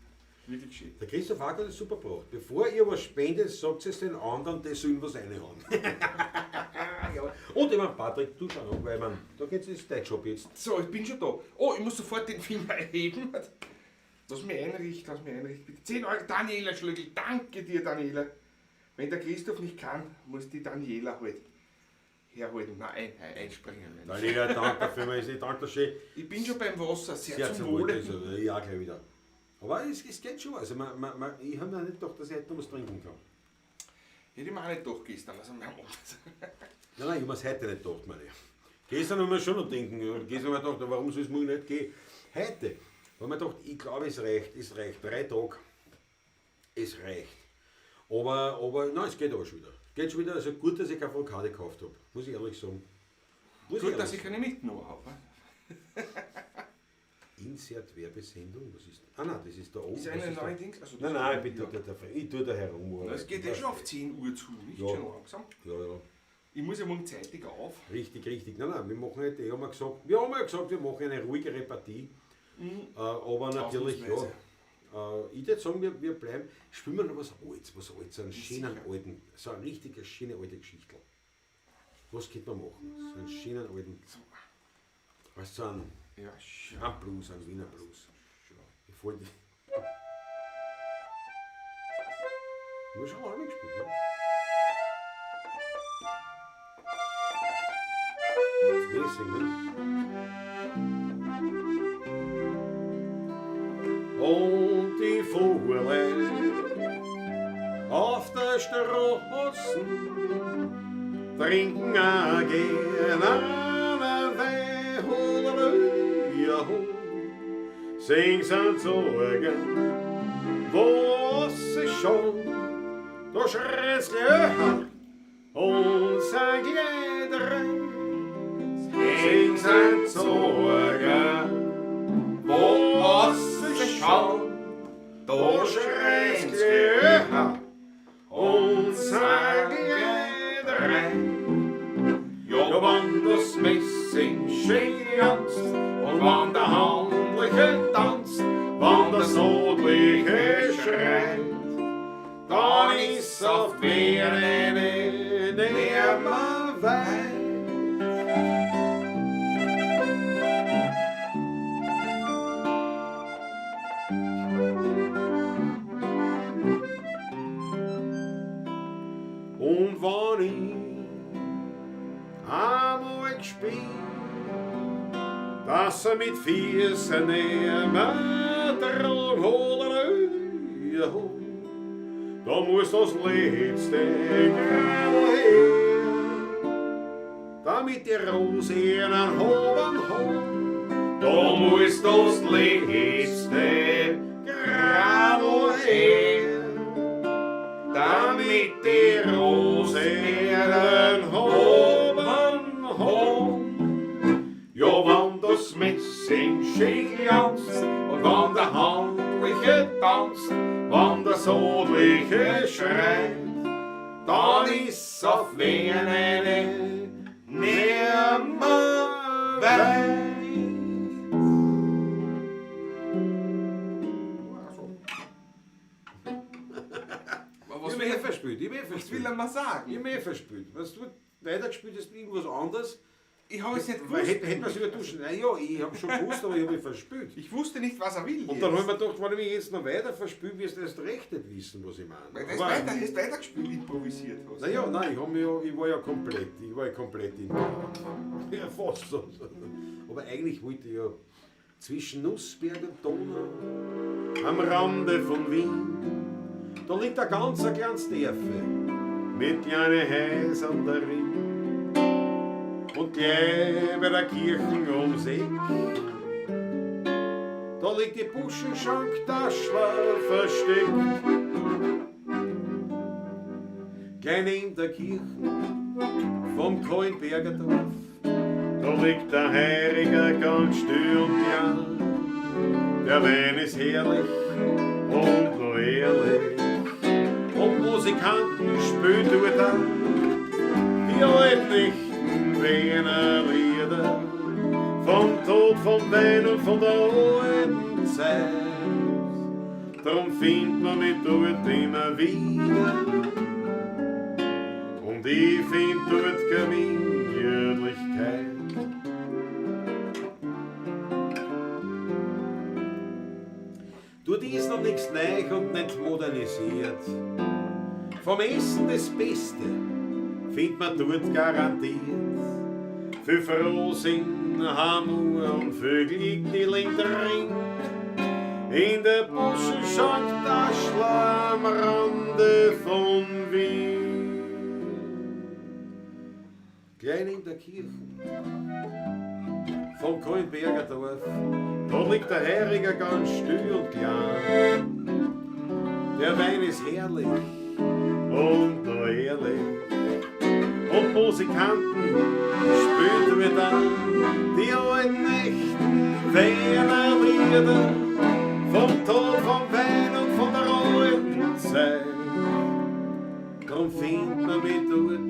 Wirklich schön. Der Christoph Hager hat das super gebracht. Bevor ihr was spendet, sagt es den anderen, die sollen was reinhauen. Ja. Und ich meine, Patrick, du schau noch, weil man, da geht's, ist dein Job jetzt. So, ich bin schon da. Oh, ich muss sofort den Finger erheben. Lass mich einrichten, lass mich einrichten. Bitte. 10 Euro, Daniela Schlögl, danke dir, Daniela. Wenn der Christoph nicht kann, muss die Daniela halt herhalten. Nein, einspringen. Daniela, danke dafür, ich danke dir schön. Ich bin schon beim Wasser, sehr, Sehr zum zum Wohle. Wohle. Also, ja, gleich wieder. Aber es geht schon. Also ich habe mir nicht gedacht, dass ich heute noch was trinken kann. Hätte ich mir auch nicht gedacht gestern. Also, mein Mann. Nein, nein, ich habe mir's heute nicht gedacht, meine ich. Gestern haben wir schon noch denken. Gestern haben wir gedacht, warum soll es morgen nicht gehen? Heute haben wir gedacht, ich glaube, es reicht, es reicht. 3 Tage, es reicht. Aber nein, es geht aber schon wieder. Es geht schon wieder. Also gut, dass ich keine Frucade gekauft habe, muss ich ehrlich sagen. Muss Gut, ich dass ehrlich ich keine mitgenommen habe. Insert Werbesendung, was ist? Ah nein, das ist da oben. Ist eine Was ist neue da? Dings? Also, Nein, nein, ich, bin da, ich tue da herum. Es geht eh schon auf 10 Uhr zu, nicht? Ja. Schon langsam. Ja, ja. Ich muss ja morgen zeitig auf. Richtig, richtig. Nein, nein, wir machen heute, ich hab mir gesagt, wir haben ja gesagt, wir machen eine ruhigere Partie. Aber natürlich, ja. Ausnahmsweise. Ich würde sagen, wir bleiben. Spielen wir noch was Altes, einen schönen Sicher. alten, so eine richtige schöne alte Geschichte. Was könnte man machen? So einen schönen alten, weißt du, so einen, Ja, schön. einen Blues, einen Wiener Blues. Ich wollte. Ich habe schon mal gespielt, ne? Jetzt will ich singen. Und die Fuhrlein auf der Straße trinken auch gern einen Wein oder ja, sing sind Sorgen, was sie schon, da schreit's gleich und sein Glied rein. Sing sind Sorgen, was sie schon, da schreit's gleich und sein Glied rein. Ja, wann das Messing schön janzt und wann der Handliche tanzt, wann der Sodliche schreit, dann ist auf Wien nimmer weit. Und wann ich einmal gespielt, dass er mit Füßen nimmer dran holen, da muss das letzte Gräbel her, damit die Rose einen hoben hat. Da muss das letzte Gräbel her, damit die Rose einen hoben hat. Ja, wann das Messing schön glanzt und wann der Handliche tanzt, wann der Sodliche schreit, dann ist's auf Wien eine nimmer weit. Aber was Ich hab will, eh verspielt, ich hab eh was verspielt. will er mal sagen? Ich hab eh verspielt. Was du weitergespielt hast, irgendwas anderes. Ich habe es nicht gewusst. Hätte man sich ja duschen. Nein, ja, ich habe schon gewusst, aber ich habe mich verspült. Ich wusste nicht, was er will. Und dann habe ich mir gedacht, wenn ich mich jetzt noch weiter verspüle, wirst du erst recht nicht wissen, was ich meine. Weil du hast weitergespielt, improvisiert hast. Naja, nein, ich war ja komplett. Ich war ja komplett in. Ja, fast so. Aber eigentlich wollte ich ja zwischen Nussberg und Donau, am Rande von Wien, da liegt ein ganz kleines Dörfel mit kleinen Häusern darin. Und gleich bei der Kirche ums Eck, da liegt die Buschenschank Taschler versteckt. Gleich neben der Kirche vom Kahlenberger Dorf, da liegt der Heiriger ganz still und klein. Der Wein ist herrlich und noch ehrlich, und Musikanten spielen dort auch die alten echten Wiener Lieder vom Tod, vom Wein und von der alten Zeit. Drum findet man mich dort immer wieder, und ich find dort Gemütlichkeit. Dort ist noch nichts neu und nicht modernisiert. Vom Essen das Beste findet man dort garantiert. Für Frohsinn, Hamur und Vögel liegt die drin. In der Buschenschank Taschler am Rande von Wien. Klein in der Kirche vom Kahlenberger Dorf, da liegt der Heiriger ganz still und klein. Der Wein ist herrlich und noch ehrlich, und Musikanten spielen wir dann die alten echten Wiener Lieder vom Tod, vom Wein und von der alten Zeit. Drum findet man mich dort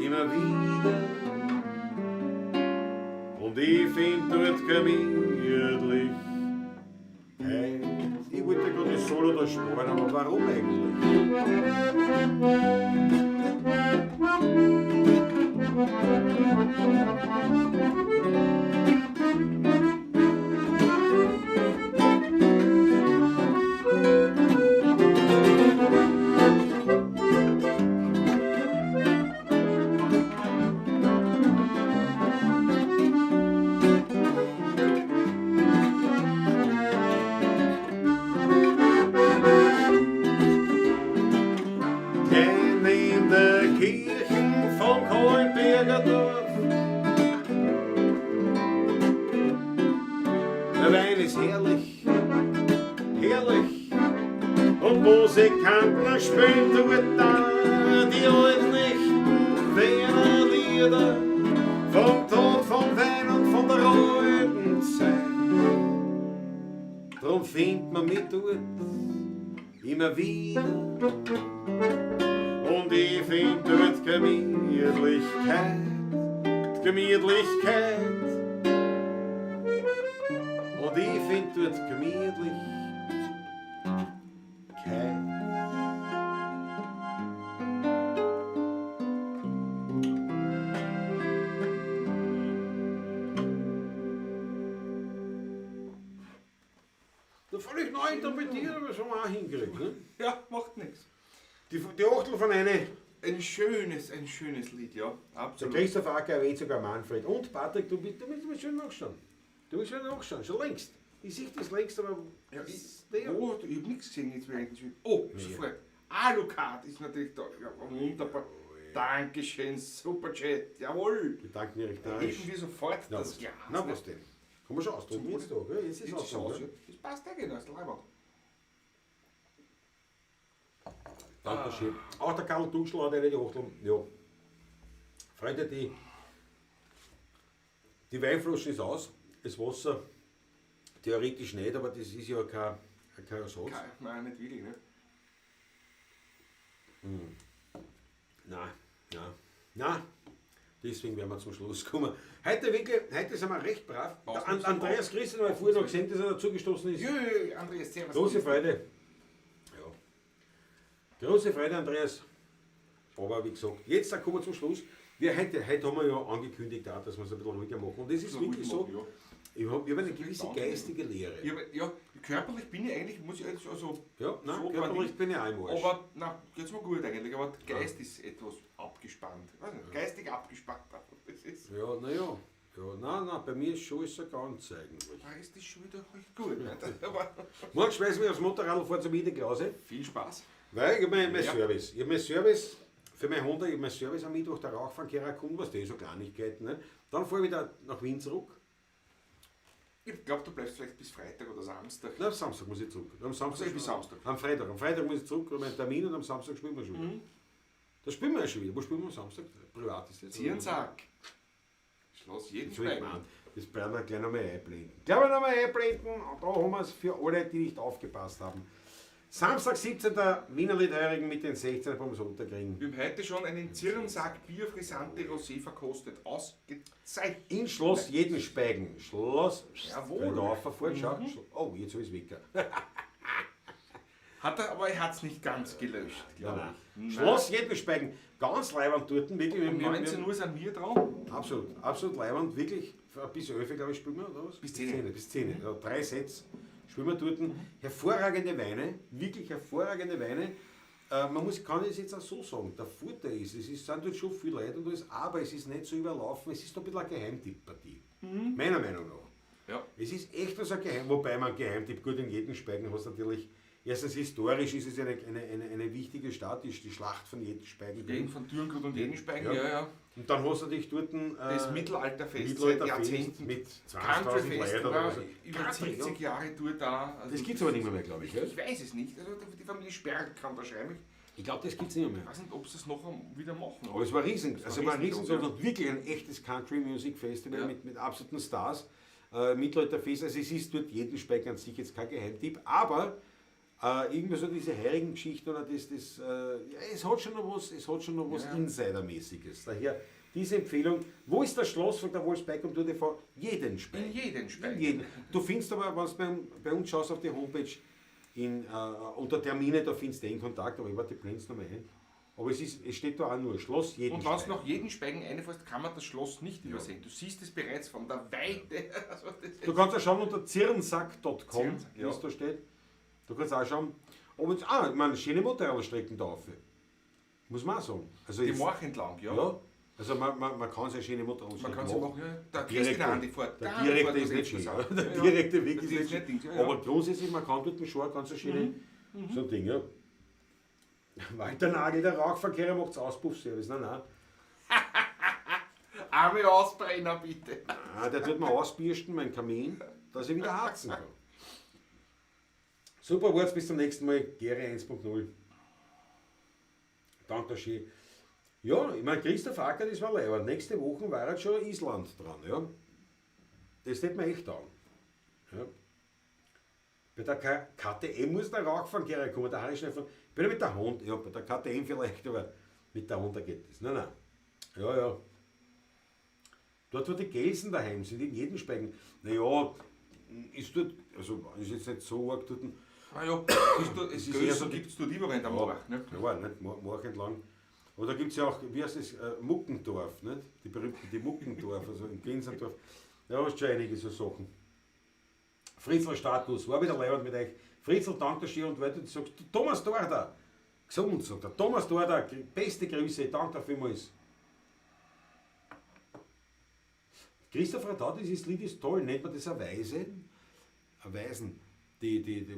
immer wieder, und ich find dort Gemütlichkeit. Ich wollte gerade das Solo da sparen, aber warum eigentlich? In der Kirche vom Kahlenberger Dorf, der Wein ist herrlich, herrlich, und Musikanten spielen dort da die alten echten Wiener Lieder vom Tod, vom Wein und von der alten Zeit. Drum findet man mich dort immer wieder, und ich find dort Gemütlichkeit, Gemütlichkeit. Und ich find dort Gemütlichkeit. Da völlig neu interpretiert, aber das haben wir auch hingekriegt, ne? Ja, macht nichts. Die Achtel von einer. Ein schönes Lied, ja. Absolut. Der Christoph Acker erwähnt sogar Manfred. Und Patrick, du willst schön nachschauen. Du willst schön nachschauen, schon längst. Ich sehe das längst, aber. Ja, ich hab nichts gesehen jetzt während dem Spiel. Oh, nee. Sofort. Alucard ist natürlich da. Ja, wunderbar. Dankeschön, super Chat. Jawohl. Wir danken dir recht. Heben wir sofort das Glas. Na, was denn? Kann man schon ausdrucken jetzt da, gell? Jetzt ist es aus. Das passt eigentlich, das ist leibend. Dankeschön. Auch der Karl Duschl hat eine Achtel. Ja. Freunde, die Weinflasche ist aus, das Wasser theoretisch nicht, aber das ist ja kein Ersatz. Nein, nicht wirklich, ne? Hm. Nein, nein, nein. Deswegen werden wir zum Schluss kommen. Heute wirklich, heute sind wir recht brav. Der Andreas Christen habe ich vorher noch gesehen, dass er dazugestoßen ist. Jö, Andreas, servus. Große Freude. Ja. Große Freude, Andreas. Aber wie gesagt, jetzt kommen wir zum Schluss. Wir heute haben wir ja angekündigt, auch, dass wir es ein bisschen ruhiger machen. Und es ist Ruhig wirklich so, machen, ja. ich hab eine gewisse Danke. geistige Lehre. Ja, körperlich bin ich eigentlich, muss ich jetzt also. Ja, nein, so körperlich bin ich auch im Arsch. Aber, na, geht's mir gut eigentlich, aber der Geist ist etwas abgespannt. Weiß nicht, geistig abgespannt. Das ist, Ja, naja. Ja, nein, nein, bei mir ist schon alles so ganz eigentlich. da ist das schon wieder recht gut. Ne? Aber Morgen schmeißen wir aufs Motorrad vor zum Ide Klause. viel Spaß. Weil ich habe mein Ja. Service. Ich habe mein Service für meine Honda, ich habe mein Service am Mittwoch, der Rauchfangkehrer kommt, was die so Kleinigkeiten. Ne? Dann fahre ich wieder nach Wien zurück. Ich glaube, du bleibst vielleicht bis Freitag oder Samstag. Nein, am Samstag muss ich zurück. Am Samstag, Also bis Samstag. Am Freitag. Am Freitag muss ich zurück, habe einen Termin und am Samstag spielen wir schon wieder. Da spielen wir ja schon wieder. Wo spielen wir am Samstag? Privat ist das. Zierensack. Schloss jeden Das hab ich Speigen. gemeint. Das werden wir gleich nochmal einblenden. Gleich nochmal einblenden. Und da haben wir es für alle, die nicht aufgepasst haben. Samstag, 17. Wiener Lied mit den 16 vom Sonntagring. Wir haben heute schon einen Zierensack Bier Frisante Rosé verkostet. Ausgezeichnet. In Schloss Jedenspeigen. Schloss. Jawohl. Wenn da rauffahren, schau. Oh, jetzt habe ich es weg. Hat er, aber er hat es nicht ganz gelöscht, glaube Nein, ich. nein. Schloss Jedenspeigen. Ganz leiwand dort. Wirklich, Um 19 Uhr sind wir dran. Absolut, absolut leiwand. Wirklich. Bis 11, glaube ich, spielen wir, oder was? Bis 10. Bis 10. Ja, 3 Sets spielen wir dort. Hervorragende Weine, wirklich hervorragende Weine. Man kann es jetzt auch so sagen, der Vorteil ist, es ist, sind dort schon viele Leute und alles, aber es ist nicht so überlaufen, es ist ein bisschen eine Geheimtipppartie. Meiner Meinung nach. Ja. Es ist echt was ein Geheim, wobei man Geheimtipp, gut, in jedem Speigen hast natürlich, erstens historisch ist es eine wichtige Stadt, die Schlacht von Jedenspeigen. Gegen von Dürngrund und Jedenspeigen, Ja. ja, ja. Und dann hast du natürlich dort Das Mittelalterfest seit Mittelalterfest Jahrzehnten. mit 20.000 Countryfest Leuten oder war so. über Country, 70 ja. Jahre dort da. Also Das gibt es aber nicht mehr, glaube ich. Ich weiß es nicht. Also die Familie Sperr kann da schreiben. Ich glaube, das gibt es nicht mehr. Ich weiß nicht, ob sie es noch wieder machen. Aber es war riesen, Es also war riesengroß, riesen, und wirklich ein echtes Country Music Festival Ja. mit absoluten Stars. Mittelalterfest, also es ist dort jeden Speck an sich jetzt kein Geheimtipp, aber irgendwie so diese heurigen Geschichten oder das ja, es hat schon noch was, es hat schon noch was Ja. Insidermäßiges. Daher diese Empfehlung, wo ist das Schloss von der Wolfsbeck und TV? Jeden Speck. In jeden Speck. In jeden. Du findest aber, wenn du bei uns schaust auf die Homepage, unter Termine, da findest du den Kontakt, aber ich warte, die blend's noch mal ein. Aber es steht da auch nur Schloss jeden Und wenn du Speigen. nach Jedenspeigen reinfährst, kann man das Schloss nicht übersehen. Du siehst es bereits von der Weite. Also das Du kannst auch schauen unter zirnsack.com, Zirnsack, wie es da steht. Du kannst auch schauen, ob jetzt, ich meine, schöne Motorradstrecken da auf. Muss man auch sagen. Also die jetzt, March entlang, ja. ja. Also man kann sehr schöne Motorradstrecken Man kann sie machen, ja. Der Direkte, Christian Andi fährt. Der Andi direkte fährt ist nicht schön. das Ja. auch. Der Ja, ja. direkte Weg Der ist nicht direkte schön. Ding, ja, ja. Aber grundsätzlich, man kann dort schon eine ganz schöne, so ein Ding, ja. Walter Nagel, der Rauchverkehrer macht Auspuffservice. Nein, nein. Arme Ausbrenner, bitte. Ah, der tut mir ausbürsten, mein Kamin, dass ich wieder harzen kann. Super Worts, bis zum nächsten Mal. Gere 1.0. Danke schön. Ja, ich meine, Christoph Acker, das war leibend. Nächste Woche war jetzt schon Island dran, ja. Das tät mir echt an. Ja. Bei der KTM muss der Rauchfangkehrer kommen, der Harry schnell von. Ich bin ja mit der Honda, ja, bei der KTM vielleicht, aber mit der Honda geht das. Nein, nein. Ja, ja. Dort, wo die Gelsen daheim sind, in jedem Speigen. Naja, ist dort, also ist jetzt nicht so arg dort. Naja, es ist eher so Gelsen die- gibt es dort überall in der March. Ne? Ja, nicht March entlang. Aber da gibt es ja auch, wie heißt das, Muckendorf, nicht? Die berühmten, die Muckendorf, also im Gensendorf. Da hast du schon einige so Sachen. Fritzl Status, war wieder leibend mit euch. Fritzl, danke schön und weiter. Du sagst, Thomas Dorda, gesund, sagt er. Thomas Dorda, beste Grüße, danke dir vielmals. Christoph Radau, dieses Lied ist toll, nennt man das ein Weisen? Ein Weisen,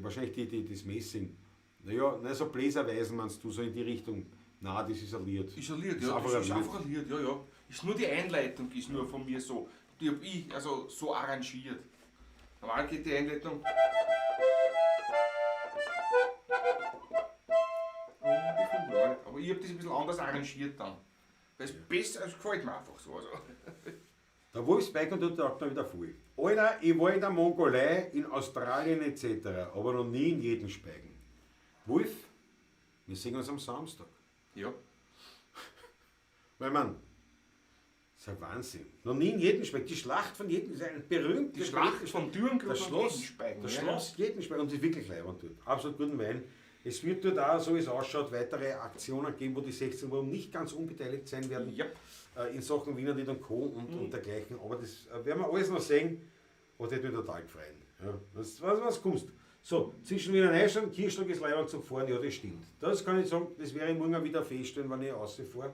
wahrscheinlich das Messing. Naja, nein, so Bläserweisen meinst du, so in die Richtung. Nein, das ist ein Lied. Ist ein Lied, Ist ja. einfach Das ein ist Lied. einfach ein Lied, ja, ja. Ist nur die Einleitung, ist nur von mir so. Die hab ich also so arrangiert. Normal geht die Einleitung. Aber ich hab das ein bisschen anders arrangiert dann. Weil es besser, es gefällt mir einfach so. Also. Der Wolfsbeck und dort taugt mir wieder voll. Alter, ich war in der Mongolei, in Australien etc., aber noch nie in jedem Speigen. Wolf, wir sehen uns am Samstag. Ja. Weil man, das ist ein Wahnsinn. Noch nie in jedem Speck. Die Schlacht von jedem ist ein berühmtes Die Schlacht von Dürngrund Das und Schloss, Jedenspeigen, das ja. Schloss Jedenspeigen. Und das ist wirklich leibend dort. Absolut guten Wein. Es wird dort auch, so wie es ausschaut, weitere Aktionen geben, wo die 16 Uhr nicht ganz unbeteiligt sein werden. Yep. In Sachen Wiener Lied und Co. Und dergleichen. Aber das werden wir alles noch sehen. Aber das wird mich total gefreut. Ja, was kommst? So, zwischen Wiener Neustadt und Kirchschlag ist Leibwand zum Fahren, ja, das stimmt. Das kann ich sagen, das werde ich morgen wieder feststellen, wenn ich rausfahre.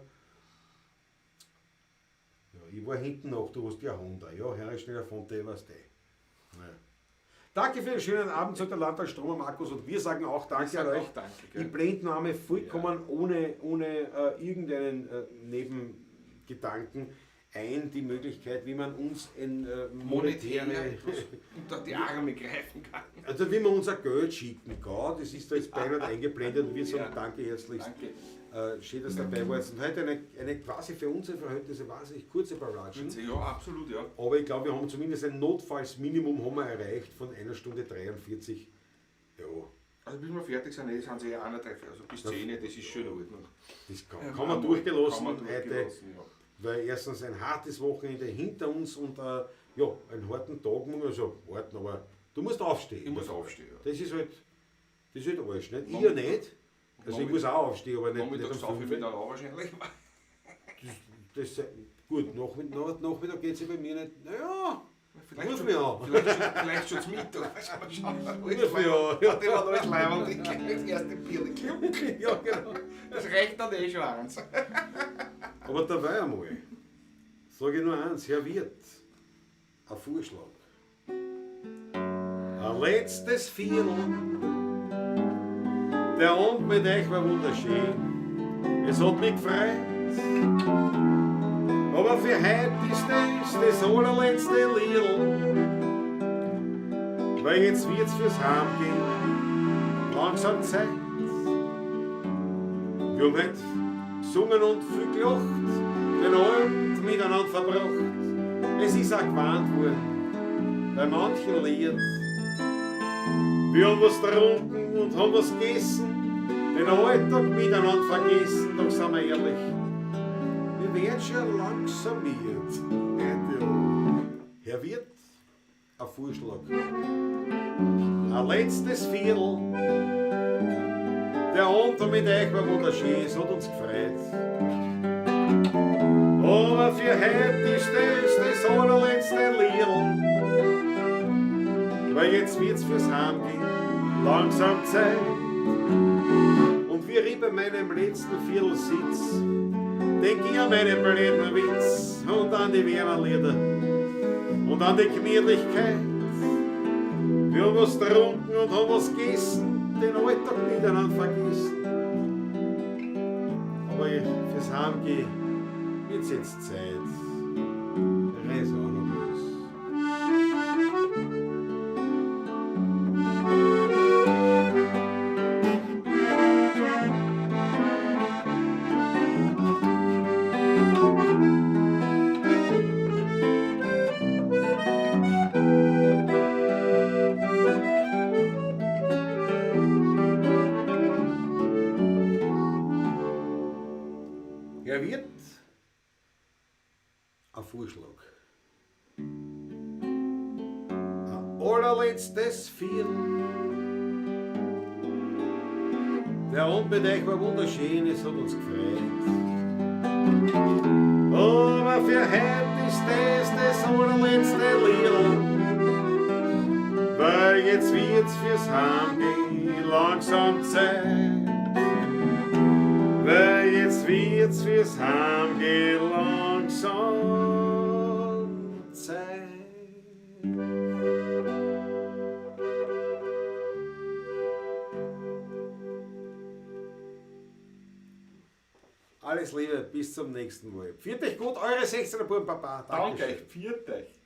Ja, ich war hinten noch, du hast ja Honda. Ja, Herr schneller Fonte, was der. Ja. Danke für den schönen Abend, sagt der Landtag Stromer Markus, und wir sagen auch Danke sag an euch. auch Danke, gell? Ich blende noch einmal vollkommen ohne irgendeinen Nebengedanken ein, die Möglichkeit, wie man uns in Monetär monetäre, unter die Arme greifen kann. also wie man unser Geld schicken kann, das ist da jetzt beinahe eingeblendet und wir sagen Ja. Danke herzlichst. Danke. Schön, dass du dabei warst. Und heute eine quasi für unsere Verhältnisse wahnsinnig kurze Barrage. Ja, absolut, ja. Aber ich glaube, wir haben zumindest ein Notfallsminimum haben wir erreicht von 1 Stunde 43. Ja, Also bis wir fertig sind, sind sie ja 1:30, also bis 10, das ist schon in Ordnung. das kann man durchgelassen Kann man heute, durchgelassen, ja. weil erstens ein hartes Wochenende hinter uns und ja, einen harten Tag, muss man sagen, harten, aber du musst aufstehen. Ich muss aufstehen, ja. Das ist halt alles, nicht? Ich ja nicht. Also ich muss auch aufstehen, aber nicht Nachmittags um saufe ich 5 mich dann auch wahrscheinlich. Gut, Nachmittag geht es ja bei mir nicht. Naja, Vielleicht ruf schon, mich an. Vielleicht schon zum Mittag. Mal schauen. Ruf mich an. Ja. Der war alles leibend, ich gleich das erste Bier. Ja, genau. Das reicht dann eh schon eins. Aber dabei einmal, sage ich nur eins, Herr Wirt, ein Vorschlag. Ein letztes Viertel, der Abend mit euch war wunderschön, es hat mich gefreut. Aber für heute ist das das allerletzte Liedl, weil jetzt wird's fürs Heimgehen langsam Zeit. Wir haben heute gesungen und viel gelacht, den Abend miteinander verbracht. Es ist auch gewarnt worden, bei manchen Lied. Wir haben was getrunken und haben was gegessen, den Alltag miteinander vergessen, doch sind wir ehrlich, wir werden schon langsam miert. Herr Wirt, ein Vorschlag. Ein letztes Viertel. Der Abend mit euch war wunderschön, es hat uns gefreut. Aber für heute ist das das allerletzte Liedl, weil jetzt wird's fürs Heimgehen langsam Zeit. Und wie ich bei meinem letzten Viertel sitz, denk ich an meine blöden Witz und an die Wiener Lieder und an die Gemütlichkeit. Wir haben was getrunken und haben was gegessen, den Alltag miteinander vergessen. Aber fürs Heimgehen wird's jetzt Zeit. Reis auch noch was. Er wird ein Vorschlag. Ein allerletztes Viertel. Der Abend mit euch war wunderschön, es hat uns gefreut. Aber für heute ist das das allerletzte Liedl, weil jetzt wird's fürs Heimgehen langsam Zeit. Weil jetzt wird's fürs Heimgehen langsam Zeit. Alles Liebe, bis zum nächsten Mal. Pfiat euch gut, eure 16er Buben, Papa. Danke Dankeschön. euch, pfiat euch.